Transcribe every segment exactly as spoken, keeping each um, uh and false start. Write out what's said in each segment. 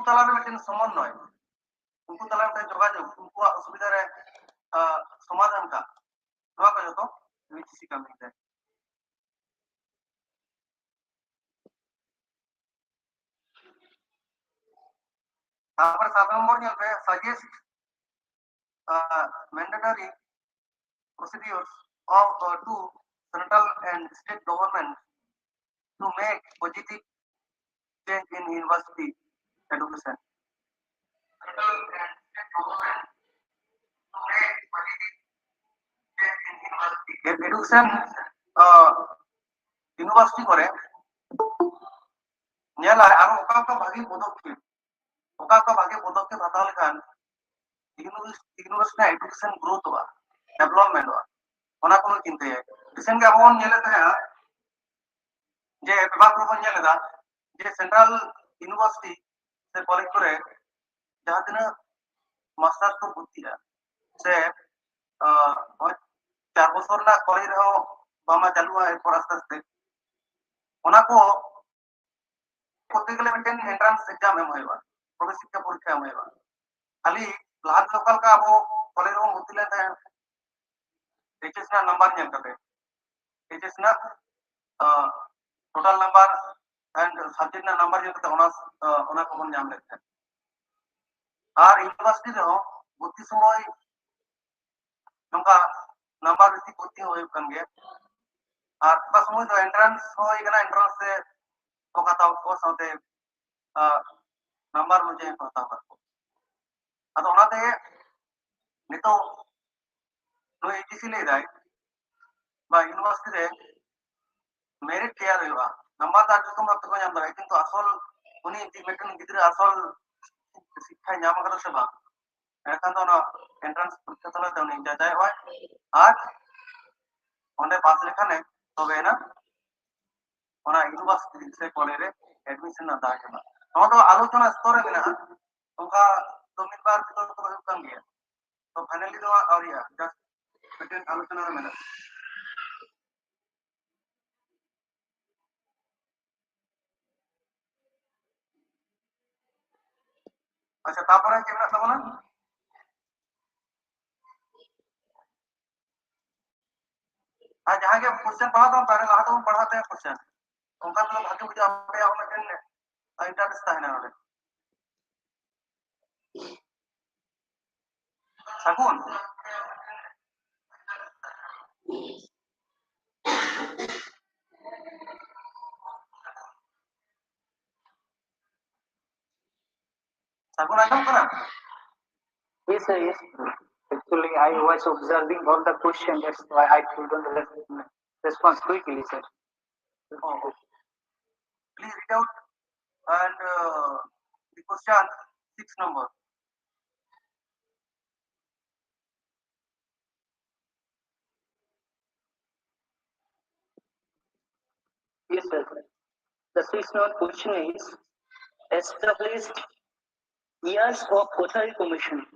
ᱛᱟᱞᱟᱨᱮ ᱢᱤᱫᱴᱮᱱ ᱥᱚᱢᱚᱱᱱᱚᱭ, ᱩᱱᱠᱩ ᱛᱟᱞᱟ ᱢᱤᱫᱴᱮᱱ ᱡᱳᱜᱟᱡᱳᱜᱽ, ᱩᱱᱠᱩᱣᱟᱜ ᱚᱥᱩᱵᱤᱫᱷᱟ ᱨᱮ, ᱟᱸ, ᱥᱚᱢᱟᱫᱷᱟᱱ ᱠᱟᱜ, ᱱᱚᱣᱟ ᱠᱚ ᱡᱚᱛᱚ ᱤᱭᱩᱡᱤᱥᱤ ᱠᱟᱹᱢᱤ ᱛᱮ᱾ ᱛᱟᱨᱯᱚᱨᱮ ᱥᱟᱛ ᱱᱚᱢᱵᱚᱨ ᱧᱮᱞ ᱯᱮ, suggest, uh, mandatory procedures of, uh, to central and state government to make positive change in university education. Education, uh, university ᱠᱚᱨᱮ ᱧᱮᱞᱟᱭ ᱟᱨ ᱚᱠᱟ ᱚᱠᱟ ᱵᱷᱟᱜᱤ ᱯᱚᱫᱚᱠᱷᱮᱯ, ᱚᱠᱟ ᱚᱠᱟ ᱵᱷᱟᱜᱤ ᱯᱚᱫᱚᱠᱷᱮᱯ ᱦᱟᱛᱟᱣ ᱞᱮᱠᱷᱟᱱ ᱤᱭᱩᱱᱤᱵᱷᱟᱨᱥᱤᱴᱤ ᱨᱮᱱᱟᱜ ᱮᱰᱩᱠᱮᱥᱚᱱ ᱜᱨᱳᱛᱷᱚᱜᱼᱟ, ᱰᱮᱵᱷᱞᱚᱯᱢᱮᱱᱴᱚᱜᱼᱟ, ᱚᱱᱟ ᱠᱚ ᱪᱤᱱᱛᱟᱹᱭᱟ᱾ ᱨᱤᱥᱮᱱᱴ ᱜᱮ ᱟᱵᱚ ᱵᱚᱱ ᱧᱮᱞᱮᱫ ᱛᱟᱦᱮᱸᱜᱼᱟ ᱡᱮ ᱯᱮᱯᱟᱨ ᱠᱚᱨᱮ ᱵᱚᱱ ᱧᱮᱞ ᱮᱫᱟ ᱡᱮ ᱥᱮᱱᱴᱨᱟᱞ ᱤᱭᱩᱱᱤᱵᱷᱟᱨᱥᱤᱴᱤ ᱥᱮ ᱠᱚᱞᱮᱡᱽ ᱠᱚᱨᱮ ᱡᱟᱦᱟᱸ ᱛᱤᱱᱟᱹᱜ ᱢᱟᱥᱴᱟᱨ ᱠᱚ ᱵᱷᱚᱨᱛᱤᱜᱼᱟ ᱥᱮ, ᱟᱸ, ᱱᱚᱜᱼᱚᱭ ᱪᱟᱨ ᱵᱚᱪᱷᱚᱨ ᱨᱮᱱᱟᱜ ᱠᱚᱞᱮᱡᱽ ᱨᱮᱦᱚᱸ ᱵᱟᱝ ᱢᱟ ᱪᱟᱹᱞᱩᱜᱼᱟ, ᱮᱨᱯᱚᱨ ᱟᱥᱛᱮ ᱟᱥᱛᱮ ᱚᱱᱟ ᱠᱚ ᱠᱚᱨᱛᱮ ᱜᱮᱞᱮ ᱢᱤᱫᱴᱮᱱ ᱮᱱᱴᱨᱟᱱᱥ ᱮᱠᱡᱟᱢ ᱮᱢ ᱦᱩᱭᱩᱜᱼᱟ, ᱯᱨᱚᱵᱮᱥ ᱥᱤᱠᱠᱷᱟ ᱯᱚᱨᱤᱠᱠᱷᱟ ᱮᱢ ᱦᱩᱭᱩᱜᱼᱟ᱾ ᱠᱷᱟᱹᱞᱤ ᱞᱟᱦᱟ ᱛᱮ ᱚᱠᱟ ᱞᱮᱠᱟ ᱟᱵᱚ ᱠᱚᱞᱮᱡᱽ ᱨᱮᱵᱚᱱ ᱵᱷᱚᱨᱛᱤ ᱞᱮᱱ ᱛᱟᱦᱮᱸᱫ ᱮᱭᱤᱪ ᱮᱥ ᱨᱮᱱᱟᱜ ᱱᱟᱢᱵᱟᱨ ᱧᱮᱞ ᱠᱟᱛᱮ, ᱮᱭᱤᱪ ᱮᱥ ᱨᱮᱱᱟᱜ, ᱟᱸ, ᱴᱳᱴᱟᱞ ᱱᱟᱢᱵᱟᱨ ᱮᱱᱰ ᱥᱟᱵᱡᱮᱠᱴ ᱨᱮᱱᱟᱜ ᱱᱟᱢᱵᱟᱨ ᱧᱮᱞ ᱠᱟᱛᱮ ᱚᱱᱟ, ᱟᱸ, ᱚᱱᱟ ᱠᱚᱵᱚᱱ ᱧᱟᱢ ᱞᱮᱫ ᱛᱟᱦᱮᱸᱫ᱾ ᱟᱨ ᱤᱭᱩᱱᱤᱵᱷᱟᱨᱥᱤᱴᱤ ᱨᱮᱦᱚᱸ ᱵᱷᱚᱨᱛᱤ ᱥᱚᱢᱚᱭ ᱱᱚᱝᱠᱟ ᱱᱟᱢᱵᱟᱨ ᱵᱷᱤᱛᱤᱨ ᱵᱷᱚᱨᱛᱤ ᱦᱚᱸ ᱦᱩᱭᱩᱜ ᱠᱟᱱ ᱜᱮᱭᱟ᱾ ᱟᱨ ᱚᱠᱟ ᱥᱚᱢᱚᱭ ᱫᱚ ᱮᱱᱴᱨᱟᱱᱥ ᱦᱚᱸ ᱦᱩᱭ ᱠᱟᱱᱟ, ᱮᱱᱴᱨᱟᱱᱥ ᱨᱮ ᱠᱚ ᱦᱟᱛᱟᱣ ᱠᱚ ᱥᱟᱶᱛᱮ, ᱟᱸ, ᱱᱟᱢᱵᱟᱨ ᱚᱱᱩᱡᱟᱭᱤ ᱠᱚ ᱦᱟᱛᱟᱣ ᱠᱟᱜ ᱠᱚ᱾ ᱟᱫᱚ ᱚᱱᱟᱛᱮ ᱱᱤᱛᱚᱜ ᱱᱩᱭ ᱮᱭᱤᱪ ᱤ ᱥᱤ ᱞᱟᱹᱭ ᱫᱟᱭ ᱵᱟ ᱤᱭᱩᱱᱤᱵᱷᱟᱨᱥᱤᱴᱤ ᱨᱮ ᱢᱮᱨᱤᱴ ᱛᱮᱭᱟᱨ ᱦᱩᱭᱩᱜᱼᱟ, ᱱᱟᱢᱵᱟᱨ ᱫᱚ ᱟᱹᱰᱤ ᱨᱚᱠᱚᱢ ᱵᱷᱟᱵ ᱛᱮᱠᱚ ᱧᱟᱢ ᱫᱟᱲᱮᱭᱟᱜᱼᱟ, ᱠᱤᱱᱛᱩ ᱟᱥᱚᱞ ᱩᱱᱤ ᱡᱩᱫᱤ ᱢᱤᱫᱴᱮᱱ ᱜᱤᱫᱽᱨᱟᱹ ᱟᱥᱚᱞ ᱥᱤᱠᱠᱷᱟᱭ ᱧᱟᱢ ᱟᱠᱟᱫᱟ ᱥᱮ ᱵᱟᱝ, ᱮᱱᱠᱷᱟᱱ ᱫᱚ ᱚᱱᱟ ᱮᱱᱴᱨᱟᱱᱥ ᱯᱚᱨᱤᱠᱠᱷᱟ ᱛᱟᱞᱟᱛᱮ ᱩᱱᱤ ᱡᱟᱪᱟᱭᱚᱜᱼᱟᱭ ᱟᱨ ᱚᱸᱰᱮ ᱯᱟᱥ ᱞᱮᱠᱷᱟᱱᱮ ᱛᱚᱵᱮ ᱮᱱᱟ ᱚᱱᱟ ᱤᱭᱩᱱᱤᱵᱷᱟᱨᱥᱤᱴᱤ ᱥᱮ ᱠᱚᱞᱮᱡᱽ ᱨᱮ ᱮᱰᱢᱤᱥᱚᱱ ᱨᱮᱱᱟᱜ ᱫᱟᱣ ᱧᱟᱢᱟ᱾ ᱱᱚᱣᱟ ᱫᱚ ᱟᱞᱳᱪᱚᱱᱟ ᱥᱛᱚᱨ ᱨᱮ ᱢᱮᱱᱟᱜᱼᱟ, ᱚᱱᱠᱟ ᱫᱚ ᱢᱤᱫ ᱵᱟᱨ ᱵᱤᱛᱚᱨᱠᱚ ᱫᱚ ᱦᱩᱭᱩᱜ ᱠᱟᱱ ᱜᱮᱭᱟ, ᱛᱚ ᱯᱷᱟᱭᱱᱟᱞᱤ ᱫᱚ ᱟᱹᱣᱨᱤᱭᱟᱜᱼᱟ, ᱡᱟᱥᱴ ᱢᱤᱫᱴᱮᱱ ᱟᱞᱳᱪᱚᱱᱟ ᱨᱮ ᱢᱮᱱᱟᱜᱼᱟ᱾ ᱟᱪᱪᱷᱟ, ᱛᱟᱯᱚᱨᱮ ᱪᱮᱫ ᱢᱮᱱᱟᱜ ᱛᱟᱵᱚᱱᱟ? ᱟᱨ ᱡᱟᱦᱟᱸᱭ ᱜᱮ ᱠᱚᱥᱪᱮᱱ ᱯᱟᱲᱦᱟᱣ ᱛᱟᱵᱚᱱ, ᱛᱟᱦᱞᱮ ᱞᱟᱦᱟ ᱛᱮᱵᱚᱱ ᱯᱟᱲᱦᱟᱣ ᱛᱟᱭᱟ ᱠᱚᱥᱪᱮᱱ, ᱚᱱᱠᱟ ᱛᱮᱫᱚ ᱵᱷᱟᱜᱮ ᱵᱩᱡᱷᱟᱹᱜᱼᱟ, ᱟᱯᱮᱭᱟᱜ ᱦᱚᱸ ᱢᱤᱫᱴᱮᱱ ᱤᱱᱴᱟᱨᱮᱥᱴ ᱛᱟᱦᱮᱱᱟ ᱱᱚᱰᱮ᱾ ᱥᱟᱹᱜᱩᱱ᱾ ᱥᱟᱹᱜᱩᱱ, ᱟᱸᱡᱚᱢ ᱠᱟᱱᱟ? Yes, sir, yes. Actually, I was observing all the questions, that's why I couldn't re-, response quickly, sir. Oh, oh. Please read out and, uh, the question six number. Yes, sir. The sixth question is, established years of Kothari Commission.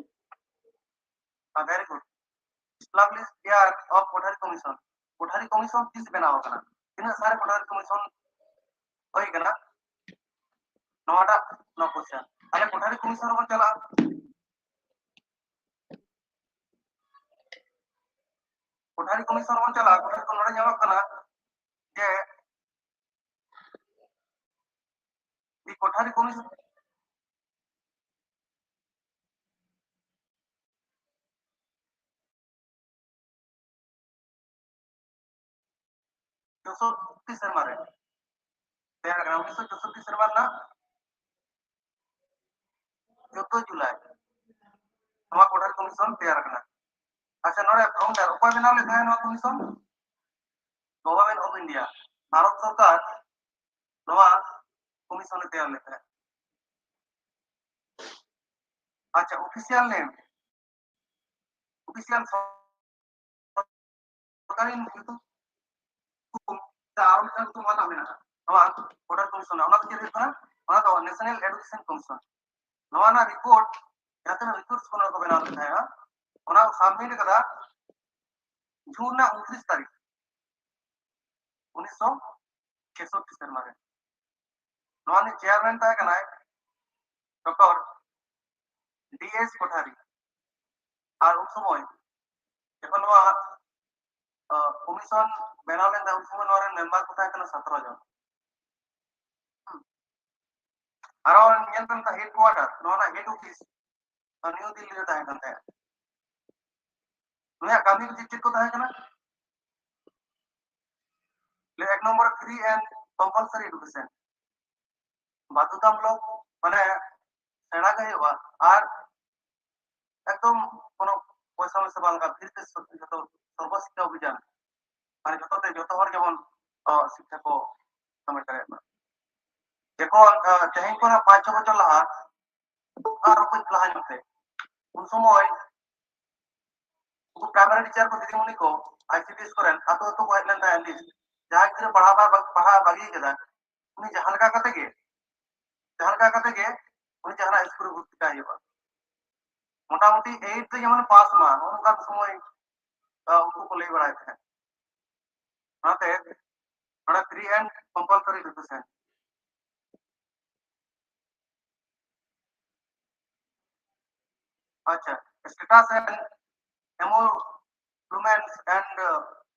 Ah, very good. Established year of Kothari Commission. Kothari Commission ᱛᱤᱥ ᱵᱮᱱᱟᱣ ᱟᱠᱟᱱᱟ? ᱛᱤᱱᱟᱹᱜ ᱥᱟᱞ ᱨᱮ Kothari Commission ᱦᱩᱭ ᱠᱟᱱᱟ? ᱱᱚᱣᱟᱴᱟᱜ, ᱱᱚᱣᱟ question. ᱛᱟᱦᱞᱮ Kothari Commission ᱨᱮᱵᱚᱱ ᱪᱟᱞᱟᱜᱼᱟ᱾ Kothari Commission ᱨᱮᱵᱚᱱ ᱪᱟᱞᱟᱜᱼᱟ᱾ Kothari ᱠᱚ ᱱᱚᱰᱮ ᱧᱮᱞᱚᱜ ᱠᱟᱱᱟ ᱡᱮ ᱠᱚᱴᱷᱟᱨᱤ ᱠᱚᱢᱤᱥᱚᱱ, ᱪᱳᱥᱳᱴᱴᱤ ᱥᱮᱨᱢᱟ ᱨᱮ ᱛᱮᱭᱟᱨ ᱟᱠᱟᱱᱟ, ᱩᱱᱤᱥᱥᱚ ᱪᱳᱥᱳᱴᱴᱤ ᱥᱮᱨᱢᱟ ᱨᱮᱱᱟᱜ ᱪᱳᱫᱫᱳ ᱡᱩᱞᱟᱭ ᱱᱚᱣᱟ ᱠᱚᱴᱷᱟᱨᱤ ᱠᱚᱢᱤᱥᱚᱱ ᱛᱮᱭᱟᱨ ᱟᱠᱟᱱᱟ᱾ ᱟᱪᱪᱷᱟ, ᱱᱚᱰᱮ ᱯᱷᱨᱚᱢ ᱚᱠᱚᱭ ᱵᱮᱱᱟᱣ ᱞᱮᱫ ᱛᱟᱦᱮᱸᱫ ᱱᱚᱣᱟ commission? Government of India, Bharat ᱥᱚᱨᱠᱟᱨ ᱱᱚᱣᱟ ᱠᱚᱢᱤᱥᱚᱱ ᱮ ᱛᱮᱭᱟᱨ ᱞᱮᱫ ᱛᱟᱦᱮᱸᱫ᱾ ᱟᱪᱪᱷᱟ, official name, official ᱥᱚᱨᱠᱟᱨᱤ ᱧᱩᱛᱩᱢ ᱥᱮ ᱟᱨ ᱢᱤᱫᱴᱟᱝ ᱧᱩᱛᱩᱢ ᱚᱱᱟ ᱢᱮᱱᱟᱜᱼᱟ, ᱱᱚᱣᱟ ᱠᱚᱴᱷᱟᱨᱤ ᱠᱚᱢᱤᱥᱚᱱ᱾ ᱚᱱᱟ ᱫᱚ ᱪᱮᱫ ᱦᱩᱭᱩᱜ ᱠᱟᱱᱟ? ᱚᱱᱟ ᱫᱚ National Education Commission. ᱱᱚᱣᱟ ᱨᱮᱱᱟᱜ report, ᱡᱟᱦᱟᱸ ᱛᱤᱱᱟᱹᱜ reports ᱠᱚ ᱱᱚᱣᱟ ᱠᱚ ᱵᱮᱱᱟᱣ ᱞᱮᱫ ᱛᱟᱦᱮᱸᱜᱼᱟ, ᱚᱱᱟ ᱠᱚ submit ᱠᱟᱫᱟ ᱡᱩᱱ ᱨᱮᱱᱟᱜ ᱩᱱᱛᱨᱤᱥ ᱛᱟᱹᱨᱤᱠᱷ, ᱩᱱᱤᱥᱥᱚ ᱪᱷᱮᱥᱚᱴᱴᱤ ᱥᱮᱨᱢᱟ ᱨᱮ᱾ ᱱᱚᱣᱟ ᱨᱤᱱᱤᱡ chairman ᱛᱟᱦᱮᱸ ᱠᱟᱱᱟᱭ ᱰᱚᱠᱴᱚᱨ ᱮᱥ ᱠᱚᱴᱷᱟᱨᱤ᱾ ᱟᱨ ᱩᱱ ᱥᱚᱢᱚᱭ ᱡᱚᱠᱷᱚᱱ ᱱᱚᱣᱟ ᱠᱚᱢᱤᱥᱚᱱ ᱵᱮᱱᱟᱣ ᱞᱮᱱ ᱛᱟᱦᱮᱸ, ᱩᱱ ᱥᱚᱢᱚᱭ ᱱᱚᱣᱟ ᱨᱮᱱ ᱢᱮᱢᱵᱟᱨ ᱠᱚ ᱛᱟᱦᱮᱸ ᱠᱟᱱᱟ ᱥᱚᱛᱨᱚ ᱡᱚᱱ᱾ ᱟᱨᱚ ᱧᱮᱞ ᱵᱮᱱ, ᱦᱮᱰ ᱠᱚᱣᱟᱴᱟᱨ, ᱱᱚᱣᱟ ᱨᱮᱱᱟᱜ ᱦᱮᱰ ᱚᱯᱷᱤᱥ ᱱᱤᱭᱩ ᱫᱤᱞᱞᱤ ᱨᱮ ᱛᱟᱦᱮᱸ ᱠᱟᱱ ᱛᱟᱦᱮᱸᱫ᱾ ᱱᱩᱭᱟᱜ ᱠᱟᱹᱢᱤ ᱠᱚ ᱪᱮᱫ ᱪᱮᱫ ᱠᱚ ᱛᱟᱦᱮᱸ ᱠᱟᱱᱟ? ᱮᱠ number, free and compulsory education, ᱵᱟᱫᱽᱫᱷᱚᱛᱟᱢᱩᱞᱚᱠ, ᱢᱟᱱᱮ ᱥᱮᱬᱟ ᱜᱮ ᱦᱩᱭᱩᱜᱼᱟ᱾ ᱟᱨ ᱮᱠᱫᱚᱢ ᱠᱳᱱᱳ ᱯᱚᱭᱥᱟ ᱢᱚᱭᱥᱟ ᱵᱟᱝ ᱞᱟᱜᱟᱜᱼᱟ, free ᱛᱮ ᱡᱚᱛᱚ ᱥᱚᱨᱵᱚ ᱥᱤᱠᱠᱷᱟ ᱚᱵᱷᱤᱡᱟᱱ, ᱢᱟᱱᱮ ᱡᱚᱛᱚ ᱛᱮ ᱡᱚᱛᱚ ᱦᱚᱲ ᱡᱮᱢᱚᱱ ᱥᱤᱠᱠᱷᱟ ᱠᱚ ᱦᱟᱢᱮᱴ ᱫᱟᱲᱮᱭᱟᱜ ᱢᱟ᱾ ᱡᱚᱠᱷᱚᱱ ᱛᱮᱦᱮᱧ ᱠᱷᱚᱱᱟᱜ ᱯᱟᱸᱪ ᱪᱷᱚ ᱵᱚᱪᱷᱚᱨ ᱞᱟᱦᱟ ᱟᱨ ᱠᱟᱹᱡ ᱞᱟᱦᱟ ᱧᱚᱜ ᱛᱮ, ᱩᱱ ᱥᱚᱢᱚᱭ ᱩᱱᱠᱩ ᱯᱨᱟᱭᱢᱟᱨᱤ ᱴᱤᱪᱟᱨ ᱠᱚ, ᱫᱤᱫᱤᱢᱩᱱᱤ ᱠᱚ, ᱟᱭ ᱥᱤ ᱰᱤ ᱮᱥ ᱠᱚᱨᱮᱱ ᱟᱛᱳ ᱟᱛᱳ ᱠᱚ ᱦᱮᱡ ᱞᱮᱱ ᱛᱟᱦᱮᱸᱫ ᱞᱤᱥᱴ, ᱡᱟᱦᱟᱸᱭ ᱜᱤᱫᱽᱨᱟᱹ ᱯᱟᱲᱦᱟᱣ ᱵᱟ-, ᱯᱟᱲᱦᱟᱣ ᱵᱟᱹᱜᱤ ᱠᱟᱫᱟ, ᱩᱱᱤ ᱡᱟᱦᱟᱸ ᱞᱮᱠᱟ ᱠᱟᱛᱮ ᱜᱮ, ᱡᱟᱦᱟᱸ ᱞᱮᱠᱟ ᱠᱟᱛᱮ ᱜᱮ ᱩᱱᱤ ᱡᱟᱦᱟᱱᱟᱜ ᱥᱠᱩᱞ ᱨᱮ ᱵᱷᱚᱨᱛᱤ ᱠᱟᱭ ᱦᱩᱭᱩᱜᱼᱟ᱾ ᱢᱚᱴᱟᱢᱩᱴᱤ ᱮᱭᱤᱴ ᱨᱮ ᱡᱮᱢᱚᱱ ᱯᱟᱥ ᱢᱟ, ᱱᱚᱜᱼᱚ ᱱᱚᱝᱠᱟᱱ ᱥᱚᱢᱚᱭ ᱩᱱᱠᱩ ᱠᱚ ᱞᱟᱹᱭ ᱵᱟᱲᱟᱭᱮᱫ ᱛᱟᱦᱮᱸᱫ᱾ ᱚᱱᱟᱛᱮ ᱱᱚᱰᱮ free and compulsory education᱾ ᱟᱪᱪᱷᱟ, status and emoluments and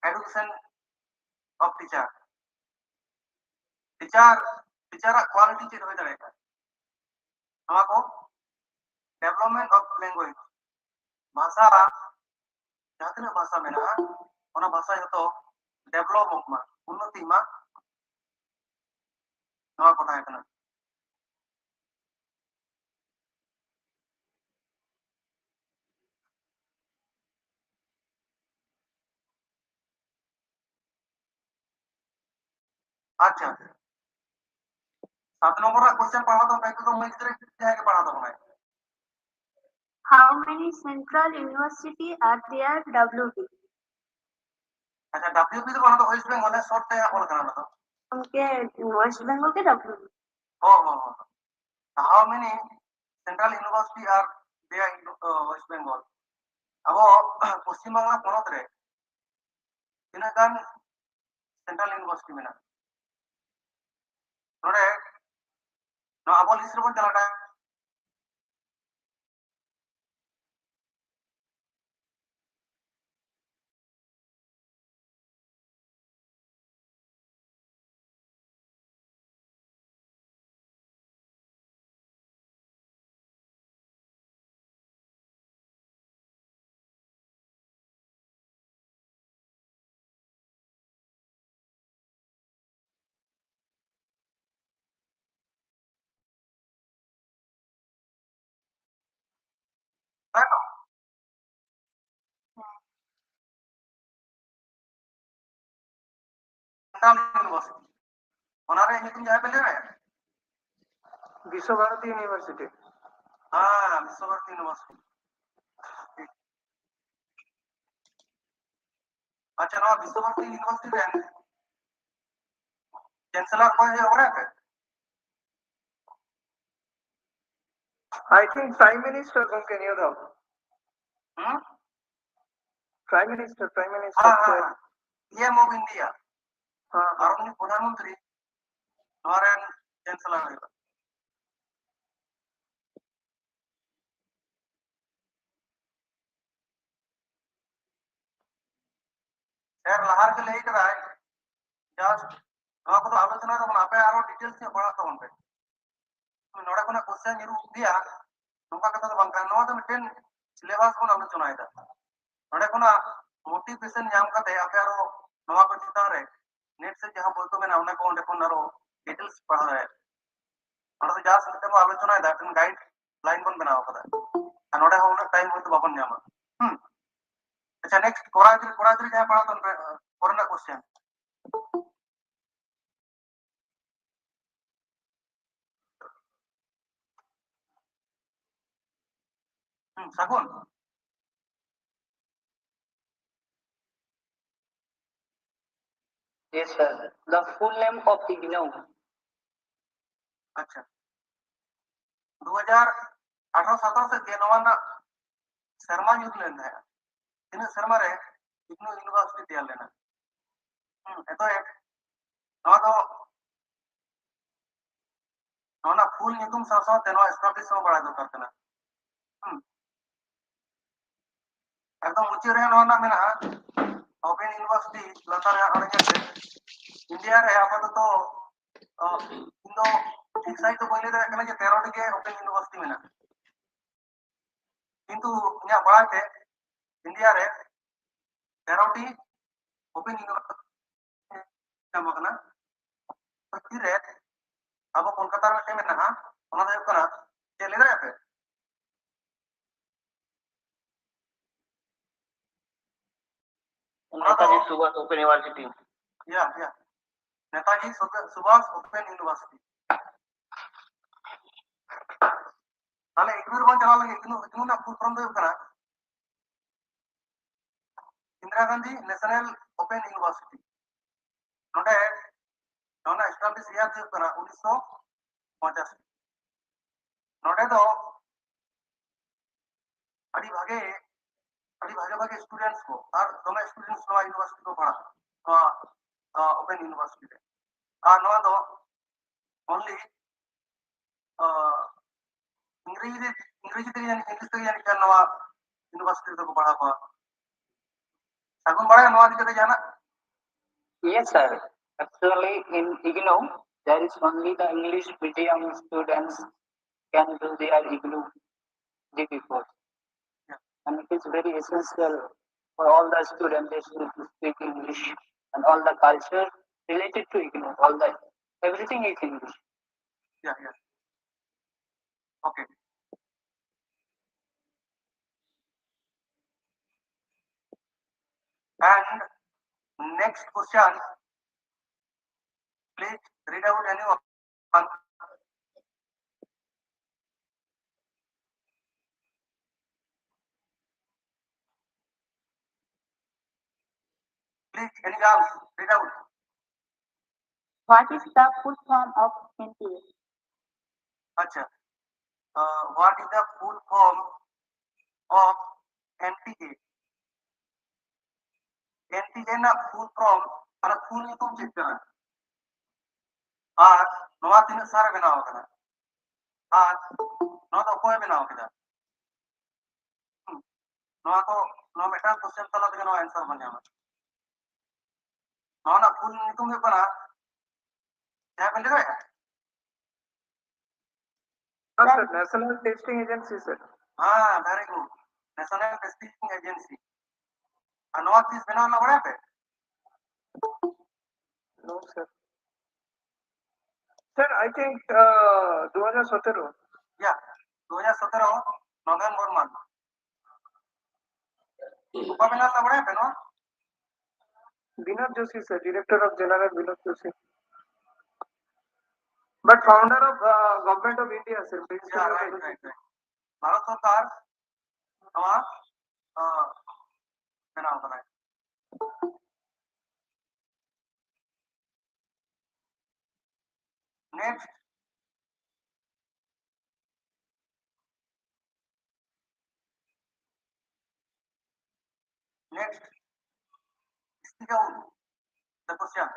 education of teacher᱾ Teacher, ᱴᱤᱪᱟᱨᱟᱜ ᱠᱳᱣᱟᱞᱤᱴᱤ ᱪᱮᱫ ᱦᱩᱭ ᱫᱟᱲᱮᱭᱟᱜᱼᱟ? ᱱᱚᱣᱟ ᱠᱚ development of language, ᱵᱷᱟᱥᱟ, ᱡᱟᱦᱟᱸ ᱛᱤᱱᱟᱹᱜ ᱵᱷᱟᱥᱟ ᱢᱮᱱᱟᱜᱼᱟ, ᱚᱱᱟ ᱵᱷᱟᱥᱟ ᱡᱚᱛᱚ develop ᱚᱜ ᱢᱟ, ᱩᱱᱱᱚᱛᱤᱜ ᱢᱟ, ᱱᱚᱣᱟ ᱠᱚ ᱛᱟᱦᱮᱸ ᱠᱟᱱᱟ᱾ ᱟᱪᱪᱷᱟ, ᱥᱟᱛ ᱱᱚᱢᱵᱚᱨ ᱨᱮᱱᱟᱜ ᱠᱚᱥᱪᱮᱱ ᱯᱟᱲᱦᱟᱣ ᱫᱚ ᱵᱮᱝᱜᱚᱞ ᱢᱟᱹᱭ ᱜᱤᱫᱽᱨᱟᱹ ᱡᱟᱦᱟᱸᱭ ᱜᱮ ᱯᱟᱲᱦᱟᱣ ᱛᱟᱵᱚᱱᱟᱭ᱾ How many central university are there, W B? ᱟᱪᱪᱷᱟ, W B ᱫᱚ ᱚᱱᱟ ᱫᱚ West Bengal ᱨᱮ short ᱛᱮ ᱚᱞ ᱠᱟᱱᱟ ᱚᱱᱟ ᱫᱚ᱾ ᱜᱚᱢᱠᱮ, West Bengal ᱜᱮ W B᱾ ᱦᱚᱸ, ᱦᱚᱸ, ᱦᱚᱸ᱾ How many central university are there in, uh, West Bengal? ᱟᱵᱚ ᱯᱚᱥᱪᱤᱢ ᱵᱟᱝᱞᱟ ᱯᱚᱱᱚᱛ ᱨᱮ ᱛᱤᱱᱟᱹᱜ ᱜᱟᱱ central university ᱢᱮᱱᱟᱜᱼᱟ? ᱱᱚᱰᱮ ᱱᱚᱣᱟ ᱟᱵᱚ ᱞᱤᱥᱴ ᱨᱮᱵᱚᱱ ᱪᱟᱞᱟᱜᱼᱟ᱾ ᱥᱮᱱᱴᱨᱟᱞ ᱤᱭᱩᱱᱤᱵᱷᱟᱨᱥᱤᱴᱤ, ᱚᱱᱟ ᱨᱮᱭᱟᱜ ᱧᱩᱛᱩᱢ ᱡᱟᱦᱟᱸ ᱯᱮ ᱞᱟᱹᱭ ᱫᱟᱲᱮᱭᱟᱜᱼᱟ? ᱵᱤᱥᱥᱚ ᱵᱷᱟᱨᱚᱛᱤ ᱤᱭᱩᱱᱤᱵᱷᱟᱨᱥᱤᱴᱤ᱾ ᱦᱮᱸ, ᱵᱤᱥᱥᱚ ᱵᱷᱟᱨᱚᱛᱤ ᱤᱭᱩᱱᱤᱵᱷᱟᱨᱥᱤᱴᱤ᱾ ᱟᱪᱪᱷᱟ, ᱱᱚᱣᱟ ᱵᱤᱥᱥᱚ ᱵᱷᱟᱨᱚᱛᱤ ᱤᱭᱩᱱᱤᱵᱷᱟᱨᱥᱤᱴᱤ ᱨᱮᱱ ᱪᱮᱱᱥᱮᱞᱟᱨ ᱚᱠᱚᱭ ᱦᱩᱭᱩᱜᱼᱟ ᱵᱟᱲᱟᱭ ᱯᱮ? I think Prime Minister ᱜᱚᱢᱠᱮ ᱱᱤᱭᱟᱹ ᱫᱚ᱾ ᱦᱩᱸ? Prime Minister, Prime Minister ᱦᱮᱸ, ᱦᱮᱸ, ᱦᱮᱸ᱾ P M of India᱾ ᱦᱮᱸ, ᱦᱮᱸ᱾ ᱟᱨ ᱩᱱᱤ ᱯᱨᱚᱫᱷᱟᱱ ᱢᱚᱱᱛᱨᱤ ᱱᱚᱣᱟ ᱨᱮᱱ ᱪᱮᱱᱥᱮᱞᱟᱨ ᱦᱩᱭᱩᱜᱼᱟ᱾ ᱥᱮᱨ ᱞᱟᱦᱟ ᱨᱮᱜᱮ ᱞᱟᱹᱭ ᱠᱟᱫᱟᱭ, just ᱱᱚᱣᱟ ᱠᱚᱫᱚ ᱟᱞᱳᱪᱚᱱᱟ ᱛᱟᱵᱚᱱ, ᱟᱯᱮ ᱟᱨᱚ details ᱧᱚᱜ ᱯᱟᱲᱦᱟᱜ ᱛᱟᱵᱚᱱ ᱯᱮ᱾ ᱱᱚᱰᱮ ᱠᱷᱚᱱᱟᱜ question ᱧᱩᱨᱩᱜ ᱜᱮᱭᱟ, ᱱᱚᱝᱠᱟ ᱠᱟᱛᱷᱟ ᱫᱚ ᱵᱟᱝ ᱠᱟᱱᱟ᱾ ᱱᱚᱣᱟ ᱫᱚ ᱢᱤᱫᱴᱮᱱ syllabus ᱵᱚᱱ ᱟᱞᱳᱪᱚᱱᱟᱭᱮᱫᱟ᱾ ᱱᱚᱰᱮ ᱠᱷᱚᱱᱟᱜ motivation ᱧᱟᱢ ᱠᱟᱛᱮ ᱟᱯᱮ ᱟᱨᱚ ᱱᱚᱣᱟ ᱠᱚ ᱪᱮᱛᱟᱱ ᱨᱮ net ᱥᱮ ᱡᱟᱦᱟᱸ ᱵᱳᱭ ᱠᱚ ᱢᱮᱱᱟᱜᱼᱟ, ᱚᱱᱟ ᱠᱚ ᱚᱸᱰᱮ ᱠᱷᱚᱱ ᱟᱨᱚ details ᱯᱟᱲᱦᱟᱣ ᱫᱟᱲᱮᱭᱟᱜᱼᱟ᱾ ᱱᱚᱰᱮ ᱫᱚ just ᱢᱤᱫᱴᱮᱱ ᱵᱚᱱ ᱟᱞᱳᱪᱚᱱᱟᱭᱮᱫᱟ, ᱢᱤᱫᱴᱮᱱ guideline ᱵᱚᱱ ᱵᱮᱱᱟᱣ ᱠᱟᱫᱟ᱾ ᱟᱨ ᱱᱚᱰᱮ ᱦᱚᱸ ᱩᱱᱟᱹᱜ time ᱦᱚᱭᱛᱳ ᱵᱟᱵᱚᱱ ᱧᱟᱢᱟ᱾ ᱦᱩᱸ᱾ ᱟᱪᱪᱷᱟ, next ᱠᱚᱲᱟ ᱜᱤᱫᱽᱨᱟᱹ, ᱠᱚᱲᱟ ᱜᱤᱫᱽᱨᱟᱹ ᱡᱟᱦᱟᱸᱭ ᱯᱟᱲᱦᱟᱣ ᱛᱟᱵᱚᱱ ᱯᱮ, ᱯᱚᱨᱮᱱᱟᱜ question᱾ ᱦᱩᱸ, ᱥᱟᱹᱜᱩᱱ᱾ Yes, sir. The full name of IGNOU. ᱟᱪᱪᱷᱟ᱾ ᱫᱩ ᱦᱟᱡᱟᱨ ᱟᱴᱷᱟᱨᱚ ᱥᱟᱛᱟᱥ ᱥᱮᱫ ᱜᱮ ᱱᱚᱣᱟ ᱨᱮᱱᱟᱜ ᱥᱮᱨᱢᱟ ᱧᱩᱨ ᱞᱮᱱ ᱛᱟᱦᱮᱸᱫ᱾ ᱛᱤᱱᱟᱹᱜ ᱥᱮᱨᱢᱟ ᱨᱮ IGNOU university ᱛᱮᱭᱟᱨ ᱞᱮᱱᱟ? ᱦᱩᱸ, ᱮᱛᱚᱭᱮᱵ᱾ ᱱᱚᱣᱟ ᱫᱚ, ᱱᱚᱣᱟ ᱨᱮᱱᱟᱜ full ᱧᱩᱛᱩᱢ ᱥᱟᱶ ᱥᱟᱶᱛᱮ ᱱᱚᱣᱟ establish ᱦᱚᱸ ᱵᱟᱲᱟᱭ ᱫᱚᱨᱠᱟᱨ ᱠᱟᱱᱟ᱾ ᱦᱩᱸ᱾ ᱮᱠᱫᱚᱢ ᱢᱩᱪᱟᱹᱫ ᱨᱮ ᱱᱚᱣᱟ ᱨᱮᱱᱟᱜ ᱢᱮᱱᱟᱜᱼᱟ, Open University, ᱞᱟᱛᱟᱨ ᱨᱮ ᱚᱸᱰᱮ ᱧᱮᱞ ᱯᱮ᱾ India ᱨᱮ ᱟᱯᱟᱛᱚᱛᱚ, ᱚ, ᱤᱧ ᱫᱚ ᱴᱷᱤᱠ ᱥᱟᱺᱦᱤᱡ ᱫᱚ ᱵᱟᱹᱧ ᱞᱟᱹᱭ ᱫᱟᱲᱮᱭᱟᱜ ᱠᱟᱱᱟ ᱡᱮ ᱛᱮᱨᱚ ᱴᱤ ᱜᱮ Open University ᱢᱮᱱᱟᱜᱼᱟ᱾ ᱠᱤᱱᱛᱩ ᱤᱧᱟᱹᱜ ᱵᱟᱲᱟᱭ ᱛᱮ India ᱨᱮ ᱛᱮᱨᱚ ᱴᱤ Open University ᱧᱟᱢ ᱟᱠᱟᱱᱟ᱾ ᱵᱷᱤᱛᱤᱨ ᱨᱮ ᱟᱵᱚ ᱠᱳᱞᱠᱟᱛᱟ ᱨᱮ ᱢᱤᱫᱴᱮᱱ ᱢᱮᱱᱟᱜᱼᱟ, ᱚᱱᱟ ᱫᱚ ᱦᱩᱭᱩᱜ ᱠᱟᱱᱟ, ᱪᱮᱫ ᱞᱟᱹᱭ ᱫᱟᱲᱮᱭᱟᱜᱼᱟ ᱯᱮ? ᱚᱱᱟ ᱫᱚ ᱱᱮᱛᱟᱡᱤ ᱥᱩᱵᱷᱟᱥ Open University᱾ ᱭᱟ, ᱭᱟ᱾ ᱱᱮᱛᱟᱡᱤ ᱥᱩᱵᱷᱟᱥ ᱳᱯᱮᱱ ᱤᱭᱩᱱᱤᱵᱷᱟᱨᱥᱤᱴᱤ᱾ ᱛᱟᱦᱞᱮ ᱤᱜᱱᱩ ᱨᱮᱵᱚᱱ ᱪᱟᱞᱟᱣ ᱞᱮᱱᱠᱷᱟᱱ ᱤᱜᱱᱩ, ᱤᱜᱱᱩ ᱨᱮᱱᱟᱜ ᱯᱷᱩᱞ ᱯᱷᱚᱨᱢ ᱫᱚ ᱦᱩᱭᱩᱜ ᱠᱟᱱᱟ Indira Gandhi national open university. ᱱᱚᱰᱮ ᱱᱚᱣᱟ ᱮᱥᱴᱟᱵᱞᱤᱥ ᱤᱭᱟᱨ ᱫᱚ ᱦᱩᱭᱩᱜ ᱠᱟᱱᱟ ᱩᱱᱤᱥᱥᱚ ᱯᱚᱸᱪᱟᱥᱤ᱾ ᱱᱚᱰᱮ ᱫᱚ ᱟᱹᱰᱤ ᱵᱷᱟᱜᱮ, ᱟᱹᱰᱤ ᱵᱷᱟᱜᱮ ᱵᱷᱟᱜᱮ ᱥᱴᱩᱰᱮᱱᱴᱥ ᱠᱚ ᱟᱨ ᱫᱚᱢᱮ ᱥᱴᱩᱰᱮᱱᱴᱥ ᱱᱚᱣᱟ ᱤᱭᱩᱱᱤᱵᱷᱟᱨᱥᱤᱴᱤ ᱠᱚ ᱯᱟᱲᱦᱟᱜ, ᱱᱚᱣᱟ ᱳᱯᱮᱱ ᱤᱭᱩᱱᱤᱵᱷᱟᱨᱥᱤᱴᱤ ᱨᱮ᱾ ᱟᱨ ᱱᱚᱣᱟ ᱫᱚ only ᱤᱝᱨᱮᱡᱤ ᱨᱮ, ᱤᱝᱨᱮᱡᱤ ᱛᱮᱜᱮ ᱡᱟᱹᱱᱤᱡ, ᱤᱝᱞᱤᱥ ᱛᱮᱜᱮ ᱡᱟᱹᱱᱤᱡ ᱠᱷᱟᱱ ᱱᱚᱣᱟ ᱤᱭᱩᱱᱤᱵᱷᱟᱨᱥᱤᱴᱤ ᱨᱮᱫᱚ ᱠᱚ ᱯᱟᱲᱦᱟᱣ ᱠᱚᱣᱟ᱾ ᱥᱟᱹᱜᱩᱱ ᱵᱟᱲᱟᱭᱟ ᱱᱚᱣᱟ ᱤᱫᱤ ᱠᱟᱛᱮ ᱡᱟᱦᱟᱱᱟᱜ? Yes, sir. Actually, in IGNOU, there is only the English medium students can do their IGNOU degree course. And it is very essential for all the students, they should speak English and all the culture related to IGNOU, all the, everything is English. Yeah, yeah. Okay. And next question, please read out anyone. Please, any girls, read out. What is the full form of N T A? আচ্ছা, what is the full form of N T A? N T A ᱨᱮᱱᱟᱜ full form, ᱢᱟᱱᱮ full ᱧᱩᱛᱩᱢ ᱪᱮᱫ ᱠᱟᱱᱟ? ᱟᱨ ᱱᱚᱣᱟ ᱛᱤᱱᱟᱹᱜ ᱥᱟᱞ ᱨᱮ ᱵᱮᱱᱟᱣ ᱟᱠᱟᱱᱟ? ᱟᱨ ᱱᱚᱣᱟ ᱫᱚ ᱚᱠᱚᱭ ᱵᱮᱱᱟᱣ ᱠᱮᱫᱟ? ᱦᱩᱸ᱾ ᱱᱚᱣᱟ ᱠᱚ, ᱱᱚᱣᱟ ᱢᱤᱫᱴᱟᱝ question ᱛᱟᱞᱟ ᱛᱮᱜᱮ ᱱᱚᱣᱟ answer ᱵᱚᱱ ᱧᱟᱢᱟ᱾ ᱱᱚᱣᱟ ᱨᱮᱱᱟᱜ full ᱧᱩᱛᱩᱢ ᱦᱩᱭᱩᱜ ᱠᱟᱱᱟ, ᱡᱟᱦᱟᱸᱭ ᱵᱮᱱ ᱞᱟᱹᱭ ᱫᱟᱲᱮᱭᱟᱜᱼᱟ? Sir, National Testing Agency, sir. ᱦᱮᱸ, very good. National Testing Agency. ᱟᱨ ᱱᱚᱣᱟ ᱛᱤᱥ ᱵᱮᱱᱟᱣ ᱞᱮᱱᱟ ᱵᱟᱲᱟᱭᱟᱯᱮ? No, sir. Sir, I think, uh, ᱫᱩ ᱦᱟᱡᱟᱨ ᱥᱚᱛᱨᱚ. Yeah, ᱫᱩ ᱦᱟᱡᱟᱨ ᱥᱚᱛᱨᱚ November month. ᱚᱠᱟ ᱵᱮᱱᱟᱣ ᱞᱮᱱᱟ ᱵᱟᱲᱟᱭᱟᱯᱮ ᱱᱚᱣᱟ? Binod Joshi, sir, director of general Binod Joshi. But founder of, uh, Government of India, sir. Yeah, right, right, right. Bharat ᱥᱚᱨᱠᱟᱨ ᱱᱚᱣᱟ, ᱟᱸ, ᱵᱮᱱᱟᱣ ᱠᱟᱫᱟᱭ᱾ Next. Next. Speak out the question.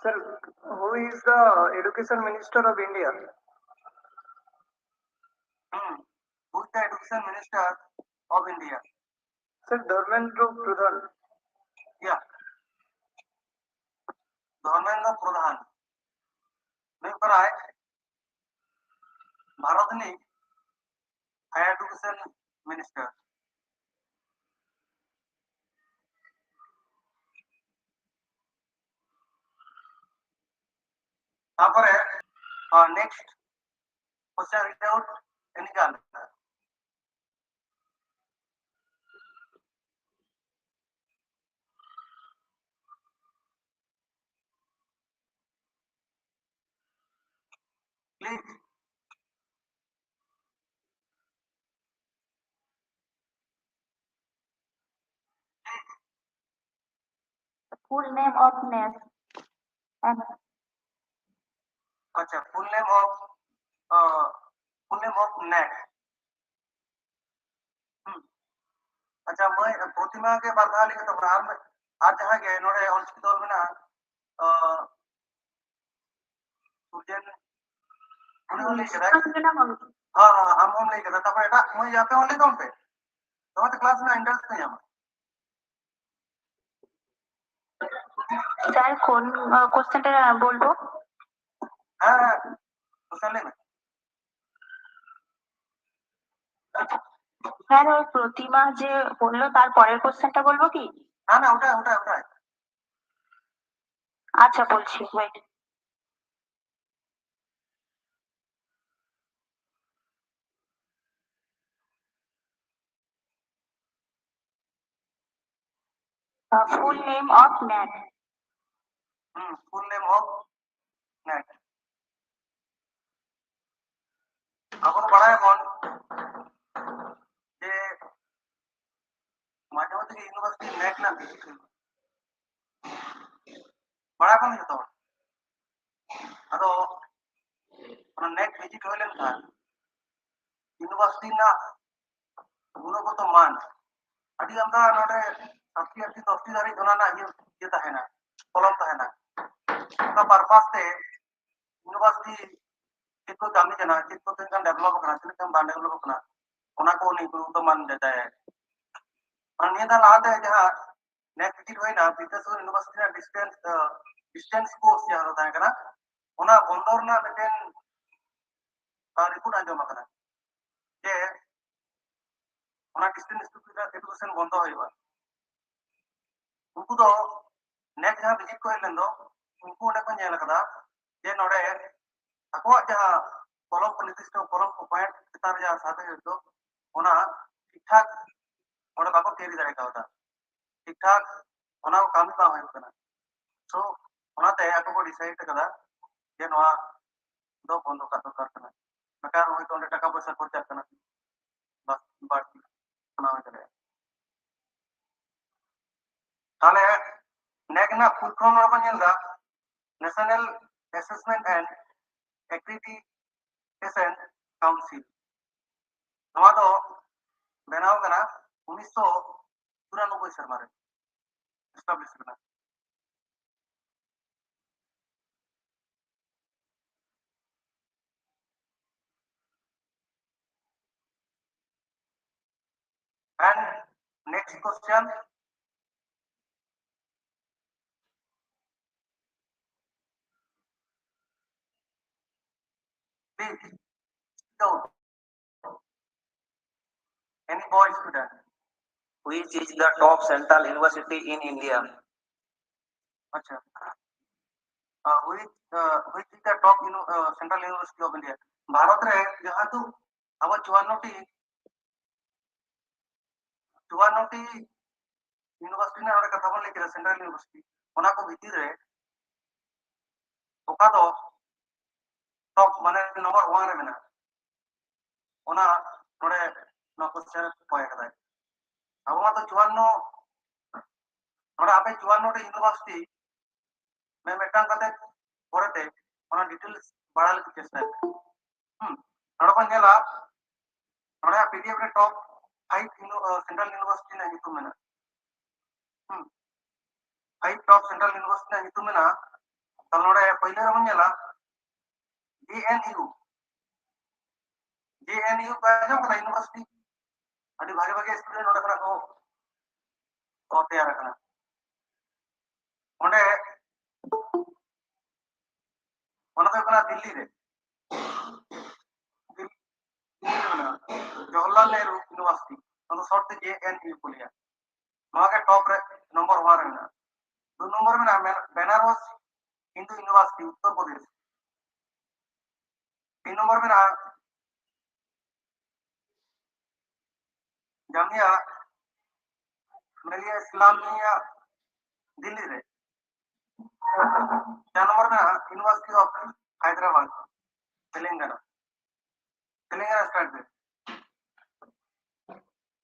Sir, who is the education minister of India? Hmm. Who is the education minister of India? Sir, Dharmendra Pradhan. Yeah. Dharmendra Pradhan. ᱱᱩᱭ ᱠᱟᱱᱟᱭ ᱵᱷᱟᱨᱚᱛ ᱨᱤᱱᱤᱡ higher education minister. ᱛᱟᱯᱚᱨᱮ, ᱟᱸ, next question, read out any girl. Please. Full name of NET. And ᱟᱪᱪᱷᱟ, full name of, ᱟᱸ, full name of NET. ᱦᱩᱸ᱾ ᱟᱪᱪᱷᱟ, ᱢᱟᱹᱭ ᱯᱨᱚᱛᱤᱢᱟ ᱜᱮ ᱵᱟᱨ ᱫᱷᱟᱣ ᱞᱟᱹᱭ ᱠᱟᱛᱟ ᱵᱚᱱᱟ, ᱟᱨ ᱢᱤᱫ, ᱟᱨ ᱡᱟᱦᱟᱸᱭ ᱜᱮ ᱱᱚᱰᱮ ᱚᱞᱪᱤᱠᱤ ᱫᱚᱞ ᱢᱮᱱᱟᱜᱼᱟ, ᱟᱸ, ᱥᱩᱨᱡᱮᱱ, ᱩᱱᱤ ᱦᱚᱸ ᱞᱟᱹᱭ ᱠᱟᱫᱟᱭ᱾ ᱦᱮᱸ, ᱦᱮᱸ, ᱟᱢ ᱦᱚᱸᱢ ᱞᱟᱹᱭ ᱠᱟᱫᱟ, ᱛᱟᱯᱚᱨᱮ ᱮᱴᱟᱜ ᱢᱟᱹᱭ ᱟᱯᱮ ᱦᱚᱸ ᱞᱟᱹᱭ ᱛᱟᱵᱚᱱ ᱯᱮ, ᱛᱚᱵᱮ ᱛᱚ class ᱨᱮᱱᱟᱜ interest ᱯᱮ ᱧᱟᱢᱟ᱾ স্যার, কোন কোশ্চেনটা বলবো? হ্যাঁ, হ্যাঁ, কোশ্চেন নেই না। স্যার, ওই প্রতিমা যে বললো, তার পরের কোশ্চেনটা বলবো কি? না, না, ওটা, ওটা, ওটা। আচ্ছা, বলছি, wait. Uh, full name of NET. Hmm, full name of NET. ᱟᱵᱚ ᱫᱚ ᱵᱟᱲᱟᱭᱟᱵᱚᱱ ᱡᱮ ᱢᱟᱡᱷᱮ ᱢᱚᱫᱽᱫᱷᱮ ᱜᱮ university NET ᱨᱮᱱᱟᱜ visit ᱦᱩᱭᱩᱜᱼᱟ᱾ ᱵᱟᱲᱟᱭᱟᱵᱚᱱ ᱡᱚᱛᱚ ᱦᱚᱲ᱾ ᱟᱫᱚ ᱚᱱᱟ NET visit ᱦᱩᱭ ᱞᱮᱱᱠᱷᱟᱱ university ᱨᱮᱱᱟᱜ ᱜᱩᱱᱚᱜᱚᱛᱚ ᱢᱟᱱ ᱟᱹᱰᱤ ᱟᱢᱫᱟ ᱱᱚᱰᱮ ᱥᱟᱛᱴᱤ ᱟᱴᱴᱤ ᱫᱚᱥᱴᱤ ᱫᱷᱟᱹᱨᱤᱡ ᱚᱱᱟ ᱨᱮᱱᱟᱜ ᱤᱭᱟᱹ, ᱤᱭᱟᱹ ᱛᱟᱦᱮᱱᱟ, ᱠᱚᱞᱚᱢ ᱛᱟᱦᱮᱱᱟ᱾ ᱚᱱᱟ purpose ᱛᱮ university ᱪᱮᱫ ᱠᱚ ᱠᱟᱹᱢᱤ ᱠᱟᱱᱟ, ᱪᱮᱫ ᱠᱚ ᱛᱤᱱᱟᱹᱜ ᱜᱟᱱ develop ᱟᱠᱟᱱᱟ, ᱛᱤᱱᱟᱹᱜ ᱜᱟᱱ ᱵᱟᱝ develop ᱟᱠᱟᱱᱟ, ᱚᱱᱟ ᱠᱚ ᱩᱱᱤ ᱜᱩᱱᱚᱜᱚᱛᱚ ᱢᱟᱱ ᱡᱟᱪᱟᱭᱟᱭ᱾ ᱟᱨ ᱱᱤᱭᱟᱹ ᱫᱷᱟᱣ ᱞᱟᱦᱟᱛᱮ ᱡᱟᱦᱟᱸ NET visit ᱦᱩᱭᱱᱟ, ᱵᱤᱫᱽᱫᱟᱥᱟᱜᱚᱨ university ᱨᱮᱱᱟᱜ distance, ᱟᱸ, distance course ᱡᱟᱦᱟᱸ ᱫᱚ ᱛᱟᱦᱮᱸ ᱠᱟᱱᱟ, ᱚᱱᱟ ᱵᱚᱱᱫᱚ ᱨᱮᱱᱟᱜ ᱢᱤᱫᱴᱮᱱ, ᱟᱸ, report ᱟᱸᱡᱚᱢ ᱟᱠᱟᱱᱟ ᱡᱮ ᱚᱱᱟ distance education ᱵᱚᱱᱫᱚ ᱦᱩᱭᱩᱜᱼᱟ᱾ ᱩᱱᱠᱩ ᱫᱚ NET ᱡᱟᱦᱟᱸ visit ᱠᱚ ᱦᱮᱡ ᱞᱮᱱ ᱫᱚ, ᱩᱱᱠᱩ ᱚᱸᱰᱮ ᱠᱚ ᱧᱮᱞ ᱟᱠᱟᱫᱟ ᱡᱮ ᱱᱚᱰᱮ ᱟᱠᱚᱣᱟᱜ ᱡᱟᱦᱟᱸ ᱠᱚᱞᱚᱢ ᱠᱚ ᱱᱤᱨᱫᱤᱥᱴᱚ ᱠᱚᱞᱚᱢ ᱠᱚ point ᱪᱮᱛᱟᱱ ᱨᱮ ᱡᱟᱦᱟᱸ ᱥᱟᱵ ᱦᱩᱭᱩᱜ ᱫᱚ, ᱚᱱᱟ ᱴᱷᱤᱠ ᱴᱷᱟᱠ ᱚᱸᱰᱮ ᱵᱟᱠᱚ carry ᱫᱟᱲᱮ ᱠᱟᱣᱫᱟ, ᱴᱷᱤᱠ ᱴᱷᱟᱠ ᱚᱱᱟ ᱠᱚ ᱠᱟᱹᱢᱤ ᱵᱟᱝ ᱦᱩᱭᱩᱜ ᱠᱟᱱᱟ᱾ So ᱚᱱᱟᱛᱮ ᱟᱠᱚ ᱠᱚ decide ᱟᱠᱟᱫᱟ ᱡᱮ ᱱᱚᱣᱟ ᱫᱚ ᱵᱚᱱᱫᱚ ᱠᱟᱜ ᱫᱚᱨᱠᱟᱨ ᱠᱟᱱᱟ, ᱵᱟᱠᱷᱟᱱ ᱦᱚᱭᱛᱳ ᱚᱸᱰᱮ ᱴᱟᱠᱟ ᱯᱚᱭᱥᱟ ᱠᱷᱚᱨᱪᱟᱜ ᱠᱟᱱᱟ, ᱵᱟᱥ ᱵᱟᱹᱲᱛᱤ ᱚᱱᱟ ᱦᱩᱭ ᱫᱟᱲᱮᱭᱟᱜᱼᱟ᱾ ᱛᱟᱦᱞᱮ NET ᱨᱮᱱᱟᱜ full form ᱱᱚᱰᱮ ᱵᱚᱱ ᱧᱮᱞ ᱮᱫᱟ, National Assessment and Accreditation Council᱾ ᱱᱚᱣᱟ ᱫᱚ ᱵᱮᱱᱟᱣ ᱠᱟᱱᱟ ᱩᱱᱤᱥᱥᱚ ᱪᱩᱨᱟᱱᱚᱵᱵᱳᱭ ᱥᱮᱨᱢᱟ ᱨᱮ establish ᱠᱟᱱᱟ᱾ And next question. Please, sit down. Any boy student? Which is the top central university in India? আচ্ছা। Uh, which, uh, which is the top uni-, uh, central university of India? Bharat ᱨᱮ ᱡᱟᱦᱟᱸ ᱫᱚ ᱟᱵᱚ ᱪᱩᱣᱟᱱᱱᱚ T, ᱪᱩᱣᱟᱱᱱᱚ T university ᱨᱮᱱᱟᱜ ᱱᱚᱰᱮ ᱠᱟᱛᱷᱟ ᱵᱚᱱ ᱞᱟᱹᱭ ᱠᱮᱫᱟ, ᱥᱮᱱᱴᱨᱟᱞ ᱤᱭᱩᱱᱤᱵᱷᱟᱨᱥᱤᱴᱤ, ᱚᱱᱟ ᱠᱚ ᱵᱷᱤᱛᱤᱨ ᱨᱮ ᱚᱠᱟ ᱫᱚ ᱴᱚᱯ, ᱢᱟᱱᱮ ᱱᱚᱢᱵᱚᱨ ᱚᱣᱟᱱ ᱨᱮ ᱢᱮᱱᱟᱜᱼᱟ, ᱚᱱᱟ ᱱᱚᱰᱮ ᱱᱚᱣᱟ ᱠᱚᱥᱪᱮᱱ ᱨᱮ ᱠᱚᱭ ᱠᱟᱫᱟᱭ᱾ ᱟᱵᱚ ᱢᱟᱛᱚ ᱪᱩᱣᱟᱱᱱᱚ, ᱱᱚᱰᱮ ᱟᱯᱮ ᱪᱩᱣᱟᱱᱱᱚ ᱴᱤ ᱤᱭᱩᱱᱤᱵᱷᱟᱨᱥᱤᱴᱤ ᱢᱤᱫᱴᱟᱝ ᱠᱟᱛᱮ ᱯᱚᱨᱮᱛᱮ ᱚᱱᱟ ᱰᱤᱴᱮᱞᱥ ᱵᱟᱲᱟᱭ ᱞᱟᱹᱜᱤᱫ ᱪᱮᱥᱴᱟᱭ ᱯᱮ᱾ ᱦᱩᱸ, ᱱᱚᱰᱮ ᱵᱚᱱ ᱧᱮᱞᱟ, ᱱᱚᱰᱮ ᱯᱤᱰᱤᱮᱯᱷ ᱨᱮ ᱴᱚᱯ ᱯᱷᱟᱭᱤᱵᱷ ᱥᱮᱱᱴᱨᱟᱞ ᱤᱭᱩᱱᱤᱵᱷᱟᱨᱥᱤᱴᱤ ᱨᱮᱱᱟᱜ ᱧᱩᱛᱩᱢ ᱢᱮᱱᱟᱜᱼᱟ᱾ ᱦᱩᱸ, ᱯᱷᱟᱭᱤᱵᱷ ᱴᱚᱯ ᱥᱮᱱᱴᱨᱟᱞ ᱤᱭᱩᱱᱤᱵᱷᱟᱨᱥᱤᱴᱤ ᱨᱮᱱᱟᱜ ᱧᱩᱛᱩᱢ ᱢᱮᱱᱟᱜᱼᱟ᱾ ᱛᱟᱦᱞᱮ ᱱᱚᱰᱮ ᱯᱳᱭᱞᱳ ᱨᱮᱵᱚᱱ ᱧᱮᱞᱟ ᱡᱮ ᱮᱱ ᱤᱭᱩ᱾ ᱡᱮ ᱮᱱ ᱤᱭᱩ ᱯᱮ ᱟᱸᱡᱚᱢ ᱠᱟᱫᱟ ᱤᱭᱩᱱᱤᱵᱷᱟᱨᱥᱤᱴᱤ? ᱟᱹᱰᱤ ᱵᱷᱟᱜᱮ ᱵᱷᱟᱜᱮ ᱥᱴᱩᱰᱮᱱᱴ ᱱᱚᱰᱮ ᱠᱷᱚᱱᱟᱜ ᱠᱚ, ᱠᱚ ᱛᱮᱭᱟᱨ ᱟᱠᱟᱱᱟ᱾ ᱚᱸᱰᱮ, ᱚᱱᱟ ᱫᱚ ᱦᱩᱭᱩᱜ ᱠᱟᱱᱟ ᱫᱤᱞᱞᱤ ᱨᱮ, ᱫᱤᱞᱞᱤ ᱨᱮ ᱢᱮᱱᱟᱜᱼᱟ ᱡᱚᱣᱟᱦᱚᱨᱞᱟᱞ ᱱᱮᱦᱨᱩ ᱤᱭᱩᱱᱤᱵᱷᱟᱨᱥᱤᱴᱤ, ᱚᱱᱟ ᱫᱚ ᱥᱚᱨᱴ ᱛᱮ ᱡᱮ ᱮᱱ ᱤᱭᱩ ᱠᱚ ᱞᱟᱹᱭᱟ᱾ ᱱᱚᱣᱟ ᱜᱮ ᱴᱚᱯ ᱨᱮ, ᱱᱚᱢᱵᱚᱨ ᱚᱣᱟᱱ ᱨᱮ ᱢᱮᱱᱟᱜᱼᱟ᱾ ᱫᱩ ᱱᱚᱢᱵᱚᱨ ᱢᱮᱱᱟᱜᱼᱟ ᱢᱮ-, ᱵᱮᱱᱟᱨᱚᱥ ᱦᱤᱱᱫᱩ ᱤᱭᱩᱱᱤᱵᱷᱟᱨᱥᱤᱴᱤ, ᱩᱛᱛᱚᱨ ᱯᱨᱚᱫᱮᱥ᱾ ᱛᱤᱱ ᱱᱚᱢᱵᱚᱨ ᱢᱮᱱᱟᱜᱼᱟ ᱡᱟᱢᱤᱭᱟ ᱢᱤᱞᱤᱭᱟ ᱤᱥᱞᱟᱢᱤᱭᱟ, ᱫᱤᱞᱞᱤ ᱨᱮ᱾ ᱪᱟᱨ ᱱᱚᱢᱵᱚᱨ ᱢᱮᱱᱟᱜᱼᱟ university of Hyderabad, Telangana, Telangana state ᱨᱮ᱾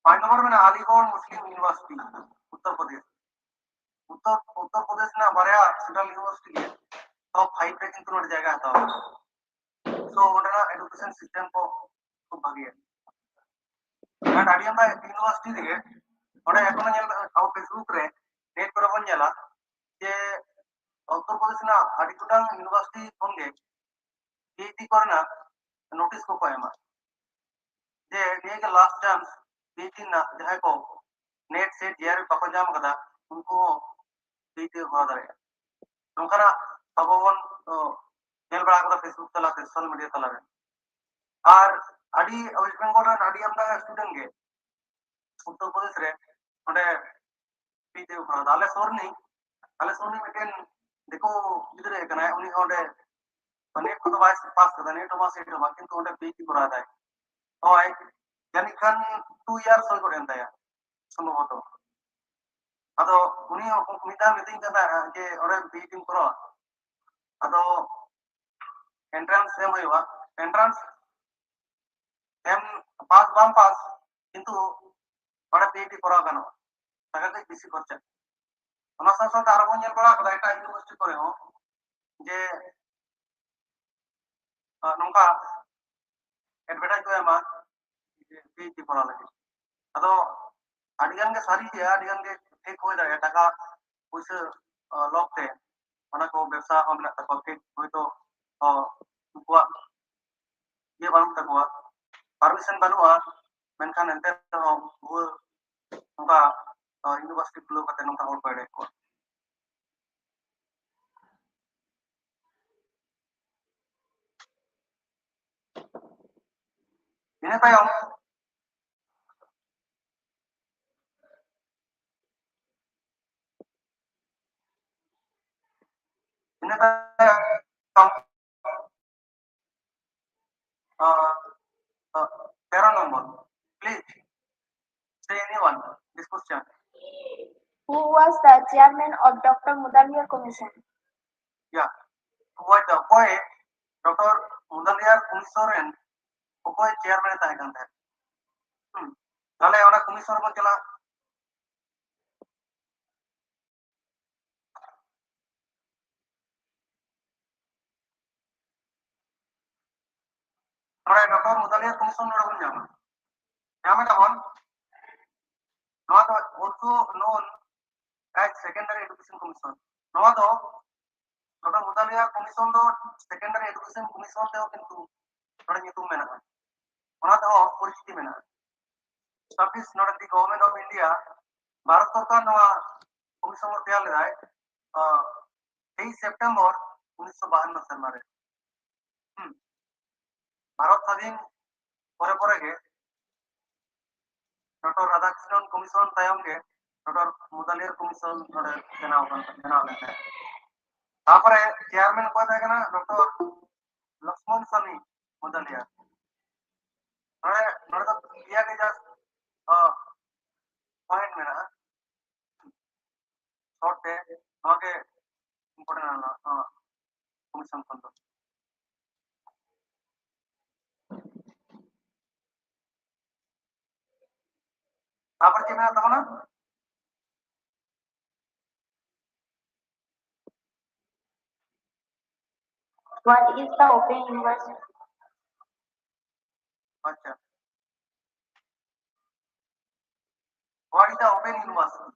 ᱯᱟᱸᱪ ᱱᱚᱢᱵᱚᱨ ᱢᱮᱱᱟᱜᱼᱟ ᱟᱞᱤᱜᱚᱲ ᱢᱩᱥᱞᱤᱢ ᱤᱭᱩᱱᱤᱵᱷᱟᱨᱥᱤᱴᱤ, ᱩᱛᱛᱚᱨ ᱯᱨᱚᱫᱮᱥ᱾ ᱩᱛᱛᱚᱨ, ᱩᱛᱛᱚᱨ ᱯᱨᱚᱫᱮᱥ ᱨᱮᱱᱟᱜ ᱵᱟᱨᱭᱟ ᱥᱮᱱᱴᱨᱟᱞ ᱤᱭᱩᱱᱤᱵᱷᱟᱨᱥᱤᱴᱤ ᱜᱮ ᱴᱚᱯ ᱯᱷᱟᱭᱤᱵᱷ ᱨᱮ ᱠᱤᱱᱛᱩ ᱱᱚᱰᱮ ᱡᱟᱭᱜᱟ ᱦᱟᱛᱟᱣ ᱠᱟᱫᱟ᱾ ᱥᱳ ᱚᱸᱰᱮᱱᱟᱜ ᱮᱰᱩᱠᱮᱥᱚᱱ ᱥᱤᱥᱴᱮᱢ ᱠᱚ ᱠᱷᱩᱵ ᱵᱷᱟᱜᱮᱭᱟ᱾ ᱟᱨ ᱟᱹᱰᱤ ᱟᱢᱫᱟ ᱤᱭᱩᱱᱤᱵᱷᱟᱨᱥᱤᱴᱤ ᱨᱮᱜᱮ ᱚᱸᱰᱮ ᱮᱠᱷᱚᱱᱳ ᱧᱮᱞ ᱢᱮ, ᱟᱵᱚ ᱯᱷᱮᱥᱵᱩᱠ ᱨᱮ, ᱱᱮᱴ ᱠᱚᱨᱮ ᱵᱚᱱ ᱧᱮᱞᱟ ᱡᱮ ᱩᱛᱛᱚᱨ ᱯᱨᱚᱫᱮᱥ ᱨᱮᱱᱟᱜ ᱟᱹᱰᱤ ᱜᱚᱴᱟᱝ ᱤᱭᱩᱱᱤᱵᱷᱟᱨᱥᱤᱴᱤ ᱠᱷᱚᱱ ᱜᱮ ᱯᱤ ᱮᱭᱤᱪ ᱰᱤ ᱠᱚᱨᱮᱱᱟᱜ ᱱᱳᱴᱤᱥ ᱠᱚᱠᱚ ᱮᱢᱟ ᱡᱮ ᱱᱤᱭᱟᱹ ᱜᱮ last chance P H D ᱨᱮᱱᱟᱜ, ᱡᱟᱦᱟᱸᱭ ᱠᱚ ᱱᱮᱴ ᱥᱮᱴ ᱡᱤ ᱟᱨ ᱮᱯᱷ ᱵᱟᱠᱚ ᱧᱟᱢ ᱠᱟᱫᱟ, ᱩᱱᱠᱩ ᱦᱚᱸ ᱯᱤ ᱮᱭᱤᱪ ᱰᱤ ᱠᱚ ᱠᱚᱨᱟᱣ ᱫᱟᱲᱮᱭᱟᱜᱼᱟ᱾ ᱱᱚᱝᱠᱟᱱᱟᱜ ᱟᱵᱚ ᱵᱚᱱ, ᱚ, ᱧᱮᱞ ᱵᱟᱲᱟ ᱠᱟᱫᱟ ᱯᱷᱮᱥᱵᱩᱠ ᱛᱟᱞᱟᱛᱮ, ᱥᱳᱥᱟᱞ ᱢᱤᱰᱤᱭᱟ ᱛᱟᱞᱟᱨᱮ᱾ ᱟᱨ ᱟᱹᱰᱤ ᱳᱭᱮᱥᱴ ᱵᱮᱝᱜᱚᱞ ᱨᱮᱱ ᱟᱹᱰᱤ ᱟᱢᱫᱟ ᱥᱴᱩᱰᱮᱱᱴ ᱜᱮ ᱩᱛᱛᱚᱨ ᱯᱨᱚᱫᱮᱥ ᱨᱮ ᱚᱸᱰᱮ ᱯᱤ ᱮᱭᱤᱪ ᱰᱤ ᱠᱚ ᱠᱚᱨᱟᱣ ᱮᱫᱟ᱾ ᱟᱞᱮ ᱥᱩᱨ ᱨᱤᱱᱤᱡ, ᱟᱞᱮ ᱥᱩᱨ ᱨᱤᱱᱤᱡ ᱢᱤᱫᱴᱮᱱ ᱫᱤᱠᱩ ᱜᱤᱫᱽᱨᱟᱹ ᱠᱟᱱᱟᱭ, ᱩᱱᱤ ᱦᱚᱸ ᱚᱸᱰᱮ ᱱᱮᱴ ᱠᱚᱫᱚ ᱵᱟᱭ ᱯᱟᱥ ᱠᱟᱫᱟ, ᱱᱮᱴ ᱦᱚᱸ ᱵᱟᱝ ᱥᱮᱴ ᱦᱚᱸ ᱵᱟᱝ, ᱠᱤᱱᱛᱩ ᱚᱸᱰᱮ ᱯᱤ ᱮᱭᱤᱪ ᱰᱤ ᱠᱚᱨᱟᱣ ᱮᱫᱟᱭ᱾ ᱦᱳᱭ, ᱡᱟᱹᱱᱤᱡ ᱠᱷᱟᱱ ᱴᱩ ᱤᱭᱟᱨᱥ ᱦᱩᱭ ᱜᱚᱫ ᱮᱱ ᱛᱟᱭᱟ ᱥᱚᱢᱵᱷᱚᱵᱚᱛᱚ᱾ ᱟᱫᱚ ᱩᱱᱤ ᱦᱚᱸ ᱢᱤᱫ ᱫᱷᱟᱣ ᱢᱤᱛᱟᱹᱧ ᱠᱟᱱ ᱛᱟᱦᱮᱸᱫ ᱡᱮ ᱚᱸᱰᱮ ᱯᱤ ᱮᱭᱤᱪ ᱰᱤᱢ ᱠᱚᱨᱟᱣᱟ, ᱟᱫᱚ ᱮᱱᱴᱨᱟᱱᱥ ᱮᱢ ᱦᱩᱭᱩᱜᱼᱟ, ᱮᱱᱴᱨᱟᱱᱥ ᱮᱢ ᱯᱟᱥ ᱵᱟᱢ ᱯᱟᱥ, ᱠᱤᱱᱛᱩ ᱚᱸᱰᱮ ᱯᱤ ᱮᱭᱤᱪ ᱰᱤ ᱠᱚᱨᱟᱣ ᱜᱟᱱᱚᱜᱼᱟ, ᱴᱟᱠᱟ ᱠᱟᱹᱡ ᱵᱮᱥᱤ ᱠᱷᱚᱨᱪᱟ᱾ ᱚᱱᱟ ᱥᱟᱶ ᱥᱟᱶᱛᱮ ᱟᱨᱚ ᱵᱚᱱ ᱧᱮᱞ ᱵᱟᱲᱟ ᱠᱟᱫᱟ ᱮᱴᱟᱜ ᱤᱭᱩᱱᱤᱵᱷᱟᱨᱥᱤᱴᱤ ᱠᱚᱨᱮ ᱦᱚᱸ ᱡᱮ ᱱᱚᱝᱠᱟ ᱮᱰᱵᱷᱮᱴᱟᱭᱤᱡ ᱠᱚ ᱮᱢᱟ ᱯᱤ ᱮᱭᱤᱪ ᱰᱤ ᱠᱚᱨᱟᱣ ᱞᱟᱹᱜᱤᱫ᱾ ᱟᱫᱚ ᱟᱹᱰᱤ ᱜᱟᱱ ᱜᱮ ᱥᱟᱹᱨᱤ ᱜᱮᱭᱟ, ᱟᱹᱰᱤ ᱜᱟᱱ ᱜᱮ ᱯᱷᱮᱠ ᱦᱩᱭ ᱫᱟᱲᱮᱭᱟᱜᱼᱟ, ᱴᱟᱠᱟ ᱯᱩᱭᱥᱟᱹ ᱞᱚᱵᱷ ᱛᱮ ᱚᱱᱟ ᱠᱚ ᱵᱮᱵᱽᱥᱟ ᱦᱚᱸ ᱢᱮᱱᱟᱜ ᱛᱟᱠᱚᱣᱟ, ᱯᱷᱮᱠ ᱦᱚᱭᱛᱳ ᱩᱱᱠᱩᱣᱟᱜ ᱤᱭᱟᱹ ᱵᱟᱹᱱᱩᱜ ᱛᱟᱠᱚᱣᱟ, ᱯᱟᱨᱢᱤᱥᱚᱱ ᱵᱟᱹᱱᱩᱜᱼᱟ, ᱢᱮᱱᱠᱷᱟᱱ ᱮᱱᱛᱮ ᱨᱮᱦᱚᱸ ᱵᱷᱩᱣᱟᱹ ᱱᱚᱝᱠᱟ ᱤᱭᱩᱱᱤᱵᱷᱟᱨᱥᱤᱴᱤ ᱠᱷᱩᱞᱟᱹᱣ ᱠᱟᱛᱮ ᱱᱚᱝᱠᱟ ᱦᱚᱲ ᱠᱚ ᱮᱲᱮᱭᱮᱫ ᱠᱚᱣᱟ᱾ ᱤᱱᱟᱹ ᱛᱟᱭᱚᱢ ᱤᱱᱟᱹ ᱛᱟᱭᱚᱢ ᱛᱮᱨᱚ number, please say anyone this question. Who was the chairman of Doctor Mudalia Commission? Yeah, ᱚᱠᱚᱭ ᱫᱚ ᱚᱠᱚᱭ ᱰᱚᱠᱴᱚᱨ ᱢᱩᱫᱟᱞᱤᱭᱟᱨ ᱠᱚᱢᱤᱥᱚᱱ ᱨᱮᱱ ᱚᱠᱚᱭ ᱪᱮᱭᱟᱨᱢᱮᱱ ᱮ ᱛᱟᱦᱮᱸ ᱠᱟᱱ ᱛᱟᱦᱮᱸᱫ? ᱦᱩᱸ᱾ ᱛᱟᱦᱞᱮ ᱚᱱᱟ ᱠᱚᱢᱤᱥᱚᱱ ᱨᱮᱵᱚᱱ ᱪᱟᱞᱟᱜᱼᱟ᱾ ᱱᱚᱰᱮ ᱰᱚᱠᱴᱚᱨ ᱢᱩᱫᱟᱞᱤᱭᱟᱨ ᱠᱚᱢᱤᱥᱚᱱ ᱱᱚᱰᱮ ᱵᱚᱱ ᱧᱟᱢᱟ, ᱧᱟᱢ ᱮᱫᱟ ᱵᱚᱱ᱾ ᱱᱚᱣᱟ ᱫᱚ also known as secondary education commission. ᱱᱚᱣᱟ ᱫᱚ ᱰᱚᱠᱴᱚᱨ ᱢᱩᱫᱟᱞᱤᱭᱟᱨ ᱠᱚᱢᱤᱥᱚᱱ ᱫᱚ ᱥᱮᱠᱮᱱᱰᱟᱨᱤ ᱮᱰᱩᱠᱮᱥᱚᱱ ᱠᱚᱢᱤᱥᱚᱱ ᱛᱮᱦᱚᱸ ᱠᱤᱱᱛᱩ ᱱᱚᱰᱮ ᱧᱩᱛᱩᱢ ᱢᱮᱱᱟᱜᱼᱟ, ᱚᱱᱟ ᱛᱮᱦᱚᱸ ᱯᱚᱨᱤᱪᱤᱛᱤ ᱢᱮᱱᱟᱜᱼᱟ᱾ ᱥᱟᱨᱵᱷᱤᱥ ᱱᱚᱰᱮ the Government of India, Bharat ᱥᱚᱨᱠᱟᱨ ᱱᱚᱣᱟ ᱠᱚᱢᱤᱥᱚᱱ ᱠᱚ ᱛᱮᱭᱟᱨ ᱞᱮᱫᱟᱭ ᱛᱮᱭᱤᱥ ᱥᱮᱯᱴᱮᱢᱵᱚᱨ ᱩᱱᱤᱥᱥᱚ ᱵᱟᱦᱟᱱᱱᱚ ᱥᱮᱨᱢᱟ ᱨᱮ᱾ ᱦᱩᱸ᱾ ᱵᱷᱟᱨᱚᱛ ᱥᱟᱫᱷᱤᱱ ᱯᱚᱨᱮ ᱯᱚᱨᱮ ᱜᱮ ᱰᱚᱠᱴᱚᱨ ᱨᱟᱫᱷᱟᱠᱨᱤᱥᱱᱚᱱ ᱠᱚᱢᱤᱥᱚᱱ ᱛᱟᱭᱚᱢ ᱜᱮ ᱰᱚᱠᱴᱚᱨ ᱢᱩᱫᱟᱞᱤᱭᱟᱨ ᱠᱚᱢᱤᱥᱚᱱ ᱱᱚᱰᱮ ᱵᱮᱱᱟᱣ ᱠᱟᱱ, ᱵᱮᱱᱟᱣ ᱞᱮᱱ ᱛᱟᱦᱮᱸᱫ᱾ ᱛᱟᱨᱯᱚᱨᱮ ᱪᱮᱭᱟᱨᱢᱮᱱ ᱚᱠᱚᱭ ᱛᱟᱦᱮᱸ ᱠᱟᱱᱟ? ᱰᱚᱠᱴᱚᱨ ᱞᱚᱠᱥᱢᱚᱱ ᱥᱟᱢᱤ ᱢᱩᱫᱟᱞᱤᱭᱟᱨ᱾ ᱱᱚᱰᱮ, ᱱᱚᱰᱮ ᱫᱚ ᱯᱮᱭᱟ ᱜᱮ just, ᱚ, ᱯᱚᱭᱮᱱᱴ ᱢᱮᱱᱟᱜᱼᱟ᱾ ᱦᱚᱲ ᱛᱮ ᱱᱚᱣᱟ ᱜᱮ important ᱟᱱᱟ, ᱱᱚᱣᱟ ᱠᱚᱢᱤᱥᱚᱱ ᱠᱷᱚᱱ ᱫᱚ᱾ ᱛᱟᱨᱯᱚᱨ ᱪᱮᱫ ᱢᱮᱱᱟᱜ ᱛᱟᱵᱚᱱᱟ? What is the Open University? ᱟᱪᱪᱷᱟ, what is the Open University?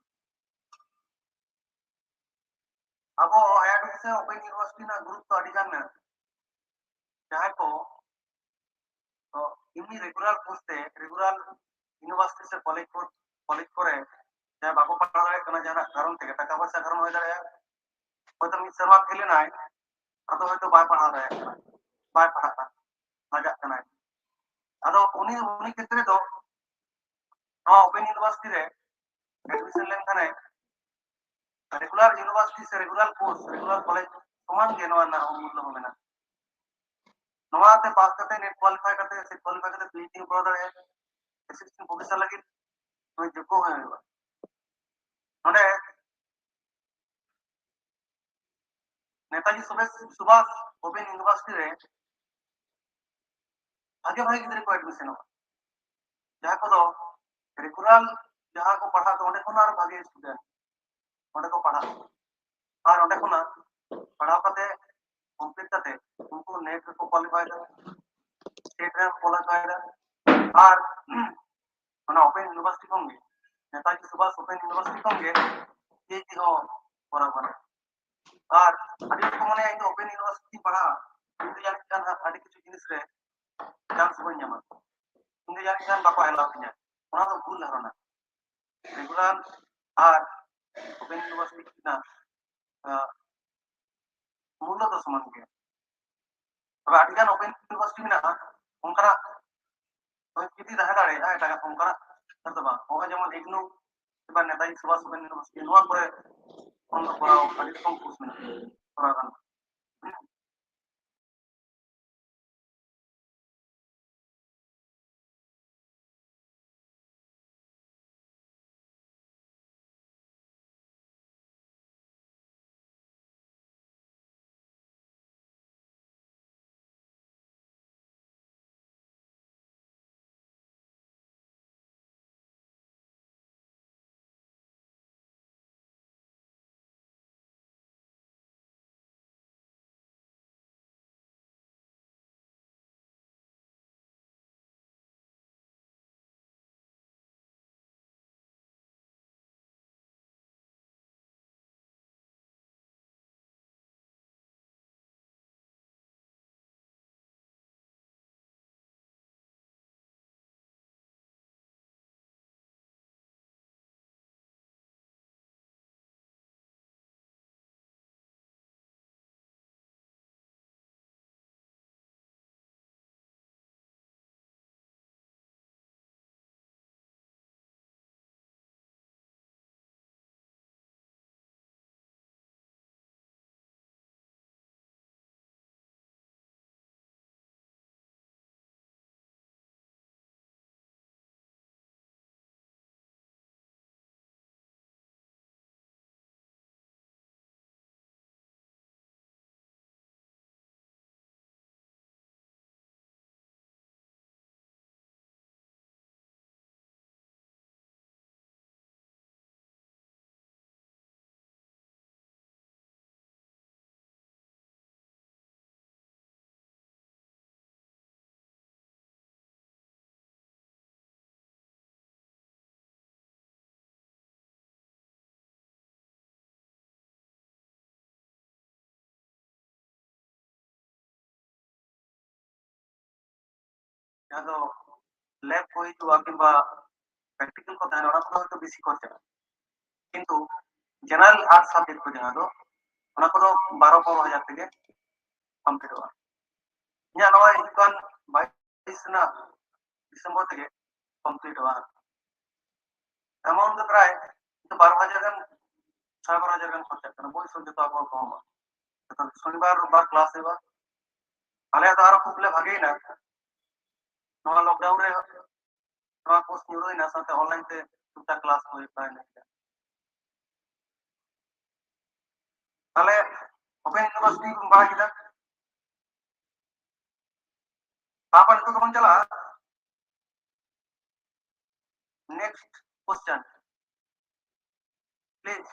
ᱟᱵᱚ higher education Open University ᱨᱮᱱᱟᱜ ᱜᱩᱨᱩᱛᱛᱚ ᱟᱹᱰᱤ ᱜᱟᱱ ᱢᱮᱱᱟᱜᱼᱟ᱾ ᱡᱟᱦᱟᱸᱭ ᱠᱚ ᱛᱚ ᱮᱢᱱᱤ regular course ᱛᱮ, regular university ᱥᱮ college ᱠᱚ, college ᱠᱚᱨᱮ ᱡᱟᱦᱟᱸᱭ ᱵᱟᱠᱚ ᱯᱟᱲᱦᱟᱣ ᱫᱟᱲᱮᱭᱟᱜ ᱠᱟᱱᱟ ᱡᱟᱦᱟᱱᱟᱜ ᱠᱟᱨᱚᱱ ᱛᱮᱜᱮ, ᱴᱟᱠᱟ ᱯᱚᱭᱥᱟ ᱠᱟᱨᱚᱱ ᱦᱩᱭ ᱫᱟᱲᱮᱭᱟᱜᱼᱟ, ᱦᱚᱭᱛᱳ ᱢᱤᱫ ᱥᱮᱨᱢᱟ ᱯᱷᱮᱞ ᱮᱱᱟᱭ, ᱟᱫᱚ ᱦᱚᱭᱛᱳ ᱵᱟᱭ ᱯᱟᱲᱦᱟᱣ ᱫᱟᱲᱮᱭᱟᱜ ᱠᱟᱱᱟ, ᱵᱟᱭ ᱯᱟᱲᱦᱟᱜ ᱠᱟᱱᱟ, ᱞᱟᱡᱟᱜ ᱠᱟᱱᱟᱭ᱾ ᱟᱫᱚ ᱩᱱᱤ, ᱩᱱᱤ ᱠᱷᱮᱛᱨᱮ ᱫᱚ ᱱᱚᱣᱟ Open University ᱨᱮ admission ᱞᱮᱱᱠᱷᱟᱱᱮ regular university ᱥᱮ regular course, regular college ᱥᱚᱢᱟᱱ ᱜᱮ ᱱᱚᱣᱟ ᱨᱮᱱᱟᱜ ᱦᱚᱸ ᱢᱩᱞᱞᱚ ᱦᱚᱸ ᱢᱮᱱᱟᱜᱼᱟ᱾ ᱱᱚᱣᱟ ᱛᱮ ᱯᱟᱥ ᱠᱟᱛᱮ, NET qualify ᱠᱟᱛᱮ, SET qualify ᱠᱟᱛᱮ PhD ᱦᱚᱸ ᱠᱚᱨᱟᱣ ᱫᱟᱲᱮᱭᱟᱜᱼᱟ, assistant professor ᱞᱟᱹᱜᱤᱫ ᱩᱱᱤ ᱡᱳᱜᱽᱜᱚ ᱦᱩᱭ ᱦᱩᱭᱩᱜᱼᱟ᱾ ᱱᱚᱰᱮ ᱱᱮᱛᱟᱡᱤ ᱥᱩᱵᱷᱟᱥ, ᱥᱩᱵᱷᱟᱥ Open University ᱨᱮ ᱵᱷᱟᱜᱮ ᱵᱷᱟᱜᱮ ᱜᱤᱫᱽᱨᱟᱹ ᱠᱚ admissionᱚᱜᱼᱟ, ᱡᱟᱦᱟᱸ ᱠᱚᱫᱚ regular ᱡᱟᱦᱟᱸ ᱠᱚ ᱯᱟᱲᱦᱟᱜ ᱫᱚ ᱚᱸᱰᱮ ᱠᱷᱚᱱ ᱟᱨ ᱵᱷᱟᱜᱮ student ᱚᱸᱰᱮ ᱠᱚ ᱯᱟᱲᱦᱟᱜᱼᱟ᱾ ᱟᱨ ᱚᱸᱰᱮ ᱠᱷᱚᱱᱟᱜ ᱯᱟᱲᱦᱟᱣ ᱠᱟᱛᱮ, complete ᱠᱟᱛᱮ ᱩᱱᱠᱩ NET ᱨᱮᱠᱚ qualify ᱫᱟ, SET ᱨᱮ qualify ᱫᱟ᱾ ᱟᱨ ᱚᱱᱟ Open University ᱠᱷᱚᱱ ᱜᱮ, ᱱᱮᱛᱟᱡᱤ ᱥᱩᱵᱷᱟᱥ Open University ᱠᱷᱚᱱ ᱜᱮ PhD ᱦᱚᱸ ᱠᱚᱨᱟᱣ ᱜᱟᱱᱚᱜᱼᱟ᱾ ᱟᱨ ᱟᱹᱰᱤ ᱦᱚᱲ ᱠᱚ ᱢᱚᱱᱮᱭᱟ, "ᱤᱧ ᱫᱚ Open University ᱯᱟᱲᱦᱟᱜᱼᱟ, ᱤᱧ ᱫᱚ ᱡᱟᱹᱱᱤᱡ ᱠᱷᱟᱱ ᱦᱟᱸᱜ ᱟᱹᱰᱤ ᱠᱤᱪᱷᱩ ᱡᱤᱱᱤᱥ ᱨᱮ chance ᱵᱟᱹᱧ ᱧᱟᱢᱟ, ᱤᱧ ᱫᱚ ᱡᱟᱹᱱᱤᱡ ᱠᱷᱟᱱ ᱵᱟᱠᱚ allow ᱤᱧᱟ᱾" ᱚᱱᱟ ᱫᱚ ᱵᱷᱩᱞ ᱫᱷᱟᱨᱚᱱᱟ᱾ Regular ᱟᱨ Open University ᱨᱮᱱᱟᱜ, ᱟᱸ, ᱢᱩᱞᱞᱚ ᱫᱚ ᱥᱚᱢᱟᱱ ᱜᱮᱭᱟ᱾ ᱛᱚᱵᱮ ᱟᱹᱰᱤᱜᱟᱱ Open University ᱢᱮᱱᱟᱜᱼᱟ, ᱚᱱᱠᱟᱱᱟᱜ ᱡᱩᱫᱤ ᱛᱟᱦᱮᱸ ᱫᱟᱲᱮᱭᱟᱜᱼᱟ ᱮᱴᱟᱜᱟᱜ ᱚᱱᱠᱟᱱᱟᱜ, ᱦᱮᱸ ᱥᱮ ᱵᱟᱝ? ᱱᱚᱜᱼᱚᱭ ᱡᱮᱢᱚᱱ IGNOU ᱠᱤᱝᱵᱟ ᱱᱮᱛᱟᱡᱤ ᱥᱩᱵᱷᱟᱥ Open University, ᱱᱚᱣᱟ ᱠᱚᱨᱮ ᱠᱷᱚᱱ ᱫᱚ ᱠᱚᱨᱟᱣ ᱟᱹᱰᱤ ᱨᱚᱠᱚᱢ course ᱢᱮᱱᱟᱜᱼᱟ, ᱠᱚᱨᱟᱣ ᱜᱟᱱᱚᱜᱼᱟ᱾ ᱡᱟᱦᱟᱸ ᱫᱚ ᱞᱮᱵ ᱠᱚ ᱦᱤᱡᱩᱜᱼᱟ ᱠᱤᱝᱵᱟ ᱯᱨᱮᱠᱴᱤᱠᱮᱞ ᱠᱚ ᱛᱟᱦᱮᱱᱟ, ᱚᱱᱟ ᱠᱚᱫᱚ ᱦᱚᱭᱛᱳ ᱵᱮᱥᱤ ᱠᱷᱚᱨᱪᱟᱜᱼᱟ᱾ ᱠᱤᱱᱛᱩ ᱡᱮᱱᱟᱨᱮᱞ ᱟᱨᱴᱥ ᱥᱟᱵᱡᱮᱠᱴ ᱠᱚ ᱡᱟᱦᱟᱸ ᱫᱚ, ᱚᱱᱟ ᱠᱚᱫᱚ ᱵᱟᱨᱚ ᱯᱚᱱᱨᱚ ᱦᱟᱡᱟᱨ ᱛᱮᱜᱮ ᱠᱚᱢᱯᱞᱤᱴᱚᱜᱼᱟ᱾ ᱤᱧᱟᱹᱜ ᱱᱚᱣᱟ ᱦᱤᱡᱩᱜ ᱠᱟᱱ ᱵᱟᱭᱤᱥ ᱨᱮᱱᱟᱜ ᱰᱤᱥᱮᱢᱵᱚᱨ ᱛᱮᱜᱮ ᱠᱚᱢᱯᱞᱤᱴᱚᱜᱼᱟ᱾ ᱮᱢᱟᱣᱩᱱᱴ ᱫᱚ ᱯᱨᱟᱭ ᱵᱟᱨᱚ ᱦᱟᱡᱟᱨ ᱜᱟᱱ, ᱥᱟᱲᱮ ᱵᱟᱨᱚ ᱦᱟᱡᱟᱨ ᱜᱟᱱ ᱠᱷᱚᱨᱪᱟᱜ ᱠᱟᱱᱟ, ᱵᱳᱭ ᱥᱚᱵ ᱡᱚᱛᱚ ᱟᱵᱚ ᱠᱚ ᱮᱢᱟ᱾ ᱡᱚᱛᱚ ᱥᱚᱱᱤᱵᱟᱨ ᱨᱳᱵᱵᱟᱨ ᱠᱞᱟᱥ ᱦᱩᱭᱩᱜᱼᱟ᱾ ᱟᱞᱮᱭᱟᱜ ᱫᱚ ᱟᱨᱚ ᱠᱷᱩᱵ ᱞᱮ ᱵᱷᱟᱜᱮᱭᱮᱱᱟ, ᱱᱚᱣᱟ ᱞᱚᱠᱰᱟᱣᱩᱱ ᱨᱮ ᱱᱚᱣᱟ ᱠᱳᱨᱥ ᱧᱩᱨᱩᱭᱮᱱᱟ, ᱥᱟᱶᱛᱮ ᱚᱱᱞᱟᱭᱤᱱ ᱛᱮ ᱴᱩᱠ ᱴᱟᱠ ᱠᱞᱟᱥ ᱦᱩᱭᱩᱜ ᱠᱟᱱᱟ᱾ ᱛᱟᱦᱞᱮ ᱳᱯᱮᱱ ᱤᱭᱩᱱᱤᱵᱷᱟᱨᱥᱤᱴᱤ ᱵᱚᱱ ᱵᱟᱲᱟᱭ ᱠᱮᱫᱟ, ᱛᱟᱨᱯᱚᱨ ᱱᱤᱛᱚᱜ ᱫᱚᱵᱚᱱ ᱪᱟᱞᱟᱜᱼᱟ next question. Please.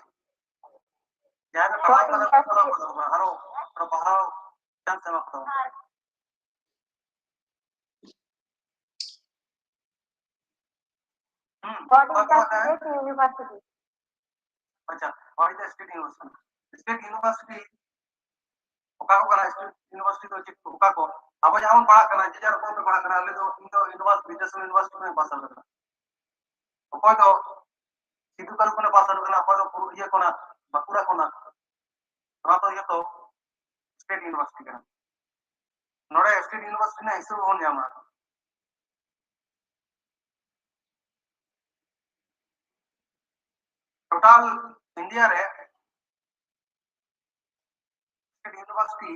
ᱡᱟᱦᱟᱸᱭ ᱯᱮ ᱯᱟᱲᱦᱟᱣ ᱠᱟᱱᱟ, ᱯᱟᱲᱦᱟᱣ ᱠᱟᱱᱟ, ᱟᱨᱚ, ᱟᱨᱚ ᱯᱟᱲᱦᱟᱣ chance ᱮᱢᱟ ᱠᱚ ᱛᱟᱵᱚᱱ ᱯᱮ᱾ ᱦᱩᱸ, What is the state university? ᱟᱪᱪᱷᱟ, what is the state university? State university ᱚᱠᱟ ᱠᱚ ᱠᱟᱱᱟ? State university ᱫᱚ ᱪᱮᱫ ᱠᱚ, ᱚᱠᱟ ᱠᱚ? ᱟᱵᱚ ᱡᱟᱦᱟᱸ ᱵᱚᱱ ᱯᱟᱲᱦᱟᱜ ᱠᱟᱱᱟ, ᱡᱮ ᱡᱟᱦᱟᱸ ᱨᱚᱠᱚᱢ ᱯᱮ ᱯᱟᱲᱦᱟᱜ ᱠᱟᱱᱟ, ᱟᱞᱮ ᱫᱚ, ᱤᱧ ᱫᱚ ᱤᱭᱩᱱᱤᱵᱷᱟᱨᱥᱤᱴᱤ, ᱵᱤᱫᱽᱫᱟᱥᱟᱜᱚᱨ ᱤᱭᱩᱱᱤᱵᱷᱟᱨᱥᱤᱴᱤ ᱨᱮ ᱯᱟᱥ ᱟᱣᱩᱴ ᱟᱠᱟᱱᱟ᱾ ᱚᱠᱚᱭ ᱫᱚ ᱥᱤᱫᱩ ᱠᱟᱹᱱᱦᱩ ᱠᱷᱚᱱᱮ ᱯᱟᱥ ᱟᱣᱩᱴ ᱟᱠᱟᱱᱟ, ᱚᱠᱚᱭ ᱫᱚ ᱯᱩᱨᱩᱞᱤᱭᱟᱹ ᱠᱷᱚᱱᱟᱜ, ᱵᱟᱸᱠᱩᱲᱟ ᱠᱷᱚᱱᱟᱜ, ᱱᱚᱣᱟ ᱫᱚ ᱡᱚᱛᱚ ᱥᱴᱮᱴ ᱤᱭᱩᱱᱤᱵᱷᱟᱨᱥᱤᱴᱤ ᱠᱟᱱᱟ᱾ ᱱᱚᱰᱮ ᱥᱴᱮᱴ ᱤᱭᱩᱱᱤᱵᱷᱟᱨᱥᱤᱴᱤ ᱨᱮᱱᱟᱜ ᱦᱤᱥᱟᱹᱵ ᱵᱚᱱ ᱧᱟᱢᱟ᱾ ᱴᱳᱴᱟᱞ ᱤᱱᱰᱤᱭᱟ ᱨᱮ ᱥᱴᱮᱴ ᱤᱭᱩᱱᱤᱵᱷᱟᱨᱥᱤᱴᱤ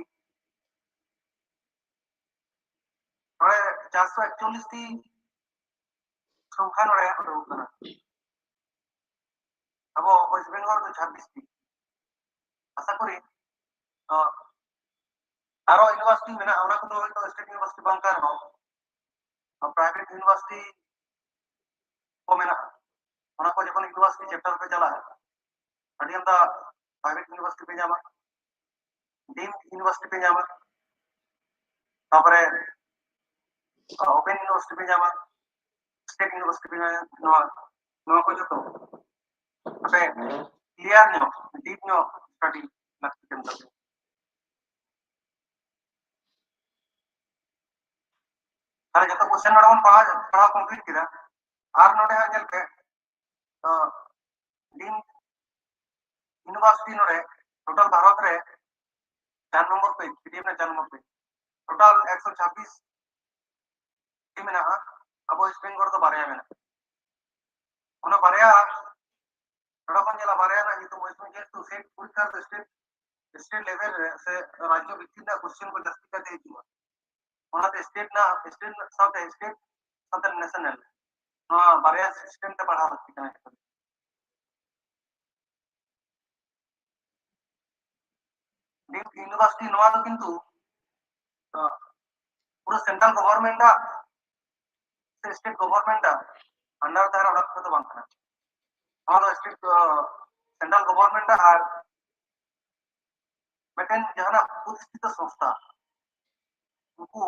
ᱱᱚᱰᱮ ᱪᱟᱨᱥᱚ ᱮᱠᱪᱚᱞᱞᱤᱥ ᱴᱤ ᱥᱚᱝᱠᱷᱟ ᱱᱚᱰᱮ ᱩᱰᱩᱠ ᱠᱟᱱᱟ᱾ ᱟᱵᱚ ᱳᱭᱮᱥᱴ ᱵᱮᱝᱜᱚᱞ ᱫᱚ ᱪᱷᱟᱵᱵᱤᱥ ᱴᱤ᱾ ᱟᱥᱟ ᱠᱚᱨᱤ, ᱚ, ᱟᱨᱚ ᱤᱭᱩᱱᱤᱵᱷᱟᱨᱥᱤᱴᱤ ᱢᱮᱱᱟᱜᱼᱟ, ᱚᱱᱟ ᱠᱚᱫᱚ ᱦᱚᱭᱛᱳ ᱥᱴᱮᱴ ᱤᱭᱩᱱᱤᱵᱷᱟᱨᱥᱤᱴᱤ ᱵᱟᱝ ᱠᱟᱱ ᱨᱮᱦᱚᱸ, ᱯᱨᱟᱭᱵᱷᱮᱴ ᱤᱭᱩᱱᱤᱵᱷᱟᱨᱥᱤᱴᱤ ᱠᱚ ᱢᱮᱱᱟᱜᱼᱟ᱾ ᱚᱱᱟ ᱠᱚ ᱡᱚᱠᱷᱚᱱ ᱤᱭᱩᱱᱤᱵᱷᱟᱨᱥᱤᱴᱤ ᱪᱮᱯᱴᱟᱨ ᱯᱮ ᱪᱟᱞᱟᱜᱼᱟ, ᱟᱹᱰᱤ ᱟᱢᱫᱟ ᱯᱨᱟᱭᱵᱷᱮᱴ ᱤᱭᱩᱱᱤᱵᱷᱟᱨᱥᱤᱴᱤ ᱯᱮ ᱧᱟᱢᱟ, ᱰᱤᱢᱰ ᱤᱭᱩᱱᱤᱵᱷᱟᱨᱥᱤᱴᱤ ᱯᱮ ᱧᱟᱢᱟ, ᱛᱟᱨᱯᱚᱨᱮ ᱳᱯᱮᱱ ᱤᱭᱩᱱᱤᱵᱷᱟᱨᱥᱤᱴᱤ ᱯᱮ ᱧᱟᱢᱟ, ᱥᱴᱮᱴ ᱤᱭᱩᱱᱤᱵᱷᱟᱨᱥᱤᱴᱤ ᱯᱮ ᱧᱟᱢᱟ᱾ ᱱᱚᱣᱟ, ᱱᱚᱣᱟ ᱠᱚ ᱡᱚᱛᱚ ᱟᱯᱮ ᱠᱞᱤᱭᱟᱨ ᱧᱚᱜ, ᱰᱤᱯ ᱧᱚᱜ ᱥᱴᱟᱰᱤ ᱞᱟᱹᱠᱛᱤ ᱠᱟᱱ ᱛᱟᱯᱮᱭᱟ᱾ ᱛᱟᱦᱞᱮ ᱡᱚᱛᱚ ᱠᱚᱥᱪᱮᱱ ᱱᱚᱰᱮ ᱵᱚᱱ ᱯᱟᱲᱦᱟᱣ ᱯᱟᱲᱦᱟᱣ ᱠᱚᱢᱯᱞᱤᱴ ᱠᱮᱫᱟ᱾ ᱟᱨ ᱱᱚᱰᱮ ᱦᱟᱸᱜ ᱧᱮᱞ ᱯᱮ, ᱰᱤᱢᱰ ᱤᱭᱩᱱᱤᱵᱷᱟᱨᱥᱤᱴᱤ ᱱᱚᱰᱮ ᱴᱳᱴᱟᱞ ᱵᱷᱟᱨᱚᱛ ᱨᱮ ᱪᱟᱨ ᱱᱚᱢᱵᱚᱨ ᱯᱮᱡᱽ, ᱯᱤᱰᱤᱮᱯ ᱨᱮ ᱪᱟᱨ ᱱᱚᱢᱵᱚᱨ ᱯᱮᱡᱽ, ᱴᱳᱴᱟᱞ ᱮᱠᱥᱚ ᱪᱷᱟᱵᱵᱤᱥ ᱢᱮᱱᱟᱜᱼᱟ᱾ ᱟᱵᱚ ᱳᱭᱮᱥᱴ ᱵᱮᱝᱜᱚᱞ ᱨᱮᱫᱚ ᱵᱟᱨᱭᱟ ᱢᱮᱱᱟᱜᱼᱟ᱾ ᱚᱱᱟ ᱵᱟᱨᱭᱟ ᱱᱚᱰᱮ ᱵᱚᱱ ᱧᱮᱞᱟ, ᱵᱟᱨᱭᱟ ᱨᱮᱱᱟᱜ ᱧᱩᱛᱩᱢ ᱳᱭᱮᱥᱴ ᱵᱮᱝᱜᱚᱞ ᱥᱮᱴ ᱯᱚᱨᱤᱠᱠᱷᱟ ᱫᱚ ᱥᱴᱮᱴ ᱥᱴᱮᱴ ᱞᱮᱵᱮᱞ ᱨᱮ ᱥᱮ ᱨᱟᱡᱽᱡᱚ ᱵᱷᱤᱛᱤᱨ ᱨᱮᱱᱟᱜ ᱠᱚᱥᱪᱮᱱ ᱠᱚ ᱡᱟᱹᱥᱛᱤ ᱠᱟᱭᱛᱮ ᱦᱤᱡᱩᱜᱼᱟ᱾ ᱚᱱᱟᱛᱮ ᱥᱴᱮᱴ ᱨᱮᱱᱟᱜ ᱥᱴᱮᱴ ᱨᱮᱱᱟᱜ ᱥᱟᱶᱛᱮ ᱥᱴᱮᱴ ᱥᱟᱶᱛᱮ ᱱᱮᱥᱚᱱᱟᱞ, ᱱᱚᱣᱟ ᱵᱟᱨᱭᱟ ᱥᱤᱥᱴᱮᱢ ᱛᱮ ᱯᱟᱲᱦᱟᱣ ᱞᱟᱹᱠᱛᱤ ᱠᱟᱱᱟ᱾ ᱰᱤᱢᱰ ᱤᱭᱩᱱᱤᱵᱷᱟᱨᱥᱤᱴᱤ ᱱᱚᱣᱟ ᱫᱚ ᱠᱤᱱᱛᱩ ᱯᱩᱨᱟᱹ ᱥᱮᱱᱴᱨᱟᱞ ᱜᱚᱵᱷᱚᱨᱱᱢᱮᱱᱴ ᱟᱜ ᱥᱮ ᱥᱴᱮᱴ ᱜᱚᱵᱷᱚᱨᱱᱢᱮᱱᱴ ᱟᱜ ᱟᱱᱰᱟᱨ ᱛᱟᱦᱮᱱ ᱚᱱᱟ ᱠᱚᱫᱚ ᱵᱟᱝ ᱠᱟᱱᱟ᱾ ᱱᱚᱣᱟ ᱫᱚ ᱥᱴᱮᱴ ᱥᱮᱱᱴᱨᱟᱞ ᱜᱚᱵᱷᱚᱨᱱᱢᱮᱱᱴ ᱟᱜ ᱟᱨ ᱢᱤᱫᱴᱮᱱ ᱡᱟᱦᱟᱱᱟᱜ ᱯᱨᱚᱛᱤᱥᱴᱷᱤᱛᱚ ᱥᱚᱝᱥᱛᱷᱟ, ᱩᱱᱠᱩ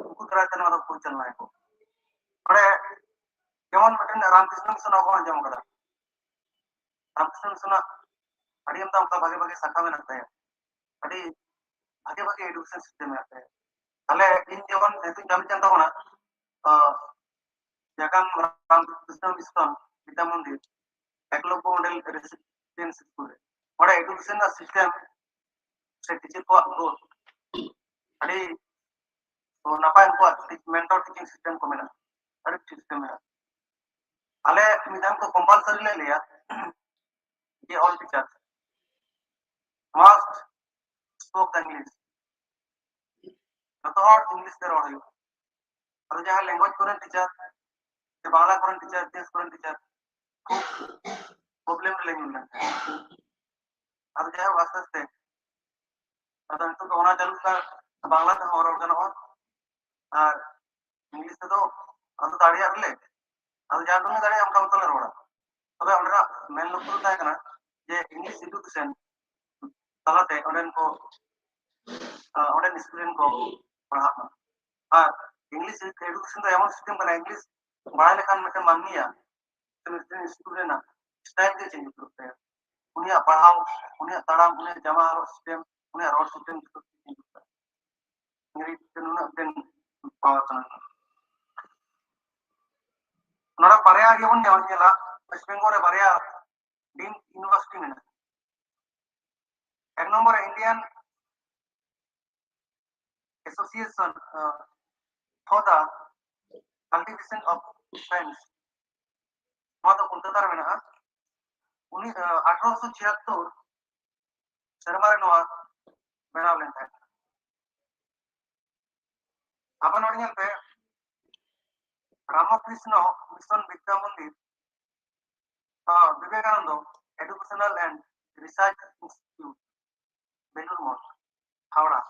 ᱩᱱᱠᱩ ᱫᱟᱨᱟᱭ ᱛᱮ ᱱᱚᱣᱟ ᱫᱚ ᱯᱚᱨᱤᱪᱟᱞᱚᱱᱟᱭᱟᱠᱚ᱾ ᱱᱚᱰᱮ ᱡᱮᱢᱚᱱ ᱢᱤᱫᱴᱮᱱ ᱨᱟᱢᱠᱨᱤᱥᱱᱚ ᱢᱤᱥᱚᱱ ᱟᱵᱚ ᱵᱚᱱ ᱟᱸᱡᱚᱢ ᱠᱟᱫᱟ᱾ ᱨᱟᱢᱠᱨᱤᱥᱱᱚ ᱢᱤᱥᱚᱱᱟᱜ ᱟᱹᱰᱤ ᱟᱢᱫᱟ ᱚᱱᱠᱟ ᱵᱷᱟᱜᱮ ᱵᱷᱟᱜᱮ ᱥᱟᱠᱷᱟ ᱢᱮᱱᱟᱜ ᱛᱟᱭᱟ, ᱟᱹᱰᱤ ᱵᱷᱟᱜᱮ ᱵᱷᱟᱜᱮ ᱮᱰᱩᱠᱮᱥᱚᱱ ᱥᱤᱥᱴᱮᱢ ᱢᱮᱱᱟᱜ ᱛᱟᱭᱟ᱾ ᱛᱟᱦᱞᱮ ᱤᱧ ᱡᱮᱢᱚᱱ ᱱᱤᱛᱚᱜ ᱪᱟᱹᱞᱩᱜ ᱠᱟᱱ ᱛᱟᱵᱚᱱᱟ ᱡᱷᱟᱲᱜᱨᱟᱢ ᱨᱟᱢᱠᱨᱤᱥᱱᱚ ᱢᱤᱥᱚᱱ ᱵᱤᱫᱽᱭᱟ ᱢᱚᱱᱫᱤᱨ ᱮᱠᱞᱚᱵᱽᱵᱚ ᱢᱚᱰᱮᱞ ᱨᱮᱥᱤᱰᱮᱱᱥᱤᱭᱟᱞ ᱥᱠᱩᱞ ᱨᱮ, ᱚᱸᱰᱮ ᱮᱰᱩᱠᱮᱥᱚᱱ ᱨᱮᱱᱟᱜ ᱥᱤᱥᱴᱮᱢ ᱥᱮ ᱴᱤᱪᱟᱨ ᱠᱚᱣᱟᱜ ᱜᱨᱳᱛᱷ ᱟᱹᱰᱤ ᱱᱟᱯᱟᱭ, ᱩᱱᱠᱩᱣᱟᱜ ᱢᱮᱱᱴᱚᱨ ᱴᱤᱪᱤᱝ ᱥᱤᱥᱴᱮᱢ ᱠᱚ ᱢᱮᱱᱟᱜᱼᱟ, ᱟᱹᱰᱤ ᱥᱤᱥᱴᱮᱢ ᱢᱮᱱᱟᱜᱼᱟ᱾ ᱟᱞᱮ ᱢᱤᱫ ᱫᱷᱟᱣ ᱠᱚ ᱠᱚᱢᱯᱟᱞᱥᱟᱨᱤ ᱞᱮ ᱞᱟᱹᱭᱟ ᱡᱮ all teacher must spoke the English, ᱡᱚᱛᱚ ᱦᱚᱲ ᱤᱝᱞᱤᱥ ᱛᱮ ᱨᱚᱲ ᱦᱩᱭᱩᱜᱼᱟ᱾ ᱟᱫᱚ ᱡᱟᱦᱟᱸ ᱞᱮᱝᱜᱩᱭᱮᱡᱽ ᱠᱚᱨᱮᱱ ᱴᱤᱪᱟᱨ ᱥᱮ ᱵᱟᱝᱞᱟ ᱠᱚᱨᱮᱱ ᱴᱤᱪᱟᱨ, ᱤᱛᱤᱦᱟᱥ ᱠᱚᱨᱮᱱ ᱴᱤᱪᱟᱨ ᱠᱷᱩᱵ ᱯᱨᱚᱵᱞᱮᱢ ᱨᱮᱞᱮ ᱧᱩᱨ ᱞᱮᱱ ᱛᱟᱦᱮᱸᱫ᱾ ᱟᱫᱚ ᱡᱟᱭᱦᱳᱠ ᱟᱥᱛᱮ ᱟᱥᱛᱮ ᱟᱫᱚ ᱱᱤᱛᱚᱜ ᱫᱚ ᱚᱱᱟ ᱪᱟᱹᱞᱩᱜ ᱠᱟᱱᱟ, ᱵᱟᱝᱞᱟ ᱛᱮᱦᱚᱸ ᱨᱚᱲ ᱜᱟᱱᱚᱜᱼᱟ ᱟᱨ ᱤᱝᱞᱤᱥ ᱛᱮᱫᱚ ᱟᱫᱚ ᱫᱟᱲᱮᱭᱟᱜ ᱨᱮᱞᱮ, ᱟᱫᱚ ᱡᱟᱦᱟᱸ ᱛᱤᱱᱟᱹᱜ ᱫᱟᱲᱮᱭᱟᱜᱼᱟ ᱚᱱᱠᱟ ᱢᱚᱛᱚ ᱞᱮ ᱨᱚᱲᱟ᱾ ᱛᱚᱵᱮ ᱚᱸᱰᱮᱱᱟᱜ ᱢᱮᱱ ᱞᱚᱠᱠᱷᱚ ᱫᱚ ᱛᱟᱦᱮᱸ ᱠᱟᱱᱟ ᱡᱮ ᱤᱝᱞᱤᱥ ᱮᱰᱩᱠᱮᱥᱚᱱ ᱛᱟᱞᱟᱛᱮ ᱚᱸᱰᱮᱱ ᱠᱚ, ᱟᱸ, ᱚᱸᱰᱮᱱ ᱥᱴᱩᱰᱮᱱᱴ ᱠᱚ ᱯᱟᱲᱦᱟᱜ ᱢᱟ᱾ ᱟᱨ ᱤᱝᱞᱤᱥ ᱮᱰᱩᱠᱮᱥᱚᱱ ᱫᱚ ᱮᱢᱚᱱ ᱥᱤᱥᱴᱮᱢ ᱠᱟᱱᱟ, ᱤᱝᱞᱤᱥ ᱵᱟᱲᱟᱭ ᱞᱮᱠᱷᱟᱱ ᱢᱤᱫᱴᱮᱱ ᱢᱟᱹᱱᱢᱤᱭᱟᱜ ᱥᱮ ᱢᱤᱫᱴᱮᱱ ᱥᱴᱩᱰᱮᱱᱴ ᱨᱮᱱᱟᱜ ᱥᱴᱟᱭᱤᱞ ᱜᱮ ᱪᱮᱧᱡᱽ ᱩᱛᱟᱹᱨᱚᱜ ᱛᱟᱭᱟ᱾ ᱩᱱᱤᱭᱟᱜ ᱯᱟᱲᱦᱟᱣ, ᱩᱱᱤᱭᱟᱜ ᱛᱟᱲᱟᱢ, ᱩᱱᱤᱭᱟᱜ ᱡᱟᱢᱟ ᱦᱚᱨᱚᱜ ᱥᱤᱥᱴᱮᱢ, ᱩᱱᱤᱭᱟᱜ ᱨᱚᱲ ᱥᱤᱥᱴᱮᱢ ᱡᱚᱛᱚ ᱠᱤᱪᱷᱩ ᱪᱮᱧᱡᱽ ᱩᱛᱟᱹᱨᱚᱜ ᱛᱟᱭᱟ᱾ ᱤᱝᱨᱮᱡᱤ ᱛᱮ ᱱᱩᱱᱟᱹᱜ ᱢᱤᱫᱴᱮᱱ ᱯᱟᱣᱟᱨ ᱠᱟᱱᱟ᱾ ᱱᱚᱰᱮ ᱵᱟᱨᱭᱟ ᱜᱮᱵᱚᱱ ᱧᱮᱞ ᱧᱮᱞᱟ, ᱳᱭᱮᱥᱴ ᱵᱮᱝᱜᱚᱞ ᱨᱮ ᱵᱟᱨᱭᱟ ᱰᱤᱢᱰ ᱤᱭᱩᱱᱤᱵᱷᱟᱨᱥᱤᱴᱤ ᱢᱮᱱᱟᱜᱼᱟ᱾ ᱮᱠ ᱱᱚᱢᱵᱚᱨ ᱨᱮ Indian Association for the Cultivation of Science, ᱱᱚᱣᱟ ᱫᱚ ᱠᱳᱞᱠᱟᱛᱟ ᱨᱮ ᱢᱮᱱᱟᱜᱼᱟ᱾ ᱩᱱᱤ ᱟᱴᱷᱨᱚᱥᱚ ᱪᱷᱤᱭᱟᱛᱛᱳᱨ ᱥᱮᱨᱢᱟ ᱨᱮ ᱱᱚᱣᱟ ᱵᱮᱱᱟᱣ ᱞᱮᱱ ᱛᱟᱦᱮᱸᱫ᱾ ᱟᱵᱚ ᱱᱚᱰᱮ ᱧᱮᱞ ᱯᱮ, ᱨᱟᱢᱚᱠᱨᱤᱥᱱᱚ ᱢᱤᱥᱚᱱ ᱵᱤᱫᱽᱭᱟ ᱢᱚᱱᱫᱤᱨ, Vivekananda Educational and Research Institute, ᱵᱮᱞᱩᱨ ᱢᱚᱴᱷ, Howrah.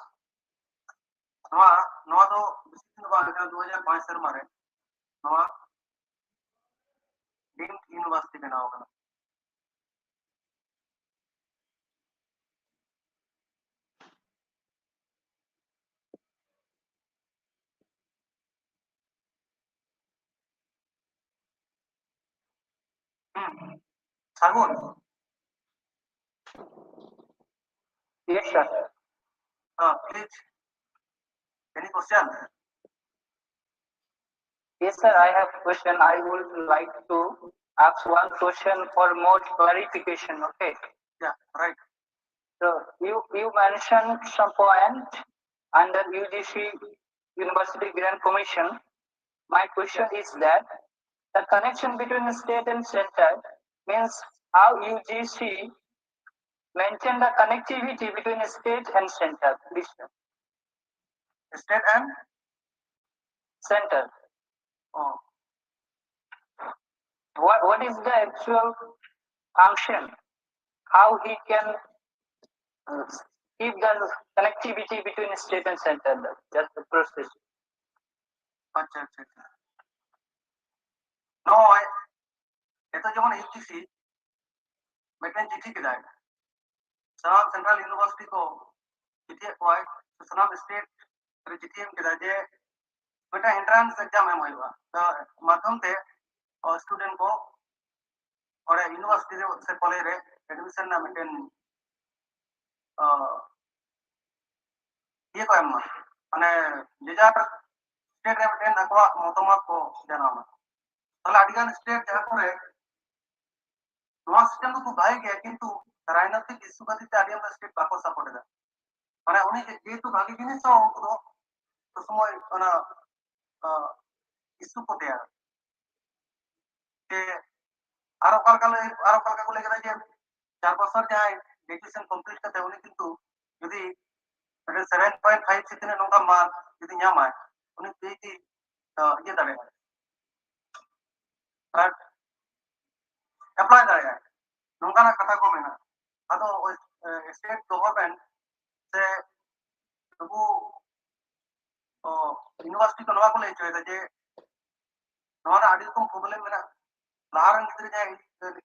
ᱱᱚᱣᱟ ᱱᱚᱣᱟ ᱫᱚ ᱵᱮᱥᱤ ᱫᱤᱱ ᱫᱚ ᱵᱟᱝ ᱦᱩᱭ ᱠᱟᱱᱟ, ᱫᱩ ᱦᱟᱡᱟᱨ ᱯᱟᱸᱪ ᱥᱮᱨᱢᱟ ᱨᱮ ᱱᱚᱣᱟ ᱰᱤᱢᱰ ᱤᱭᱩᱱᱤᱵᱷᱟᱨᱥᱤᱴᱤ ᱵᱮᱱᱟᱣ ᱟᱠᱟᱱᱟ᱾ ᱥᱟᱹᱜᱩᱱ᱾ Yes, sir. Uh, please, any question? Yes, sir, I have question. I would like to ask one question for more clarification, okay? Yeah, right. So you, you mentioned some point under U G C University Grant Commission. My question is that the connection between state and center means how U G C maintain the connectivity between state and center. This state and center. Oh. What, what is the actual function? How he can uh, keep the connectivity between state and center? Just the process. আচ্ছা, আচ্ছা, আচ্ছা। ᱱᱚᱜᱼᱚᱭ ᱱᱤᱛᱚᱜ ᱡᱮᱢᱚᱱ U G ᱥᱤ ᱢᱤᱫᱴᱮᱱ ᱪᱤᱴᱷᱤ ᱠᱮᱫᱟᱭ, ᱥᱟᱱᱟᱢ ᱥᱮᱱᱴᱨᱟᱞ ᱤᱭᱩᱱᱤᱵᱷᱟᱨᱥᱤᱴᱤ ᱠᱚ ᱪᱤᱴᱷᱤᱭᱮᱫ ᱠᱚᱣᱟᱭ, ᱥᱟᱱᱟᱢ ᱥᱴᱮᱴ ᱨᱮ ᱪᱤᱴᱷᱤ ᱮᱢ ᱠᱮᱫᱟ ᱡᱮ ᱢᱤᱫᱴᱟᱝ ᱮᱱᱴᱨᱟᱱᱥ ᱮᱠᱡᱟᱢ ᱮᱢ ᱦᱩᱭᱩᱜᱼᱟ, ᱢᱟᱫᱽᱫᱷᱚᱢ ᱛᱮ ᱥᱴᱩᱰᱮᱱᱴ ᱠᱚ ᱚᱸᱰᱮ ᱤᱭᱩᱱᱤᱵᱷᱟᱨᱥᱤᱴᱤ ᱨᱮ ᱥᱮ ᱠᱚᱞᱮᱡᱽ ᱨᱮ ᱮᱰᱢᱤᱥᱚᱱ ᱨᱮᱱᱟᱜ ᱢᱤᱫᱴᱮᱱ ᱤᱭᱟᱹ ᱠᱚ ᱮᱢ ᱢᱟ, ᱢᱟᱱᱮ ᱡᱮ ᱡᱟᱨ ᱥᱴᱮᱴ ᱨᱮ ᱢᱤᱫᱴᱮᱱ ᱟᱠᱚᱣᱟᱜ ᱢᱚᱛᱟᱢᱚᱛ ᱠᱚ ᱡᱟᱱᱟᱣ ᱢᱟ᱾ ᱛᱟᱦᱞᱮ ᱟᱹᱰᱤ ᱜᱟᱱ ᱥᱴᱮᱴ ᱡᱟᱦᱟᱸ ᱠᱚᱨᱮ ᱱᱚᱣᱟ ᱥᱤᱥᱴᱮᱢ ᱫᱚ ᱠᱷᱩᱵ ᱵᱷᱟᱜᱮ ᱜᱮᱭᱟ, ᱠᱤᱱᱛᱩ ᱨᱟᱡᱽᱱᱳᱭᱛᱤᱠ ᱤᱥᱩ ᱠᱷᱟᱹᱛᱤᱨ ᱛᱮ ᱟᱹᱰᱤ ᱟᱢᱫᱟ ᱥᱴᱮᱴ ᱵᱟᱠᱚ ᱥᱟᱯᱳᱨᱴ ᱮᱫᱟ᱾ ᱢᱟᱱᱮ ᱩᱱᱤ ᱡᱮ-, ᱡᱮᱦᱮᱛᱩ ᱵᱷᱟᱜᱮ ᱡᱤᱱᱤᱥ ᱦᱚᱸ ᱩᱱᱠᱩ ᱫᱚ ᱥᱚᱵ ᱥᱚᱢᱚᱭ ᱚᱱᱟ ᱤᱥᱩ ᱠᱚ ᱛᱮᱭᱟᱨᱟ᱾ ᱡᱮ ᱟᱨ ᱚᱠᱟ ᱞᱮᱠᱟ ᱞᱟᱹᱭ, ᱟᱨ ᱚᱠᱟ ᱞᱮᱠᱟ ᱠᱚ ᱞᱟᱹᱭ ᱠᱮᱫᱟ ᱡᱮ ᱪᱟᱨ ᱵᱚᱪᱷᱚᱨ ᱡᱟᱦᱟᱸᱭ ᱜᱨᱮᱡᱩᱭᱮᱥᱚᱱ ᱠᱚᱢᱯᱞᱤᱴ ᱠᱟᱛᱮ ᱩᱱᱤ ᱠᱤᱱᱛᱩ ᱡᱩᱫᱤ ᱢᱤᱫᱴᱮᱱ ᱥᱮᱵᱷᱮᱱ ᱯᱚᱭᱮᱱᱴ ᱯᱷᱟᱭᱤᱵᱷ ᱥᱮ ᱛᱤᱱᱟᱹᱜ ᱱᱚᱝᱠᱟ ᱢᱟᱨᱠ ᱡᱩᱫᱤ ᱧᱟᱢᱟᱭ, ᱩᱱᱤ ᱯᱤ ᱮᱭᱤᱪ ᱰᱤ ᱤᱭᱟᱹ ᱫᱟᱲᱮᱭᱟᱜᱼᱟ, ᱮᱯᱞᱟᱭ ᱫᱟᱲᱮᱭᱟᱜᱼᱟ, ᱱᱚᱝᱠᱟᱱᱟᱜ ᱠᱟᱛᱷᱟ ᱠᱚ ᱢᱮᱱᱟᱜᱼᱟ᱾ ᱟᱫᱚ ᱥᱴᱮᱴ ᱜᱚᱵᱷᱚᱨᱱᱢᱮᱱᱴ ᱥᱮ ᱱᱩᱠᱩ ᱤᱭᱩᱱᱤᱵᱷᱟᱨᱥᱤᱴᱤ ᱠᱚ ᱱᱚᱣᱟ ᱠᱚ ᱞᱟᱹᱭ ᱦᱚᱪᱚᱭᱮᱫᱟ ᱡᱮ ᱱᱚᱣᱟ ᱨᱮ ᱟᱹᱰᱤ ᱨᱚᱠᱚᱢ ᱯᱨᱚᱵᱞᱮᱢ ᱢᱮᱱᱟᱜᱼᱟ᱾ ᱞᱟᱦᱟ ᱨᱮᱱ ᱜᱤᱫᱽᱨᱟᱹ ᱡᱟᱦᱟᱸᱭ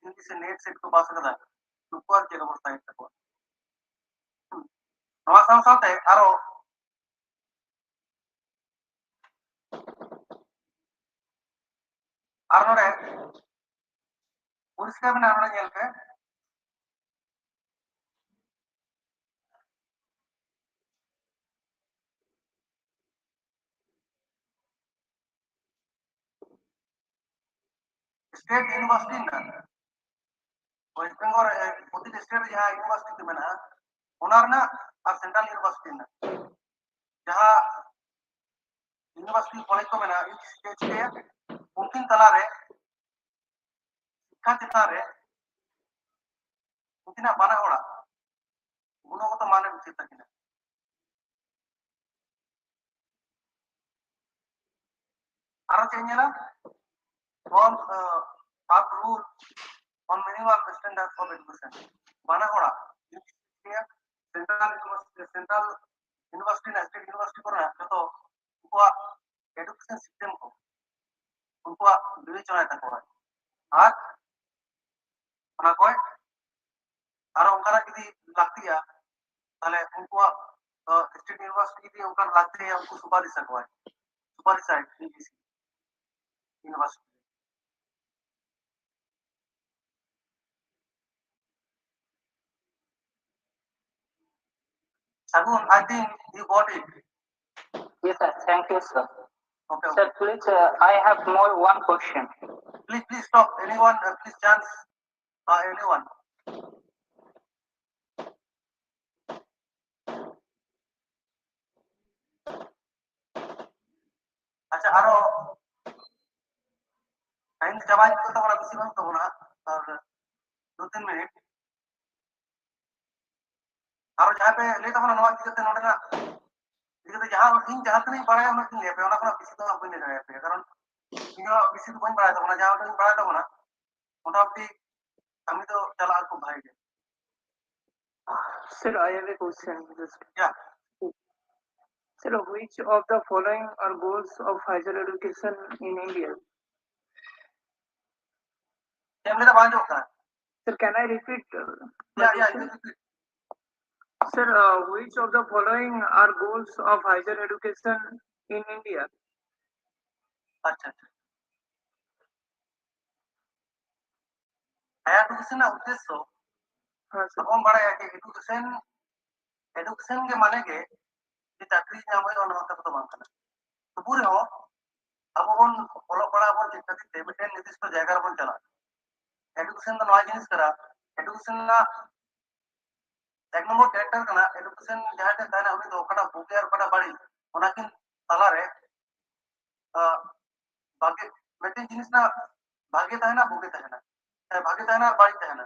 ᱤᱝᱞᱤᱥ ᱥᱮ ᱱᱮᱴ ᱥᱮᱴ ᱠᱚ ᱯᱟᱥ ᱠᱟᱫᱟ, ᱱᱩᱠᱩᱣᱟᱜ ᱪᱮᱫ ᱚᱵᱚᱥᱛᱟ ᱦᱩᱭᱩᱜ ᱛᱟᱠᱚᱣᱟ? ᱱᱚᱣᱟ ᱥᱟᱶ ᱥᱟᱶᱛᱮ ᱟᱨᱚ ᱟᱨ ᱱᱚᱰᱮ ᱯᱚᱨᱤᱥᱠᱟᱨ ᱢᱮᱱᱟᱜᱼᱟ, ᱱᱚᱰᱮ ᱧᱮᱞ ᱯᱮ᱾ ᱥᱴᱮᱴ ᱤᱭᱩᱱᱤᱵᱷᱟᱨᱥᱤᱴᱤ ᱨᱮᱱᱟᱜ, ᱳᱭᱮᱥᱴ ᱵᱮᱝᱜᱚᱞ ᱨᱮ ᱯᱨᱚᱛᱤᱴᱤ ᱥᱴᱮᱴ ᱨᱮ ᱡᱟᱦᱟᱸ ᱤᱭᱩᱱᱤᱵᱷᱟᱨᱥᱤᱴᱤ ᱢᱮᱱᱟᱜᱼᱟ, ᱚᱱᱟ ᱨᱮᱱᱟᱜ ᱟᱨ ᱥᱮᱱᱴᱨᱟᱞ ᱤᱭᱩᱱᱤᱵᱷᱟᱨᱥᱤᱴᱤ ᱨᱮᱱᱟᱜ ᱡᱟᱦᱟᱸ ᱤᱭᱩᱱᱤᱵᱷᱟᱨᱥᱤᱴᱤ ᱠᱚᱞᱮᱡᱽ ᱠᱚ ᱢᱮᱱᱟᱜᱼᱟ, ᱤᱭᱩ ᱡᱤ ᱥᱤ ᱮᱭᱤᱪ ᱠᱮ, ᱩᱱᱠᱤᱱ ᱛᱟᱞᱟᱨᱮ ᱥᱤᱠᱠᱷᱟ ᱪᱮᱛᱟᱱ ᱨᱮ ᱩᱱᱠᱤᱱᱟᱜ ᱵᱟᱱᱟ ᱦᱚᱲᱟᱜ ᱜᱩᱱᱚᱜᱚᱛᱚ ᱢᱟᱱ ᱮᱢ ᱩᱪᱤᱛ ᱛᱟᱹᱠᱤᱱᱟ᱾ ᱟᱨᱚ ᱪᱮᱫ ᱧᱮᱞᱟ? Form, uh, Firm Rule on Minimum Standards of Education. ᱵᱟᱱᱟ ᱦᱚᱲᱟᱜ ᱥᱮᱱᱴᱨᱟᱞ ᱤᱭᱩᱱᱤᱵᱷᱟᱨᱥᱤᱴᱤ, ᱥᱮᱱᱴᱨᱟᱞ ᱤᱭᱩᱱᱤᱵᱷᱟᱨᱥᱤᱴᱤ ᱨᱮᱱᱟᱜ, ᱥᱴᱮᱴ ᱤᱭᱩᱱᱤᱵᱷᱟᱨᱥᱤᱴᱤ ᱠᱚᱨᱮᱱᱟᱜ ᱡᱚᱛᱚ ᱩᱱᱠᱩᱣᱟᱜ ᱮᱰᱩᱠᱮᱥᱚᱱ ᱥᱤᱥᱴᱮᱢ ᱠᱚ, ᱩᱱᱠᱩᱣᱟᱜ ᱵᱤᱵᱮᱪᱚᱱᱟᱭ ᱛᱟᱠᱚᱣᱟ᱾ ᱟᱨ ᱚᱱᱟ ᱠᱚᱭ ᱟᱨᱚ ᱚᱱᱠᱟᱱᱟᱜ ᱡᱩᱫᱤ ᱞᱟᱹᱠᱛᱤᱜᱼᱟ, ᱛᱟᱦᱞᱮ ᱩᱱᱠᱩᱣᱟᱜ ᱥᱴᱮᱴ ᱤᱭᱩᱱᱤᱵᱷᱟᱨᱥᱤᱴᱤ ᱡᱩᱫᱤ ᱚᱱᱠᱟᱱ ᱞᱟᱹᱠᱛᱤᱭᱟ, ᱩᱱᱠᱩ ᱥᱩᱯᱟᱨᱤᱥ ᱟᱠᱚᱣᱟᱭ, ᱥᱩᱯᱟᱨᱤᱥᱟᱭ ᱤᱭᱩ ᱡᱤ ᱥᱤ ᱤᱭᱩᱱᱤᱵᱷᱟᱨᱥᱤᱴᱤ᱾ ᱥᱟᱹᱜᱩᱱ, I think you got it. Yes, sir. Thank you, sir. Okay, okay. Sir, please, uh, I have more one question. Please, please stop. Anyone, uh, please chance. Uh, anyone. ᱟᱪᱪᱷᱟ, ᱟᱨᱚ time ᱪᱟᱵᱟ ᱦᱤᱡᱩᱜ ᱠᱟᱱ ᱛᱟᱵᱚᱱᱟ, ᱵᱮᱥᱤ ᱵᱟᱹᱱᱩᱜ ᱛᱟᱵᱚᱱᱟ, ᱟᱨ ᱫᱩ ᱛᱤᱱ ᱢᱤᱱᱤᱴ᱾ ᱟᱨᱚ ᱡᱟᱦᱟᱸᱭ ᱯᱮ ᱞᱟᱹᱭ ᱛᱟᱵᱚᱱᱟ ᱱᱚᱣᱟ ᱤᱫᱤ ᱠᱟᱛᱮ, ᱱᱚᱰᱮᱱᱟᱜ ᱤᱫᱤ ᱠᱟᱛᱮ ᱡᱟᱦᱟᱸ ᱤᱧ ᱡᱟᱦᱟᱸ ᱛᱤᱱᱟᱹᱜ ᱤᱧ ᱵᱟᱲᱟᱭᱟ ᱩᱱᱟᱹᱜ ᱜᱤᱧ ᱞᱟᱹᱭ ᱟᱯᱮᱭᱟ, ᱚᱱᱟ ᱠᱷᱚᱱᱟᱜ ᱵᱮᱥᱤ ᱫᱚ ᱵᱟᱹᱧ ᱞᱟᱹᱭ ᱫᱟᱲᱮᱭᱟᱯᱮᱭᱟ, ᱠᱟᱨᱚᱱ ᱤᱧ ᱦᱚᱸ ᱵᱮᱥᱤ ᱫᱚ ᱵᱟᱹᱧ ᱵᱟᱲᱟᱭ ᱛᱟᱵᱚᱱᱟ, ᱡᱟᱦᱟᱸ ᱩᱰᱟᱹᱝ ᱤᱧ ᱵᱟᱲᱟᱭ ᱛᱟᱵᱚᱱᱟ ᱢᱚᱴᱟᱢᱩᱴᱤ ᱠᱟᱹᱢᱤ ᱫᱚ ᱪᱟᱞᱟᱜᱼᱟ ᱠᱷᱩᱵ ᱵᱷᱟᱜᱮ ᱜᱮ᱾ Sir, I have a question. Just Yeah. Sir, which of the following are goals of higher education in India? ᱪᱮᱫ ᱮᱢ ᱞᱟᱹᱭᱫᱟ? ᱵᱟᱝ ᱟᱸᱡᱚᱢᱚᱜ ᱠᱟᱱᱟ᱾ Sir, can I repeat, uh, my Yeah, yeah, question? You repeat. Sir, uh, which of the following are goals of higher education in India? ᱟᱪᱪᱷᱟ, ᱟᱪᱪᱷᱟ᱾ Higher education ᱨᱮᱱᱟᱜ ᱩᱫᱽᱫᱮᱥᱥᱚ, ᱦᱮᱸ, sir. ᱟᱵᱚ ᱵᱚᱱ ᱵᱟᱲᱟᱭᱟ ᱡᱮ education, education ᱜᱮ ᱢᱟᱱᱮ ᱜᱮ ᱡᱮ ᱪᱟᱹᱠᱨᱤ ᱧᱟᱢ ᱦᱩᱭᱩᱜᱼᱟ, ᱱᱚᱣᱟ ᱠᱟᱛᱷᱟ ᱫᱚ ᱵᱟᱝ ᱠᱟᱱᱟ᱾ ᱛᱚᱵᱩ ᱨᱮᱦᱚᱸ ᱟᱵᱚ ᱵᱚᱱ ᱚᱞᱚᱜ ᱯᱟᱲᱦᱟᱜ ᱵᱚᱱ ᱪᱮᱫ ᱠᱷᱟᱹᱛᱤᱨ ᱛᱮ ᱢᱤᱫᱴᱮᱱ ᱱᱤᱨᱫᱤᱥᱴᱚ ᱡᱟᱭᱜᱟ ᱨᱮᱵᱚᱱ ᱪᱟᱞᱟᱜᱼᱟ᱾ Education ᱫᱚ ᱱᱚᱣᱟ ᱡᱤᱱᱤᱥ ᱠᱟᱱᱟ, education ᱨᱮᱱᱟᱜ ᱮᱠ ᱱᱚᱢᱵᱚᱨ character ᱠᱟᱱᱟ, education ᱡᱟᱦᱟᱸᱭ ᱴᱷᱮᱱ ᱛᱟᱦᱮᱱᱟ ᱩᱱᱤ ᱫᱚ ᱚᱠᱟᱴᱟᱜ ᱵᱩᱜᱤ ᱟᱨ ᱚᱠᱟᱴᱟᱜ ᱵᱟᱹᱲᱤᱡ, ᱚᱱᱟ ᱠᱤᱱ ᱛᱟᱞᱟᱨᱮ, ᱟᱸ, ᱵᱷᱟᱜᱮ, ᱢᱤᱫᱴᱮᱱ ᱡᱤᱱᱤᱥ ᱨᱮᱱᱟᱜ ᱵᱷᱟᱜᱮ ᱛᱟᱦᱮᱱᱟ, ᱵᱩᱜᱤ ᱛᱟᱦᱮᱱᱟ, ᱦᱮᱸ, ᱵᱷᱟᱜᱮ ᱛᱟᱦᱮᱱᱟ, ᱵᱟᱹᱲᱤᱡ ᱛᱟᱦᱮᱱᱟ,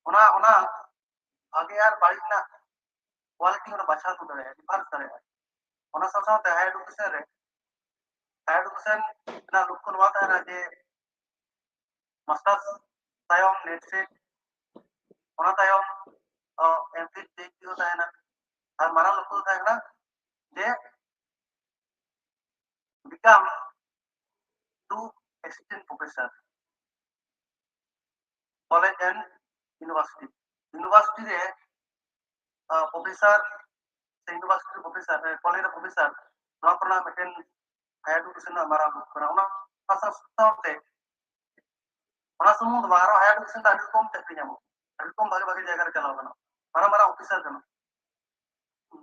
ᱚᱱᱟ, ᱚᱱᱟ ᱵᱷᱟᱜᱮ ᱟᱨ ᱵᱟᱹᱲᱤᱡ ᱨᱮᱱᱟᱜ quality ᱚᱸᱰᱮ ᱵᱟᱪᱷᱟᱣ ᱛᱩᱫ ᱫᱟᱲᱮᱭᱟᱜᱼᱟ, reverse ᱫᱟᱲᱮᱭᱟᱜᱼᱟ᱾ ᱚᱱᱟ ᱥᱟᱶ ᱥᱟᱶᱛᱮ higher education ᱨᱮ, higher education ᱨᱮᱱᱟᱜ ᱞᱚᱠᱠᱷᱚ ᱱᱚᱣᱟ ᱛᱟᱦᱮᱱᱟ ᱡᱮ masters ᱛᱟᱭᱚᱢ NET SET, ᱚᱱᱟ ᱛᱟᱭᱚᱢ, ᱚ, M.Phil, PhD ᱦᱚᱸ ᱛᱟᱦᱮᱱᱟ᱾ ᱟᱨ ᱢᱟᱨᱟᱝ ᱞᱚᱠᱠᱷᱚ ᱫᱚ ᱛᱟᱦᱮᱸ ᱠᱟᱱᱟ ᱡᱮ become to assistant professor, college and university. University ᱨᱮ, ᱟ, professor ᱥᱮ university professor, ᱮ, college ᱨᱮ professor, ᱱᱚᱣᱟ ᱠᱚᱨᱮᱱᱟᱜ ᱢᱤᱫᱴᱮᱱ higher education ᱨᱮᱱᱟᱜ ᱢᱟᱨᱟᱝ ᱦᱚᱠ ᱠᱟᱱᱟ᱾ ᱚᱱᱟ ᱥᱟᱶ ᱥᱟᱶᱛᱮ ᱚᱱᱟ ᱥᱩᱢᱩᱝ ᱫᱚ ᱵᱟᱝ, ᱟᱨᱚ higher education ᱫᱚ ᱟᱹᱰᱤ ᱨᱚᱠᱚᱢ ᱪᱟᱹᱠᱨᱤ ᱧᱟᱢᱚᱜᱼᱟ, ᱟᱹᱰᱤ ᱨᱚᱠᱚᱢ ᱵᱷᱟᱜᱮ ᱵᱷᱟᱜᱮ ᱡᱟᱭᱜᱟ ᱨᱮ ᱪᱟᱞᱟᱣ ᱜᱟᱱᱚᱜᱼᱟ, ᱢᱟᱨᱟᱝ ᱢᱟᱨᱟᱝ officer ᱜᱟᱱᱚᱜᱼᱟ᱾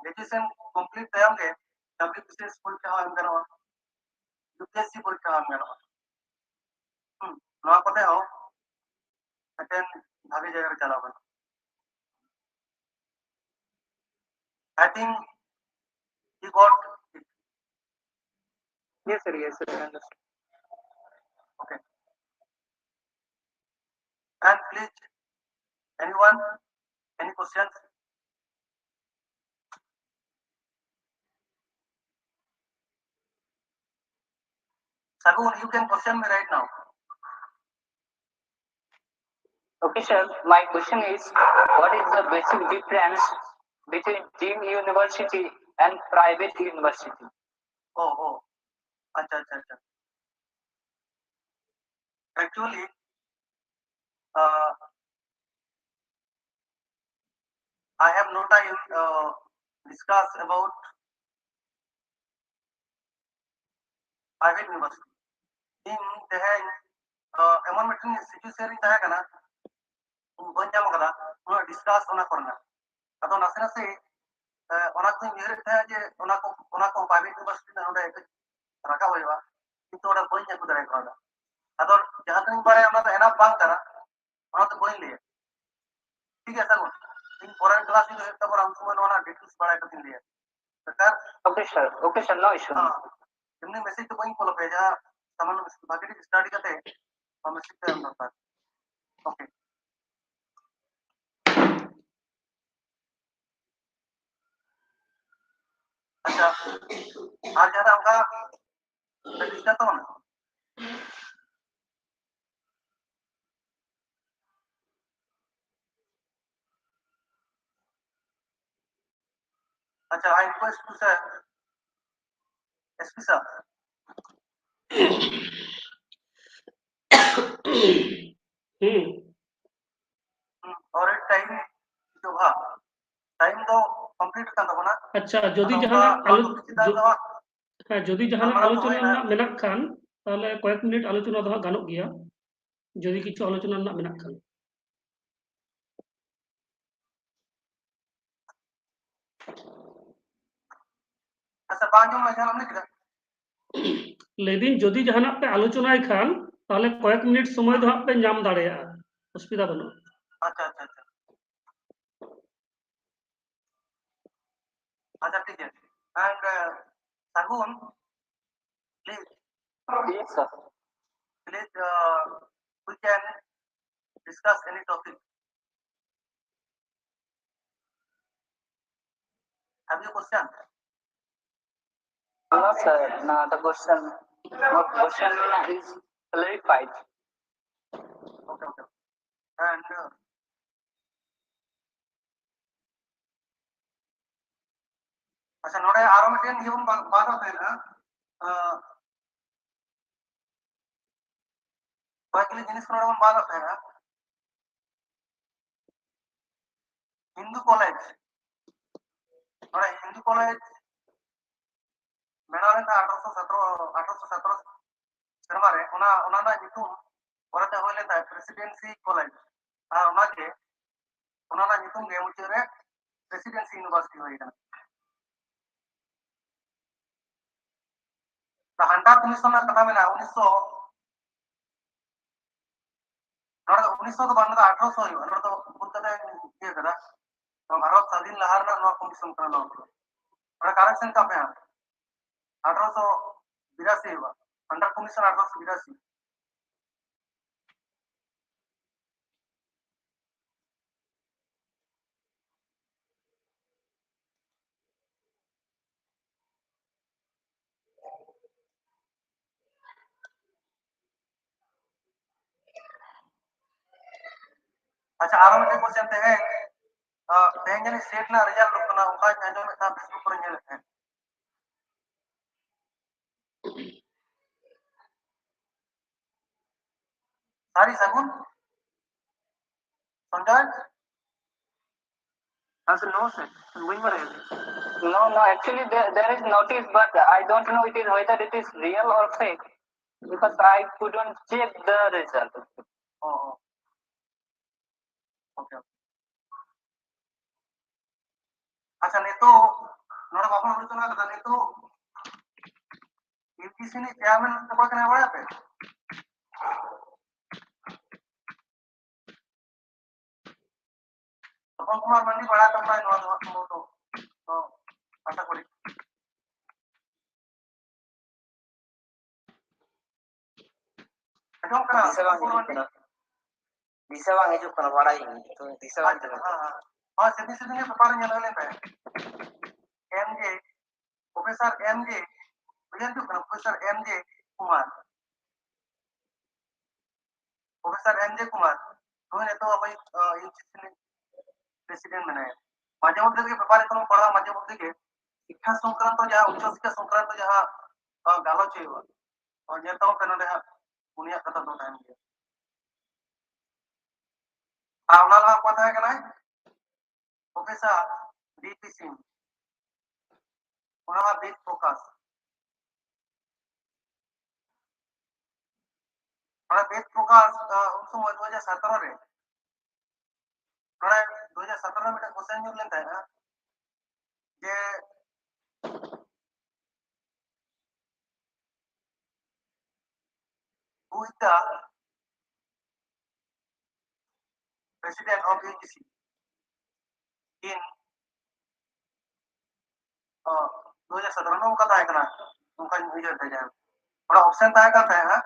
Graduation complete ᱛᱟᱭᱚᱢ ᱜᱮ WBCS ᱯᱚᱨᱤᱠᱠᱷᱟ ᱦᱚᱸ ᱮᱢ ᱜᱟᱱᱚᱜᱼᱟ᱾ ᱤᱭᱩ ᱯᱤ ᱮᱥ ᱥᱤ ᱯᱚᱨᱤᱠᱠᱷᱟ ᱦᱚᱸ ᱮᱢ ᱜᱟᱱᱚᱜᱼᱟ᱾ ᱦᱩᱸ, ᱱᱚᱣᱟ ᱠᱚᱛᱮ ᱦᱚᱸ ᱢᱤᱫᱴᱮᱱ ᱵᱷᱟᱜᱮ ᱡᱟᱭᱜᱟ ᱨᱮ ᱪᱟᱞᱟᱣ ᱜᱟᱱᱚᱜᱼᱟ᱾ I think he got it. Yes, sir. Yes, sir. I understand. Okay. And please, anyone, any questions? Sagun, you can question me right now. Okay, sir. My question is, what is the basic difference between deemed university and private university? Oh, oh. আচ্ছা, আচ্ছা, আচ্ছা। Actually, uh, I have no time uh, discuss about private university. ᱤᱧ ᱛᱮᱦᱮᱧ ᱮᱢᱚᱱ ᱢᱤᱫᱴᱮᱱ situation ᱨᱤᱧ ᱛᱟᱦᱮᱸ ᱠᱟᱱᱟ, ᱤᱧ ᱵᱟᱹᱧ ᱧᱟᱢ ᱟᱠᱟᱫᱟ ᱩᱱᱟᱹᱜ ᱰᱤᱥᱠᱟᱥ ᱚᱱᱟ ᱠᱚᱨᱮᱱᱟᱜ᱾ ᱟᱫᱚ ᱱᱟᱥᱮ ᱱᱟᱥᱮ ᱚᱱᱟ ᱠᱚᱧ ᱩᱭᱦᱟᱹᱨᱮᱫ ᱛᱟᱦᱮᱸᱫ ᱡᱮ ᱚᱱᱟ ᱠᱚ ᱚᱱᱟ ᱠᱚ ᱯᱨᱟᱭᱵᱷᱮᱴ ᱤᱭᱩᱱᱤᱵᱷᱟᱨᱥᱤᱴᱤ ᱨᱮᱱᱟᱜ ᱱᱚᱰᱮ ᱨᱟᱠᱟᱵ ᱦᱩᱭᱩᱜᱼᱟ, ᱠᱤᱱᱛᱩ ᱚᱸᱰᱮ ᱵᱟᱹᱧ ᱟᱹᱜᱩ ᱫᱟᱲᱮ ᱠᱟᱣᱫᱟ᱾ ᱟᱫᱚ ᱡᱟᱦᱟᱸ ᱛᱤᱱᱟᱹᱜ ᱤᱧ ᱵᱟᱲᱟᱭᱟ ᱚᱱᱟ ᱫᱚ ᱮᱱᱟᱯ ᱵᱟᱝ ᱠᱟᱱᱟ, ᱚᱱᱟ ᱫᱚ ᱵᱟᱹᱧ ᱞᱟᱹᱭᱟ᱾ ᱴᱷᱤᱠ ᱜᱮᱭᱟ ᱥᱟᱹᱜᱩᱱ, ᱤᱧ ᱯᱚᱨᱮᱨ ᱠᱞᱟᱥ ᱨᱮ ᱦᱩᱭᱩᱜ ᱛᱟᱵᱚᱱᱟ, ᱩᱱ ᱥᱚᱢᱚᱭ ᱱᱚᱣᱟ ᱨᱮᱱᱟᱜ ᱰᱤᱴᱮᱞᱥ ᱵᱟᱲᱟᱭ ᱠᱟᱛᱮᱧ ᱞᱟᱹᱭᱟ᱾ ᱥᱟᱨ, okay sir, okay sir, no issue. ᱦᱮᱸ, ᱮᱢᱱᱤ ᱢᱮᱥᱮᱡᱽ ᱫᱚ ᱵᱟᱹᱧ ᱠᱚᱞ ᱟᱯᱮᱭᱟ, ᱡᱟᱦᱟᱸ ᱥᱟᱢᱟᱱ ᱵᱷᱟᱜᱮ ᱴᱷᱤᱠ ᱥᱴᱟᱰᱤ ᱠᱟᱛᱮ ᱱᱚᱣᱟ ᱢᱮᱥᱮᱡᱽ ᱫᱚ ᱮᱢ ᱫᱚᱨᱠᱟᱨ᱾ Okay. ᱟᱪᱪᱷᱟ, ᱟᱨ ᱡᱟᱦᱟᱸᱱᱟᱜ ᱚᱱᱠᱟ ᱰᱤᱥᱠᱟᱥ ᱛᱟᱵᱚᱱᱟ? ᱟᱪᱪᱷᱟ, I request to sir, S P sir. ᱦᱩᱸ᱾ ᱦᱩᱸ, already time ᱪᱟᱵᱟ᱾ Time ᱫᱚ complete ᱠᱟᱱ ᱛᱟᱵᱚᱱᱟ᱾ ᱟᱪᱪᱷᱟ, ᱡᱩᱫᱤ ᱟᱫᱚ ᱡᱟᱦᱟᱱᱟᱜ ᱚᱱᱠᱟ ᱟᱞᱳ-, ᱪᱮᱛᱟᱱ ᱡᱩ-, ᱫᱚ ᱦᱟᱸᱜ ᱦᱮᱸ, ᱡᱩᱫᱤ ᱡᱟᱦᱟᱱᱟᱜ ᱜᱟᱞᱢᱟᱨᱟᱣ ᱫᱚ ᱟᱞᱳᱪᱚᱱᱟ ᱦᱩᱭᱱᱟ᱾ ᱨᱮᱱᱟᱜ ᱢᱮᱱᱟᱜ ᱠᱷᱟᱱ, ᱛᱟᱦᱚᱞᱮ ᱠᱚᱭᱮᱠ ᱢᱤᱱᱤᱴ ᱟᱞᱳᱪᱚᱱᱟ ᱫᱚ ᱦᱟᱸᱜ ᱜᱟᱱᱚᱜ ᱜᱮᱭᱟ, ᱡᱩᱫᱤ ᱠᱤᱪᱷᱩ ᱟᱞᱳᱪᱚᱱᱟ ᱨᱮᱱᱟᱜ ᱢᱮᱱᱟᱜ ᱠᱷᱟᱱ᱾ ᱟᱪᱪᱷᱟ, ᱵᱟᱝ ᱟᱸᱡᱚᱢ ᱞᱮᱱᱠᱷᱟᱱ ᱚᱱᱟ ᱪᱮᱫᱟᱜ? ᱞᱟᱹᱭᱫᱟᱹᱧ, ᱡᱩᱫᱤ ᱡᱟᱦᱟᱱᱟᱜ ᱯᱮ ᱟᱞᱳᱪᱚᱱᱟᱭ ᱠᱷᱟᱱ, ᱛᱟᱦᱚᱞᱮ ᱠᱚᱭᱮᱠ ᱢᱤᱱᱤᱴ ᱥᱚᱢᱚᱭ ᱫᱚ ᱦᱟᱸᱜ ᱯᱮ ᱧᱟᱢ ᱫᱟᱲᱮᱭᱟᱜᱼᱟ, ᱚᱥᱩᱵᱤᱫᱷᱟ ᱵᱟᱹᱱᱩᱜᱼᱟ᱾ ᱟᱪᱪᱷᱟ, ᱟᱪᱪᱷᱟ, ᱟᱪᱪᱷᱟ᱾ ᱟᱪᱪᱷᱟ, ᱴᱷᱤᱠ ᱜᱮᱭᱟ᱾ And, uh, ᱥᱟᱹᱜᱩᱱ, please. Yes, sir. Please, uh, we can discuss any topic. Have you question? No, sir. No, the question, no question is clarified. Okay, okay. And, uh, ᱟᱪᱪᱷᱟ, ᱱᱚᱰᱮ ᱟᱨᱚ ᱢᱤᱫᱴᱮᱱ ᱤᱭᱟᱹ ᱵᱚᱱ ᱵᱟ-, ᱵᱟᱫ ᱛᱟᱦᱮᱱᱟ᱾ ᱟᱸ, ᱠᱚᱭᱮᱠ ᱜᱩᱞᱤ ᱡᱤᱱᱤᱥ ᱠᱚ ᱱᱚᱰᱮ ᱵᱚᱱ ᱵᱟᱫ ᱛᱟᱦᱮᱱᱟ᱾ ᱦᱤᱱᱫᱩ ᱠᱚᱞᱮᱡᱽ, ᱱᱚᱰᱮ ᱦᱤᱱᱫᱩ ᱠᱚᱞᱮᱡᱽ ᱵᱮᱱᱟᱣ ᱞᱮᱱ ᱛᱟᱦᱮᱸᱫ ᱟᱴᱷᱨᱚᱥᱚ ᱥᱚᱛᱨᱚ, ᱟᱴᱷᱨᱚᱥᱚ ᱥᱚᱛᱨᱚ ᱥᱮᱨᱢᱟ ᱨᱮ᱾ ᱚᱱᱟ, ᱚᱱᱟ ᱨᱮᱱᱟᱜ ᱧᱩᱛᱩᱢ ᱯᱚᱨᱮᱛᱮ ᱦᱩᱭ ᱞᱮᱱ ᱛᱟᱦᱮᱸᱫ ᱯᱨᱮᱥᱤᱰᱮᱱᱥᱤ ᱠᱚᱞᱮᱡᱽ, ᱟᱨ ᱚᱱᱟᱜᱮ, ᱚᱱᱟ ᱨᱮᱱᱟᱜ ᱧᱩᱛᱩᱢ ᱜᱮ ᱢᱩᱪᱟᱹᱫ ᱨᱮ ᱯᱨᱮᱥᱤᱰᱮᱱᱥᱤ ᱤᱭᱩᱱᱤᱵᱷᱟᱨᱥᱤᱴᱤ ᱦᱩᱭ ᱠᱟᱱᱟ᱾ ᱦᱟᱱᱴᱟᱨ ᱠᱚᱢᱤᱥᱚᱱ ᱨᱮᱱᱟᱜ ᱠᱟᱛᱷᱟ ᱢᱮᱱᱟᱜᱼᱟ, ᱩᱱᱤᱥᱥᱚ, ᱱᱚᱰᱮ ᱫᱚ ᱩᱱᱤᱥᱥᱚ ᱫᱚ ᱵᱟᱝ, ᱱᱚᱰᱮ ᱫᱚ ᱟᱴᱷᱨᱚᱥᱚ ᱦᱩᱭᱩᱜᱼᱟ, ᱱᱚᱰᱮ ᱫᱚ ᱵᱷᱩᱞ ᱠᱟᱛᱮ ᱤᱭᱟᱹ ᱠᱟᱫᱟ᱾ ᱱᱚᱣᱟ ᱵᱷᱟᱨᱚᱛ ᱥᱟᱫᱷᱤᱱ ᱞᱟᱦᱟ ᱨᱮᱱᱟᱜ ᱱᱚᱣᱟ ᱠᱚᱢᱤᱥᱚᱱ ᱠᱟᱱᱟ ᱱᱚᱣᱟ ᱠᱚᱫᱚ᱾ ᱱᱚᱰᱮ ᱠᱟᱨᱮᱠᱥᱚᱱ ᱠᱟᱜ ᱯᱮ ᱦᱟᱸᱜ, ᱟᱴᱷᱨᱚᱥᱚ ᱵᱤᱨᱟᱥᱤ ᱦᱩᱭᱩᱜᱼᱟ, ᱦᱟᱱᱴᱟᱨ ᱠᱚᱢᱤᱥᱚᱱ ᱟᱴᱷᱨᱚᱥᱚ ᱵᱤᱨᱟᱥᱤ᱾ ᱟᱪᱪᱷᱟ, ᱟᱨᱚ ᱢᱤᱫᱴᱮᱱ ᱠᱚᱥᱪᱮᱱ ᱛᱟᱦᱮᱸ, ᱟᱸ, ᱛᱮᱦᱮᱧ ᱡᱟᱹᱱᱤᱡ ᱥᱮᱴ ᱨᱮᱱᱟᱜ ᱨᱮᱡᱟᱞᱴ ᱩᱰᱩᱠ ᱠᱟᱱᱟ, ᱚᱱᱠᱟᱧ ᱟᱸᱡᱚᱢᱮᱫ ᱛᱟᱦᱮᱸᱫ, ᱯᱷᱮᱥᱵᱩᱠ ᱠᱚᱨᱮᱧ ᱧᱮᱞᱮᱫ ᱛᱟᱦᱮᱸᱫ᱾ ᱥᱟᱹᱨᱤ ᱥᱟᱹᱜᱩᱱ? ᱥᱚᱧᱡᱚᱭ? ᱟᱨ ᱥᱮ ᱱᱚᱣᱟ ᱥᱮ ᱵᱟᱹᱧ ᱵᱟᱲᱟᱭᱟ᱾ No, no, actually there, there is notice, but I don't know it is whether it is real or fake because I couldn't check the result. ᱚ, ᱚ᱾ Okay, okay. ᱟᱪᱪᱷᱟ, ᱱᱤᱛᱚᱜ ᱱᱚᱰᱮ ᱵᱟᱵᱚᱱ ᱟᱞᱳᱪᱚᱱᱟ ᱠᱟᱫᱟ, ᱱᱤᱛᱚᱜ ᱤᱥᱤᱱᱤᱡ ᱪᱮᱭᱟᱨᱢᱮᱱ ᱚᱠᱚᱭ ᱠᱟᱱᱟᱭ ᱵᱟᱲᱟᱭᱟᱯᱮ? ᱛᱚᱯᱚᱱ ᱠᱩᱢᱟᱨ ᱢᱟᱱᱰᱤ ᱵᱟᱲᱟᱭ ᱛᱟᱵᱚᱱᱟᱭ ᱱᱚᱣᱟ ᱫᱚ ᱦᱟᱸᱜ ᱥᱚᱢᱵᱷᱚᱵᱚᱛᱚ, ᱛᱚ, ᱟᱥᱟ ᱠᱚᱨᱤ᱾ ᱟᱸᱡᱚᱢᱚᱜ ᱠᱟᱱᱟ? ᱫᱤᱥᱟᱹ ᱵᱟᱝ ᱦᱤᱡᱩᱜ ᱠᱟᱱᱟ᱾ ᱫᱤᱥᱟᱹ ᱵᱟᱝ ᱦᱤᱡᱩᱜ ᱠᱟᱱᱟ, ᱵᱟᱲᱟᱭ ᱤᱧ, ᱠᱤᱱᱛᱩ ᱫᱤᱥᱟᱹ ᱵᱟᱝ ᱟᱪᱪᱷᱟ, ᱦᱤᱡᱩᱜ ᱠᱟᱱᱟ᱾ ᱦᱮᱸ, ᱦᱮᱸ᱾ ᱦᱳᱭ, ᱥᱤᱫᱤ ᱥᱤᱫᱤ ᱧᱚᱜ ᱵᱮᱯᱟᱨ ᱧᱮᱞ ᱦᱩᱭ ᱞᱮᱱ ᱛᱟᱭᱟ᱾ ᱮᱢ ᱡᱮ, ᱯᱨᱚᱯᱷᱮᱥᱚᱨ ᱮᱢ ᱡᱮ, ᱩᱭᱦᱟᱹᱨ ᱦᱤᱡᱩᱜ ᱠᱟᱱᱟ, ᱯᱨᱚᱯᱷᱮᱥᱚᱨ ᱮᱢ ᱡᱮ ᱠᱩᱢᱟᱨ᱾ ᱯᱨᱚᱯᱷᱮᱥᱚᱨ ᱮᱢ ᱡᱮ ᱠᱩᱢᱟᱨ, ᱱᱩᱭ ᱱᱤᱛᱚᱜ ᱟᱵᱚᱭᱤᱡ, ᱟᱸ, ᱤᱭᱩ ᱡᱤ ᱥᱤ ᱨᱤᱱᱤᱡ ᱯᱨᱮᱥᱤᱰᱮᱱᱴ ᱢᱮᱱᱟᱭᱟ᱾ ᱢᱟᱡᱷᱮ ᱢᱚᱫᱽᱫᱷᱮ ᱜᱮ ᱯᱮᱯᱟᱨ ᱮᱠᱷᱚᱱ ᱯᱟᱲᱦᱟᱣ, ᱢᱟᱡᱷᱮ ᱢᱚᱫᱽᱫᱷᱮ ᱜᱮ ᱥᱤᱠᱠᱷᱟ ᱥᱚᱝᱠᱨᱟᱱᱛᱚ ᱡᱟᱦᱟᱸ, ᱩᱪᱪᱚ ᱥᱤᱠᱠᱷᱟ ᱥᱚᱝᱠᱨᱟᱱᱛᱚ ᱡᱟᱦᱟᱸ, ᱟᱸ, ᱜᱟᱞᱚᱪ ᱦᱩᱭᱩᱜᱼᱟ, ᱛᱚ, ᱧᱮᱞ ᱛᱟᱵᱚᱱ ᱯᱮ ᱱᱚᱰᱮ ᱦᱟᱸᱜ ᱩᱱᱤᱭᱟᱜ ᱠᱟᱛᱷᱟ ᱫᱚ ᱛᱟᱦᱮᱱ ᱜᱮᱭᱟ᱾ ᱟᱨ ᱚᱱᱟ ᱞᱟᱦᱟ ᱚᱠᱚᱭ ᱛᱟᱦᱮᱸ ᱠᱟᱱᱟᱭ? ᱯᱨᱚᱯᱷᱮᱥᱚᱨ ᱰᱤ ᱯᱤ ᱥᱤᱝ, ᱚᱱᱟ ᱵᱮᱫ ᱯᱨᱚᱠᱟᱥ᱾ ᱚᱱᱟ ᱵᱮᱫ ᱯᱨᱚᱠᱟᱥ, ᱟᱸ, ᱩᱱ ᱥᱚᱢᱚᱭ ᱫᱩ ᱦᱟᱡᱟᱨ ᱥᱟᱛᱮᱨᱚ ᱨᱮ, ᱱᱚᱰᱮ ᱫᱩ ᱦᱟᱡᱟᱨ ᱥᱟᱛᱮᱨᱚ ᱨᱮ ᱢᱤᱫᱴᱟᱝ ᱠᱚᱥᱪᱮᱱ ᱧᱩᱨ ᱞᱮᱱ ᱛᱟᱦᱮᱸᱜᱼᱟ ᱡᱮ, who is the president of U G C in, ᱚ, ᱫᱩ ᱦᱟᱡᱟᱨ ᱥᱟᱛᱮᱨᱚ, ᱱᱚᱝᱠᱟ ᱛᱟᱦᱮᱸ ᱠᱟᱱᱟ, ᱱᱚᱝᱠᱟᱧ ᱩᱭᱦᱟᱹᱨ ᱫᱟ᱾ ᱡᱟᱦᱟᱸ ᱚᱱᱟ ᱚᱯᱥᱮᱱ ᱛᱟᱦᱮᱸ ᱠᱟᱱ ᱛᱟᱦᱮᱸᱜᱼᱟ,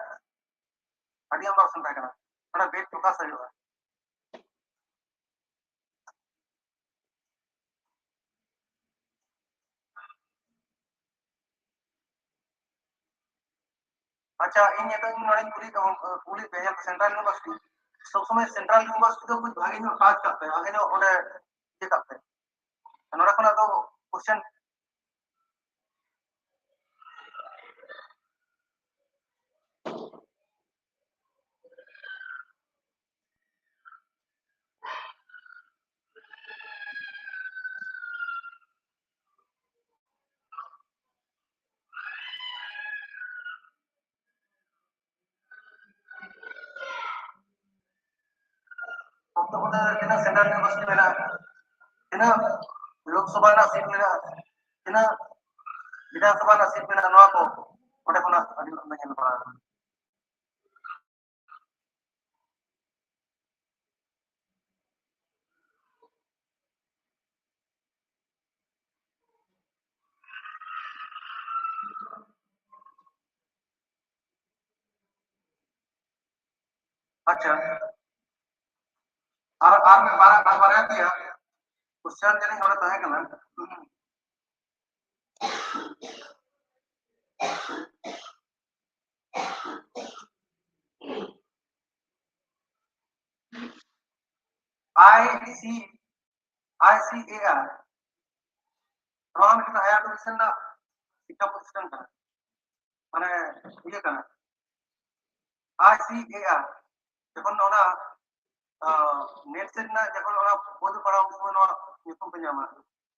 ᱟᱹᱰᱤ ᱟᱢᱫᱟ ᱚᱯᱥᱮᱱ ᱛᱟᱦᱮᱸ ᱠᱟᱱᱟ, ᱚᱱᱟ ᱵᱮᱫ ᱯᱨᱚᱠᱟᱥ ᱦᱩᱭᱩᱜᱼᱟ᱾ ᱟᱪᱪᱷᱟ, ᱤᱧ ᱱᱤᱛᱚᱜ ᱤᱧ ᱱᱚᱰᱮᱧ ᱠᱩᱞᱤ ᱛᱟᱵᱚᱱ, ᱠᱩᱞᱤ ᱯᱮ, ᱧᱮᱞ ᱯᱮ, Central University, ᱥᱚᱵ ᱥᱚᱢᱚᱭ Central University ᱫᱚ ᱠᱟᱹᱡ ᱵᱷᱟᱜᱮ ᱧᱚᱜ touch ᱠᱟᱜ ᱯᱮ, ᱵᱷᱟᱜᱮ ᱧᱚᱜ ᱚᱸᱰᱮ ᱤᱭᱟᱹ ᱠᱟᱜ ᱯᱮ᱾ ᱱᱚᱰᱮ ᱠᱷᱚᱱᱟᱜ ᱫᱚ question ᱛᱤᱱᱟᱹᱜ Central University ᱢᱮᱱᱟᱜᱼᱟ, ᱛᱤᱱᱟᱹᱜ ᱞᱳᱠᱥᱚᱵᱷᱟ ᱨᱮᱱᱟᱜ seat ᱢᱮᱱᱟᱜᱼᱟ, ᱛᱤᱱᱟᱹᱜ ᱵᱤᱫᱷᱟᱱ ᱥᱚᱵᱷᱟ ᱨᱮᱱᱟᱜ seat ᱢᱮᱱᱟᱜᱼᱟ, ᱱᱚᱣᱟ ᱠᱚ ᱚᱸᱰᱮ ᱠᱷᱚᱱᱟᱜ ᱟᱹᱰᱤ ᱞᱚᱜᱚᱱ ᱧᱮᱞ ᱵᱟᱲᱟ ᱟᱠᱟᱱᱟ᱾ ᱟᱪᱪᱷᱟ, ᱟᱨ ᱟᱨ ᱢᱤᱫ ᱵᱟᱨ ᱟᱨ ᱵᱟᱨᱭᱟ ᱯᱮᱭᱟ ᱠᱚᱥᱪᱮᱱ ᱡᱟᱹᱱᱤᱡ ᱱᱚᱰᱮ ᱛᱟᱦᱮᱸ ᱠᱟᱱᱟ᱾ ᱟᱭ ᱥᱤ, ᱟᱭ ᱥᱤ ᱮ ᱟᱨ, ᱱᱚᱣᱟ ᱢᱤᱫᱴᱮᱱ ᱦᱟᱭᱟᱨ ᱮᱰᱩᱠᱮᱥᱚᱱ ᱨᱮᱱᱟᱜ ᱥᱤᱠᱠᱷᱟ ᱯᱨᱚᱛᱤᱥᱴᱷᱟᱱ ᱠᱟᱱᱟ, ᱢᱟᱱᱮ ᱤᱭᱟᱹ ᱠᱟᱱᱟ, ᱟᱭ ᱥᱤ ᱮ ᱟᱨ᱾ ᱡᱚᱠᱷᱚᱱ ᱚᱱᱟ ᱱᱮᱴ ᱥᱮᱴ ᱨᱮᱱᱟᱜ ᱡᱚᱠᱷᱚᱱ ᱚᱱᱟ ᱵᱳᱭ ᱯᱮ ᱯᱟᱲᱦᱟᱣ, ᱩᱱ ᱥᱚᱢᱚᱭ ᱱᱚᱣᱟ ᱧᱩᱛᱩᱢ ᱯᱮ ᱧᱟᱢᱟ᱾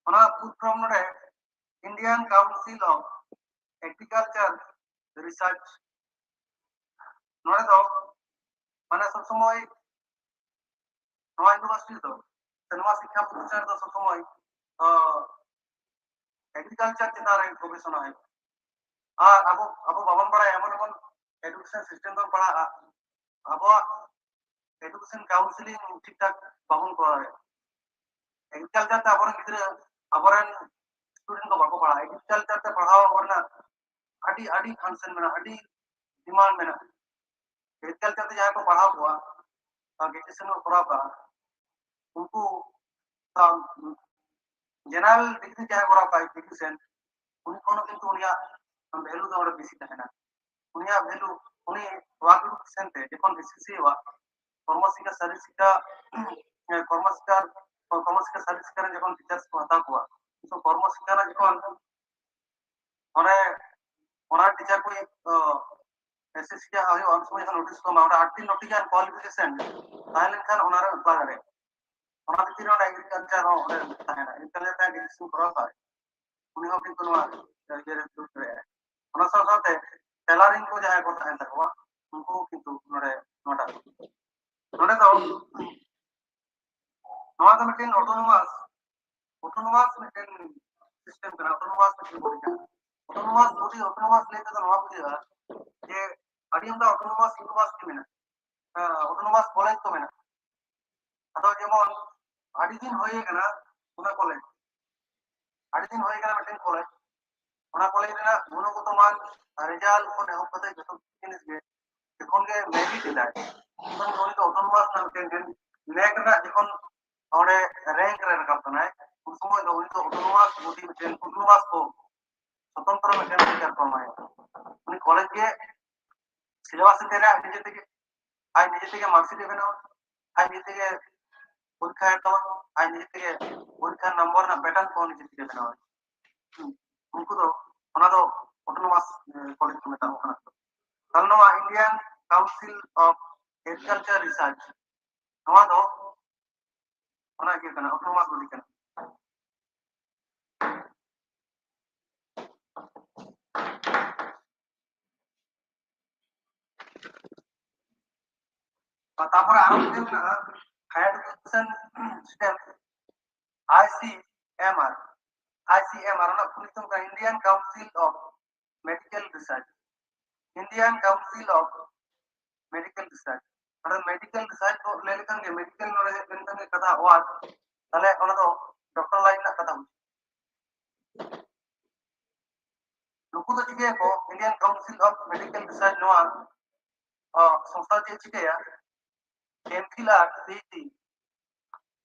ᱚᱱᱟ ᱯᱷᱩᱞ ᱯᱷᱚᱨᱢ ᱱᱚᱰᱮ Indian Council of Agriculture Research᱾ ᱱᱚᱰᱮ ᱫᱚ ᱢᱟᱱᱮ ᱥᱚᱵ ᱥᱚᱢᱚᱭ ᱱᱚᱣᱟ ᱤᱭᱩᱱᱤᱵᱷᱟᱨᱥᱤᱴᱤ ᱫᱚ ᱥᱮ ᱱᱚᱣᱟ ᱥᱤᱠᱠᱷᱟ ᱯᱨᱚᱛᱤᱥᱴᱷᱟᱱ ᱨᱮᱫᱚ ᱥᱚᱵ ᱥᱚᱢᱚᱭ ᱮᱜᱽᱨᱤᱠᱟᱞᱪᱟᱨ ᱪᱮᱛᱟᱱ ᱨᱮ ᱜᱚᱵᱮᱥᱚᱱᱟ ᱦᱩᱭᱩᱜᱼᱟ᱾ ᱟᱨ ᱟᱵᱚ ᱟᱵᱚ ᱵᱟᱵᱚᱱ ᱵᱟᱲᱟᱭᱟ, ᱮᱢᱚᱱ ᱮᱢᱚᱱ ᱮᱰᱩᱠᱮᱥᱚᱱ ᱥᱤᱥᱴᱮᱢ ᱵᱚᱱ ᱯᱟᱲᱦᱟᱜᱼᱟ, ᱟᱵᱚᱣᱟᱜ ᱮᱰᱩᱠᱮᱥᱚᱱ ᱠᱟᱣᱩᱱᱥᱮᱞᱤᱝ ᱴᱷᱤᱠ ᱴᱷᱟᱠ ᱵᱟᱵᱚᱱ ᱠᱚᱨᱟᱣ ᱫᱟᱲᱮᱭᱟᱜᱼᱟ᱾ ᱮᱜᱽᱨᱤᱠᱟᱞᱪᱟᱨ ᱛᱮ ᱟᱵᱚᱨᱮᱱ ᱜᱤᱫᱽᱨᱟᱹ, ᱟᱵᱚᱨᱮᱱ ᱥᱴᱩᱰᱮᱱᱴ ᱠᱚ ᱵᱟᱠᱚ ᱯᱟᱲᱦᱟᱜᱼᱟ᱾ ᱮᱜᱽᱨᱤᱠᱟᱞᱪᱟᱨ ᱛᱮ ᱯᱟᱲᱦᱟᱣ ᱟᱵᱚ ᱨᱮᱱᱟᱜ ᱟᱹᱰᱤ ᱟᱹᱰᱤ ᱠᱚᱱᱥᱮᱱ ᱢᱮᱱᱟᱜᱼᱟ, ᱟᱹᱰᱤ ᱰᱤᱢᱟᱱᱰ ᱢᱮᱱᱟᱜᱼᱟ᱾ ᱮᱜᱽᱨᱤᱠᱟᱞᱪᱟᱨ ᱛᱮ ᱡᱟᱦᱟᱸᱭ ᱠᱚ ᱯᱟᱲᱦᱟᱣ ᱠᱚᱣᱟ, ᱜᱨᱮᱡᱩᱭᱮᱥᱚᱱ ᱠᱚ ᱠᱚᱨᱟᱣ ᱠᱟᱜᱼᱟ, ᱩᱱᱠᱩ ᱡᱮᱱᱟᱨᱮᱞ ᱰᱤᱜᱽᱨᱤ ᱡᱟᱦᱟᱸᱭ ᱠᱚᱨᱟᱣ ᱠᱟᱜᱼᱟ ᱜᱨᱮᱡᱩᱭᱮᱥᱚᱱ, ᱩᱱᱤ ᱠᱷᱚᱱ ᱦᱚᱸ ᱠᱤᱱᱛᱩ ᱩᱱᱤᱭᱟᱜ ᱵᱷᱮᱞᱩ ᱫᱚ ᱚᱸᱰᱮ ᱵᱮᱥᱤ ᱛᱟᱦᱮᱱᱟ᱾ ᱩᱱᱤᱭᱟᱜ ᱵᱷᱮᱞᱩ, ᱩᱱᱤ ᱣᱟᱨᱠ ᱮᱰᱩᱠᱮᱥᱚᱱ ᱛᱮ ᱡᱚᱠᱷᱚᱱ ᱮᱥ ᱮᱥ ᱥᱤ ᱦᱩᱭᱩᱜᱼᱟ, ᱠᱚᱨᱢᱚ ᱥᱤᱠᱠᱷᱟ ᱥᱟᱨᱤᱨ ᱥᱤᱠᱠᱷᱟ, ᱠᱚᱨᱢᱚ ᱥᱤᱠᱠᱷᱟ, ᱠᱚᱨᱢᱚ ᱥᱤᱠᱠᱷᱟ ᱥᱟᱨᱤᱨ ᱥᱤᱠᱠᱷᱟ ᱨᱮ ᱡᱚᱠᱷᱚᱱ ᱴᱤᱪᱟᱨᱥ ᱠᱚ ᱦᱟᱛᱟᱣ ᱠᱚᱣᱟ, ᱛᱚ ᱠᱚᱨᱢᱚ ᱥᱤᱠᱠᱷᱟ ᱨᱮ ᱡᱚᱠᱷᱚᱱ ᱚᱸᱰᱮ ᱚᱱᱟ ᱴᱤᱪᱟᱨ ᱠᱚ, ᱚ, ᱮᱥ ᱮᱥ ᱥᱤ ᱡᱟᱦᱟᱸ ᱦᱩᱭᱩᱜᱼᱟ, ᱩᱱ ᱥᱚᱢᱚᱭ ᱡᱚᱠᱷᱚᱱ ᱱᱳᱴᱤᱥ ᱠᱚ ᱮᱢᱟ, ᱚᱸᱰᱮ ᱟᱴ ᱫᱤᱱ ᱱᱳᱴᱤᱥ ᱟᱨ ᱠᱚᱣᱟᱞᱤᱯᱷᱤᱠᱮᱥᱚᱱ ᱛᱟᱦᱮᱸ ᱞᱮᱱᱠᱷᱟᱱ ᱚᱱᱟ ᱨᱮ ᱮᱯᱞᱟᱭ ᱫᱟᱲᱮᱭᱟᱜᱼᱟ᱾ ᱚᱱᱟ ᱵᱷᱤᱛᱤᱨ ᱨᱮ ᱚᱸᱰᱮ ᱮᱜᱽᱨᱤᱠᱟᱞᱪᱟᱨ ᱦᱚᱸ ᱚᱸᱰᱮ ᱛᱟᱦᱮᱱᱟ, ᱮᱜᱽᱨᱤᱠᱟᱞᱪᱟᱨ ᱡᱟᱦᱟᱸᱭ ᱜᱨᱮᱡᱩᱭᱮᱥᱚᱱ ᱠᱚᱨᱟᱣ ᱠᱟᱜᱼᱟᱭ, ᱩᱱᱤ ᱦᱚᱸ ᱠᱤᱱᱛᱩ ᱱᱚᱣᱟ ᱤᱭᱟᱹ ᱨᱮ ᱫᱩᱲᱩᱵ ᱫᱟᱲᱮᱭᱟᱜᱼᱟᱭ᱾ ᱚᱱᱟ ᱥᱟᱶ ᱥᱟᱶᱛᱮ ᱴᱮᱞᱟᱨᱤᱝ ᱠᱚ ᱡᱟᱦᱟᱸᱭ ᱠᱚ ᱛᱟᱦᱮᱱ ᱛᱟᱠᱚᱣᱟ, ᱩᱱᱠᱩ ᱦᱚᱸ ᱠᱤᱱᱛᱩ ᱱᱚᱰᱮ ᱱᱚᱣᱟᱴᱟᱜ ᱱᱚᱰᱮ ᱫᱚ ᱱᱚᱣᱟ ᱫᱚ ᱢᱤᱫᱴᱮᱱ ᱚᱴᱳᱱᱳᱢᱟᱥ, ᱚᱴᱳᱱᱳᱢᱟᱥ ᱢᱤᱫᱴᱮᱱ ᱥᱤᱥᱴᱮᱢ ᱠᱟᱱᱟ, ᱚᱴᱳᱱᱳᱢᱟᱥ ᱢᱤᱫᱴᱮᱱ ᱵᱚᱰᱤ ᱠᱟᱱᱟ᱾ ᱚᱴᱳᱱᱳᱢᱟᱥ ᱵᱚᱰᱤ, ᱚᱴᱳᱱᱳᱢᱟᱥ ᱞᱟᱹᱭ ᱛᱮᱫᱚ ᱱᱚᱣᱟ ᱵᱩᱡᱷᱟᱹᱜᱼᱟ ᱡᱮ ᱟᱹᱰᱤ ᱟᱢᱫᱟ ᱚᱴᱳᱱᱳᱢᱟᱥ ᱤᱭᱩᱱᱤᱵᱷᱟᱨᱥᱤᱴᱤ ᱢᱮᱱᱟᱜᱼᱟ, ᱚᱴᱳᱱᱳᱢᱟᱥ ᱠᱚᱞᱮᱡᱽ ᱠᱚ ᱢᱮᱱᱟᱜᱼᱟ᱾ ᱟᱫᱚ ᱡᱮᱢᱚᱱ ᱟᱹᱰᱤ ᱫᱤᱱ ᱦᱩᱭ ᱟᱠᱟᱱᱟ ᱚᱱᱟ ᱠᱚᱞᱮᱡᱽ, ᱟᱹᱰᱤ ᱫᱤᱱ ᱦᱩᱭ ᱟᱠᱟᱱᱟ ᱢᱤᱫᱴᱮᱱ ᱠᱚᱞᱮᱡᱽ, ᱚᱱᱟ ᱠᱚᱞᱮᱡᱽ ᱨᱮᱱᱟᱜ ᱜᱩᱱᱚᱜᱚᱛᱚ ᱢᱟᱱ, ᱨᱮᱡᱟᱞᱴ ᱠᱷᱚᱱ ᱮᱦᱚᱵ ᱠᱟᱛᱮ ᱡᱚᱛᱚ ᱡᱤᱱᱤᱥ ᱜᱮ ᱡᱚᱠᱷᱚᱱ ᱜᱮ ᱢᱮᱨᱤᱴ ᱮᱫᱟᱭ, ᱛᱚᱠᱷᱚᱱ ᱩᱱᱤ ᱫᱚ ᱚᱴᱳᱱᱳᱢᱟᱥ ᱨᱮᱱᱟᱜ ᱢᱤᱫᱴᱮᱱ ᱱᱮᱠ ᱨᱮᱱᱟᱜ ᱡᱚᱠᱷᱚᱱ ᱚᱸᱰᱮ ᱨᱮᱝᱠ ᱨᱮ ᱨᱟᱠᱟᱵ ᱠᱟᱱᱟᱭ, ᱩᱱ ᱥᱚᱢᱚᱭ ᱫᱚ ᱩᱱᱤ ᱫᱚ ᱚᱴᱳᱱᱳᱢᱟᱥ ᱵᱚᱰᱤ, ᱢᱤᱫᱴᱮᱱ ᱚᱴᱳᱱᱳᱢᱟᱥ ᱠᱚ, ᱥᱚᱛᱚᱱᱛᱨᱚ ᱢᱤᱫᱴᱮᱱ ᱴᱤᱪᱟᱨ ᱠᱚ ᱮᱢᱟᱭᱟ᱾ ᱩᱱᱤ ᱠᱚᱞᱮᱡᱽ ᱜᱮ ᱥᱤᱞᱮᱵᱟᱥ ᱮ ᱛᱮᱭᱟᱨᱟ ᱟᱡ ᱱᱤᱡᱮ ᱛᱮᱜᱮ, ᱟᱡ ᱱᱤᱡᱮ ᱛᱮᱜᱮ ᱢᱟᱨᱠᱥᱤᱴ ᱮ ᱵᱮᱱᱟᱣᱟ, ᱟᱡ ᱱᱤᱡᱮ ᱛᱮᱜᱮ ᱯᱚᱨᱤᱠᱠᱷᱟ ᱮ ᱦᱟᱛᱟᱣᱟ, ᱟᱡ ᱱᱤᱡᱮ ᱛᱮᱜᱮ ᱯᱚᱨᱤᱠᱠᱷᱟ ᱱᱚᱢᱵᱚᱨ ᱨᱮᱱᱟᱜ ᱯᱮᱴᱟᱨᱱ ᱠᱚ ᱱᱤᱡᱮ ᱛᱮᱜᱮ ᱵᱮᱱᱟᱣᱟ᱾ ᱦᱩᱸ᱾ ᱩᱱᱠᱩ ᱫᱚ, ᱚᱱᱟ ᱫᱚ ᱚᱴᱳᱱᱳᱢᱟᱥ ᱠᱚᱞᱮᱡᱽ ᱠᱚ ᱢᱮᱛᱟᱜ ᱠᱟᱱᱟ᱾ ᱛᱟᱦᱞᱮ ᱱᱚᱣᱟ Indian Council of Agriculture Research, ᱱᱚᱣᱟ ᱫᱚ ᱚᱱᱟ ᱤᱭᱟᱹ ᱠᱟᱱᱟ, ᱚᱴᱳᱱᱳᱢᱟᱥ ᱵᱚᱰᱤ ᱠᱟᱱᱟ᱾ ᱛᱟᱨᱯᱚᱨᱮ ᱟᱨᱚ ᱢᱤᱫᱴᱮᱱ ᱢᱮᱱᱟᱜᱼᱟ, Higher Education System, I C M R, I C M R, ᱚᱱᱟ ᱯᱩᱨᱟᱹ ᱧᱩᱛᱩᱢ ᱠᱟᱱᱟ Indian Council of Medical Research, Indian Council of Medical Research᱾ ᱚᱸᱰᱮ ᱢᱮᱰᱤᱠᱮᱞ ᱨᱤᱥᱟᱨᱪ ᱠᱚ ᱞᱟᱹᱭ ᱞᱮᱠᱷᱟᱱ ᱜᱮ, ᱢᱮᱰᱤᱠᱮᱞ ᱱᱚᱰᱮ ᱦᱮᱡ ᱞᱮᱱᱠᱷᱟᱱ ᱜᱮ ᱠᱟᱛᱷᱟ ᱚᱣᱟᱨ, ᱛᱟᱦᱞᱮ ᱚᱱᱟ ᱫᱚ ᱰᱚᱠᱴᱚᱨ ᱞᱟᱭᱤᱱ ᱨᱮᱱᱟᱜ ᱠᱟᱛᱷᱟ ᱵᱩᱡᱷᱟᱹᱜᱼᱟ᱾ ᱱᱩᱠᱩ ᱫᱚ ᱪᱤᱠᱟᱹᱭᱟᱠᱚ? Indian Council of Medical Research ᱱᱚᱣᱟ, ᱚ, ᱥᱚᱝᱥᱛᱷᱟ ᱪᱮᱫ ᱪᱤᱠᱟᱹᱭᱟ? ᱮᱢᱯᱷᱤᱞ ᱟᱨ ᱯᱤ ᱮᱭᱤᱪ ᱰᱤ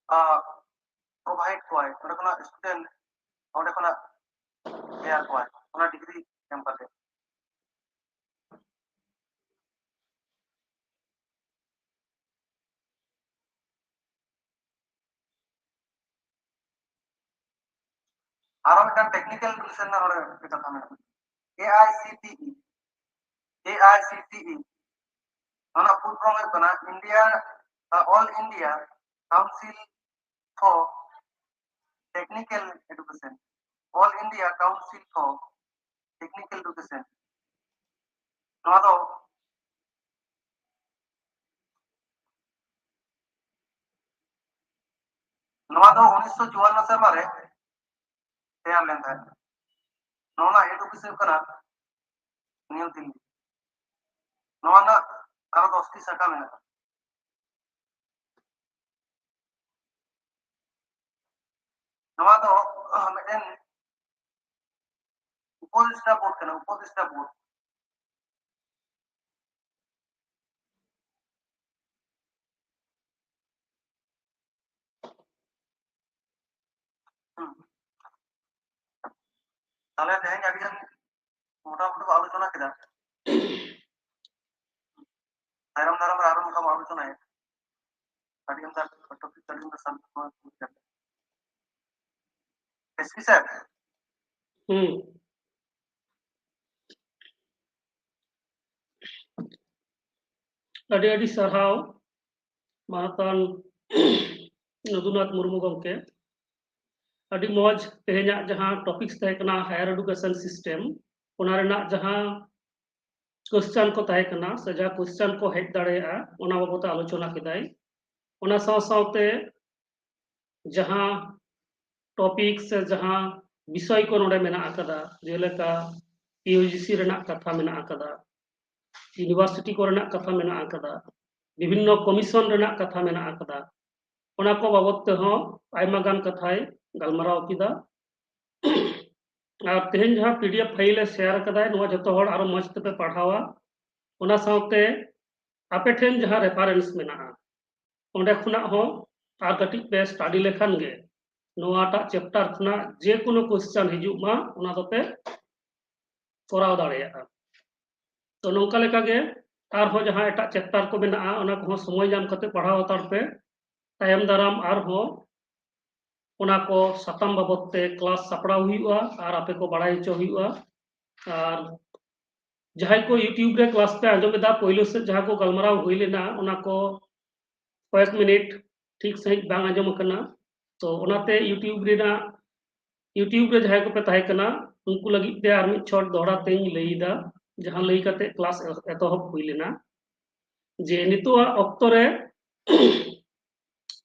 ᱯᱨᱳᱵᱷᱟᱭᱤᱰ ᱠᱚᱣᱟᱭ, ᱚᱸᱰᱮ ᱠᱷᱚᱱᱟᱜ ᱥᱴᱩᱰᱮᱱᱴ ᱚᱸᱰᱮ ᱠᱷᱚᱱᱟᱜ ᱛᱮᱭᱟᱨ ᱠᱚᱣᱟᱭ ᱚᱱᱟ ᱰᱤᱜᱽᱨᱤ ᱮᱢ ᱠᱟᱛᱮ᱾ ᱟᱨᱚ ᱢᱤᱫᱴᱟᱝ ᱴᱮᱠᱱᱤᱠᱮᱞ ᱮᱰᱩᱠᱮᱥᱚᱱ ᱨᱮᱱᱟᱜ ᱱᱚᱰᱮ ᱢᱤᱫᱴᱟᱝ ᱠᱟᱛᱷᱟ ᱢᱮᱱᱟᱜᱼᱟ, ᱮ ᱟᱭ ᱥᱤ ᱴᱤ ᱤ, ᱮ ᱟᱭ ᱥᱤ ᱴᱤ ᱤ, ᱚᱱᱟ ᱯᱷᱩᱞ ᱯᱷᱚᱨᱢ ᱦᱩᱭᱩᱜ ᱠᱟᱱᱟ India, uh, All India Council for Technical Education, All India Council for Technical Education. ᱱᱚᱣᱟ ᱫᱚ, ᱱᱚᱣᱟ ᱫᱚ ᱩᱱᱤᱥᱥᱚ ᱪᱩᱣᱟᱱᱱᱚ ᱥᱮᱨᱢᱟ ᱨᱮ ᱛᱮᱭᱟᱨ ᱞᱮᱱ ᱛᱟᱦᱮᱸᱫ᱾ ᱱᱚᱣᱟ ᱨᱮᱱᱟᱜ ᱦᱮᱰ ᱚᱯᱷᱤᱥ ᱦᱩᱭᱩᱜ ᱠᱟᱱᱟ ᱱᱤᱭᱩ ᱫᱤᱞᱞᱤ᱾ ᱱᱚᱣᱟ ᱨᱮᱱᱟᱜ ᱟᱨᱚ ᱫᱚᱥᱴᱤ ᱥᱟᱠᱷᱟ ᱢᱮᱱᱟᱜᱼᱟ᱾ ᱱᱚᱣᱟ ᱫᱚ ᱢᱤᱫᱴᱮᱱ ᱩᱯᱚᱫᱮᱥᱴᱟ ᱵᱳᱨᱰ ᱠᱟᱱᱟ, ᱩᱯᱚᱫᱮᱥᱴᱟ ᱵᱳᱨᱰ᱾ ᱦᱩᱸ᱾ ᱛᱟᱦᱞᱮ ᱛᱮᱦᱮᱧ ᱟᱹᱰᱤ ᱜᱟᱱ ᱢᱚᱴᱟᱢᱩᱴᱤ ᱵᱚ ᱟᱞᱳᱪᱚᱱᱟ ᱠᱮᱫᱟ᱾ ᱛᱟᱭᱚᱢ ᱫᱟᱨᱟᱢ ᱨᱮ ᱟᱨᱚ ᱱᱚᱝᱠᱟ ᱵᱚ ᱟᱞᱳᱪᱚᱱᱟᱭᱟ᱾ ᱟᱹᱰᱤ ᱟᱢᱫᱟ ᱴᱚᱯᱤᱠ, ᱟᱹᱰᱤ ᱟᱢᱫᱟ ᱥᱟᱵᱡᱮᱠᱴ ᱱᱚᱣᱟ ᱠᱚ ᱤᱫᱤ ᱠᱟᱛᱮ᱾ ᱮᱥ ᱯᱤ ᱥᱟᱨ᱾ ᱦᱩᱸ᱾ ᱟᱹᱰᱤ ᱟᱹᱰᱤ ᱥᱟᱨᱦᱟᱣ ᱢᱟᱱᱚᱛᱟᱱ ᱱᱚᱫᱩᱱᱟᱛᱷ ᱢᱩᱨᱢᱩ ᱜᱚᱢᱠᱮ᱾ ᱟᱹᱰᱤ ᱢᱚᱡᱽ ᱛᱮᱦᱮᱧᱟᱜ ᱡᱟᱦᱟᱸ ᱴᱚᱯᱤᱠᱥ ᱛᱟᱦᱮᱸ ᱠᱟᱱᱟ ᱦᱟᱭᱟᱨ ᱮᱰᱩᱠᱮᱥᱚᱱ ᱥᱤᱥᱴᱮᱢ, ᱚᱱᱟ ᱨᱮᱱᱟᱜ ᱡᱟᱦᱟᱸ ᱠᱚᱥᱪᱟᱱ ᱠᱚ ᱛᱟᱦᱮᱸ ᱠᱟᱱᱟ ᱥᱮ ᱡᱟᱦᱟᱸ ᱠᱚᱥᱪᱟᱱ ᱠᱚ ᱦᱮᱡ ᱫᱟᱲᱮᱭᱟᱜᱼᱟ, ᱚᱱᱟ ᱵᱟᱵᱚᱛ ᱟᱞᱳᱪᱚᱱᱟ ᱠᱮᱫᱟᱭ᱾ ᱚᱱᱟ ᱥᱟᱶ ᱥᱟᱶᱛᱮ ᱡᱟᱦᱟᱸ ᱴᱚᱯᱤᱠ ᱥᱮ ᱡᱟᱦᱟᱸ ᱵᱤᱥᱚᱭ ᱠᱚ ᱱᱚᱰᱮ ᱢᱮᱱᱟᱜ ᱟᱠᱟᱫᱟ, ᱡᱮᱞᱮᱠᱟ ᱤᱭᱩ ᱡᱤ ᱥᱤ ᱨᱮᱱᱟᱜ ᱠᱟᱛᱷᱟ ᱢᱮᱱᱟᱜ ᱟᱠᱟᱫᱟ, ᱤᱭᱩᱱᱤᱵᱷᱟᱨᱥᱤᱴᱤ ᱠᱚᱨᱮᱱᱟᱜ ᱠᱟᱛᱷᱟ ᱢᱮᱱᱟᱜ ᱟᱠᱟᱫᱟ, ᱵᱤᱵᱷᱤᱱᱱᱚ ᱠᱚᱢᱤᱥᱚᱱ ᱨᱮᱱᱟᱜ ᱠᱟᱛᱷᱟ ᱢᱮᱱᱟᱜ ᱟᱠᱟᱫᱟ, ᱚᱱᱟ ᱠᱚ ᱵᱟᱵᱚᱛ ᱛᱮᱦᱚᱸ ᱟᱭᱢᱟ ᱜᱟᱱ ᱠᱟᱛᱷᱟᱭ ᱜᱟᱞᱢᱟᱨᱟᱣ ᱠᱮᱫᱟ᱾ ᱟᱨ ᱛᱮᱦᱮᱧ ᱡᱟᱦᱟᱸ ᱯᱤ ᱰᱤ ᱮᱯᱷ ᱯᱷᱟᱭᱤᱞ ᱮ ᱥᱮᱭᱟᱨ ᱟᱠᱟᱫᱟᱭ, ᱱᱚᱣᱟ ᱡᱚᱛᱚ ᱦᱚᱲ ᱟᱨᱚ ᱢᱚᱡᱽ ᱛᱮᱯᱮ ᱯᱟᱲᱦᱟᱣᱟ᱾ ᱚᱱᱟ ᱥᱟᱶᱛᱮ ᱟᱯᱮ ᱴᱷᱮᱱ ᱡᱟᱦᱟᱸ ᱨᱮᱯᱷᱟᱨᱮᱱᱥ ᱢᱮᱱᱟᱜᱼᱟ, ᱚᱸᱰᱮ ᱠᱷᱚᱱᱟᱜ ᱦᱚᱸ ᱟᱨ ᱠᱟᱹᱴᱤᱡ ᱯᱮ ᱥᱴᱟᱰᱤ ᱞᱮᱠᱷᱟᱱ ᱜᱮ ᱱᱚᱣᱟᱴᱟᱜ ᱪᱮᱯᱴᱟᱨ ᱠᱷᱚᱱᱟᱜ ᱡᱮ ᱠᱳᱱᱳ ᱠᱚᱥᱪᱟᱱ ᱦᱤᱡᱩᱜ ᱢᱟ, ᱚᱱᱟ ᱫᱚᱯᱮ ᱠᱚᱨᱟᱣ ᱫᱟᱲᱮᱭᱟᱜᱼᱟ᱾ ᱛᱚ, ᱱᱚᱝᱠᱟ ᱞᱮᱠᱟᱜᱮ ᱟᱨᱦᱚᱸ ᱡᱟᱦᱟᱸ ᱮᱴᱟᱜ ᱪᱮᱯᱴᱟᱨ ᱠᱚ ᱢᱮᱱᱟᱜᱼᱟ, ᱚᱱᱟ ᱠᱚᱦᱚᱸ ᱥᱚᱢᱚᱭ ᱧᱟᱢ ᱠᱟᱛᱮ ᱯᱟᱲᱦᱟᱣ ᱦᱟᱛᱟᱲ ᱯᱮ᱾ ᱛᱟᱭᱚᱢ ᱫᱟᱨᱟᱢ ᱟᱨᱦᱚᱸ ᱚᱱᱟ ᱠᱚ ᱥᱟᱛᱟᱢ ᱵᱟᱵᱚᱛ ᱛᱮ ᱠᱞᱟᱥ ᱥᱟᱯᱲᱟᱣ ᱦᱩᱭᱩᱜᱼᱟ ᱟᱨ ᱟᱯᱮ ᱠᱚ ᱵᱟᱲᱟᱭ ᱦᱚᱪᱚ ᱦᱩᱭᱩᱜᱼᱟ᱾ ᱟᱨ ᱡᱟᱦᱟᱸᱭ ᱠᱚ YouTube ᱨᱮ ᱠᱞᱟᱥ ᱯᱮ ᱟᱸᱡᱚᱢ ᱮᱫᱟ, ᱯᱳᱭᱞᱳ ᱥᱮᱫ ᱡᱟᱦᱟᱸ ᱠᱚ ᱜᱟᱞᱢᱟᱨᱟᱣ ᱦᱩᱭ ᱞᱮᱱᱟ, ᱚᱱᱟ ᱠᱚ ᱠᱚᱭᱮᱠ ᱢᱤᱱᱤᱴ ᱴᱷᱤᱠ ᱥᱟᱺᱦᱤᱡ ᱵᱟᱝ ᱟᱸᱡᱚᱢ ᱟᱠᱟᱱᱟ᱾ ᱛᱚ, ᱚᱱᱟᱛᱮ YouTube ᱨᱮᱱᱟᱜ, YouTube ᱨᱮ ᱡᱟᱦᱟᱸᱭ ᱠᱚᱯᱮ ᱛᱟᱦᱮᱸ ᱠᱟᱱᱟ, ᱩᱱᱠᱩ ᱞᱟᱹᱜᱤᱫ ᱛᱮ ᱟᱨ ᱢᱤᱫ ᱪᱷᱚᱴ ᱫᱚᱦᱲᱟ ᱛᱮᱧ ᱞᱟᱹᱭ ᱮᱫᱟ, ᱡᱟᱦᱟᱸ ᱞᱟᱹᱭ ᱠᱟᱛᱮ ᱠᱞᱟᱥ ᱮᱛᱚᱦᱚᱵ ᱦᱩᱭ ᱞᱮᱱᱟ, ᱡᱮ ᱱᱤᱛᱚᱜᱟᱜ ᱚᱠᱛᱚ ᱨᱮ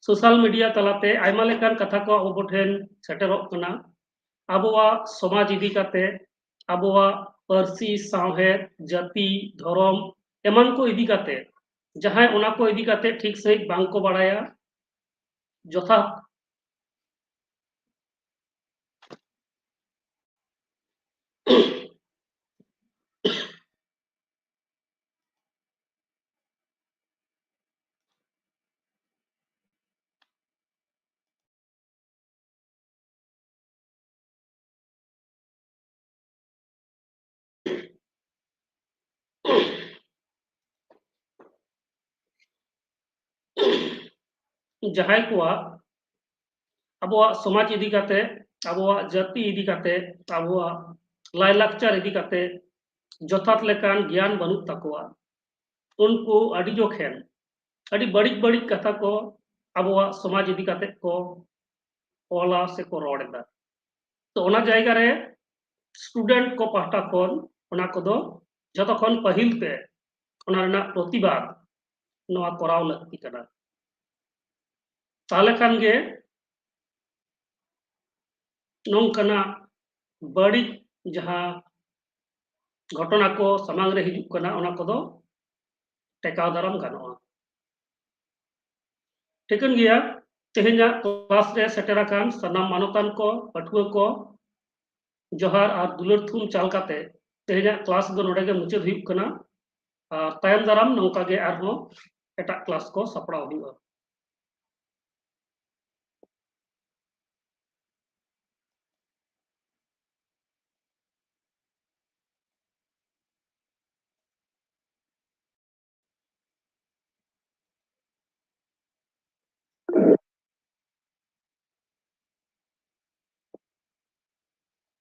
ᱥᱳᱥᱟᱞ ᱢᱤᱰᱤᱭᱟ ᱛᱟᱞᱟᱛᱮ ᱟᱭᱢᱟ ᱞᱮᱠᱟᱱ ᱠᱟᱛᱷᱟ ᱠᱚ ᱟᱵᱚ ᱴᱷᱮᱱ ᱥᱮᱴᱮᱨᱚᱜ ᱠᱟᱱᱟ᱾ ᱟᱵᱚᱣᱟᱜ ᱥᱚᱢᱟᱡᱽ ᱤᱫᱤ ᱠᱟᱛᱮ, ᱟᱵᱚᱣᱟᱜ ᱯᱟᱹᱨᱥᱤ, ᱥᱟᱶᱦᱮᱫ, ᱡᱟᱹᱛᱤ, ᱫᱷᱚᱨᱚᱢ ᱮᱢᱟᱱ ᱠᱚ ᱤᱫᱤ ᱠᱟᱛᱮ, ᱡᱟᱦᱟᱸᱭ ᱚᱱᱟ ᱠᱚ ᱤᱫᱤ ᱠᱟᱛᱮ ᱴᱷᱤᱠ ᱥᱟᱺᱦᱤᱡ ᱵᱟᱝ ᱠᱚ ᱵᱟᱲᱟᱭᱟ, ᱡᱚᱛᱷᱟᱛ ᱡᱟᱦᱟᱸᱭ ᱠᱚᱣᱟᱜ ᱟᱵᱚᱣᱟᱜ ᱥᱚᱢᱟᱡᱽ ᱤᱫᱤ ᱠᱟᱛᱮ, ᱟᱵᱚᱣᱟᱜ ᱡᱟᱹᱛᱤ ᱤᱫᱤ ᱠᱟᱛᱮ, ᱟᱵᱚᱣᱟᱜ ᱞᱟᱭᱞᱟᱠᱪᱟᱨ ᱤᱫᱤ ᱠᱟᱛᱮ ᱡᱚᱛᱷᱟᱛ ᱞᱮᱠᱟᱱ ᱜᱮᱭᱟᱱ ᱵᱟᱹᱱᱩᱜ ᱛᱟᱠᱚᱣᱟ, ᱩᱱᱠᱩ ᱟᱹᱰᱤ ᱡᱚᱠᱷᱮᱱ ᱟᱹᱰᱤ ᱵᱟᱹᱲᱤᱡ ᱵᱟᱹᱲᱤᱡ ᱠᱟᱛᱷᱟ ᱠᱚ ᱟᱵᱚᱣᱟᱜ ᱥᱚᱢᱟᱡᱽ ᱤᱫᱤ ᱠᱟᱛᱮ ᱠᱚ ᱚᱞᱟ ᱥᱮ ᱠᱚ ᱨᱚᱲ ᱮᱫᱟ᱾ ᱛᱚ, ᱚᱱᱟ ᱡᱟᱭᱜᱟ ᱨᱮ student ᱠᱚ ᱯᱟᱦᱴᱟ ᱠᱷᱚᱱ ᱚᱱᱟ ᱠᱚᱫᱚ ᱡᱷᱚᱛᱚ ᱠᱷᱚᱱ ᱯᱟᱹᱦᱤᱞ ᱛᱮ ᱚᱱᱟ ᱨᱮᱱᱟᱜ ᱯᱨᱚᱛᱤᱵᱟᱫ ᱱᱚᱣᱟ ᱠᱚᱨᱟᱣ ᱞᱟᱹᱠᱛᱤ ᱠᱟᱱᱟ᱾ ᱛᱟᱦᱞᱮ ᱠᱷᱟᱱ ᱜᱮ ᱱᱚᱝᱠᱟᱱᱟᱜ ᱵᱟᱹᱲᱤᱡ ᱡᱟᱦᱟᱸ ᱜᱷᱚᱴᱚᱱᱟ ᱠᱚ ᱥᱟᱢᱟᱝ ᱨᱮ ᱦᱤᱡᱩᱜ ᱠᱟᱱᱟ, ᱚᱱᱟ ᱠᱚᱫᱚ ᱴᱮᱠᱟᱣ ᱫᱟᱨᱟᱢ ᱜᱟᱱᱚᱜᱼᱟ᱾ ᱴᱷᱤᱠᱟᱹᱱ ᱜᱮᱭᱟ, ᱛᱮᱦᱮᱧᱟᱜ class ᱨᱮ ᱥᱮᱴᱮᱨ ᱟᱠᱟᱱ ᱥᱟᱱᱟᱢ ᱢᱟᱱᱚᱛᱟᱱ ᱠᱚ, ᱯᱟᱹᱴᱷᱩᱣᱟᱹ ᱠᱚ, ᱡᱚᱦᱟᱨ ᱟᱨ ᱫᱩᱞᱟᱹᱲ ᱛᱷᱩᱢ ᱪᱟᱞ ᱠᱟᱛᱮ ᱛᱮᱦᱮᱧᱟᱜ class ᱫᱚ ᱱᱚᱰᱮ ᱜᱮ ᱢᱩᱪᱟᱹᱫ ᱦᱩᱭᱩᱜ ᱠᱟᱱᱟ᱾ ᱟᱨ ᱛᱟᱭᱚᱢ ᱫᱟᱨᱟᱢ ᱱᱚᱝᱠᱟ ᱜᱮ ᱟᱨᱦᱚᱸ ᱮᱴᱟᱜ class ᱠᱚ ᱥᱟᱯᱲᱟᱣ ᱦᱩᱭᱩᱜᱼᱟ᱾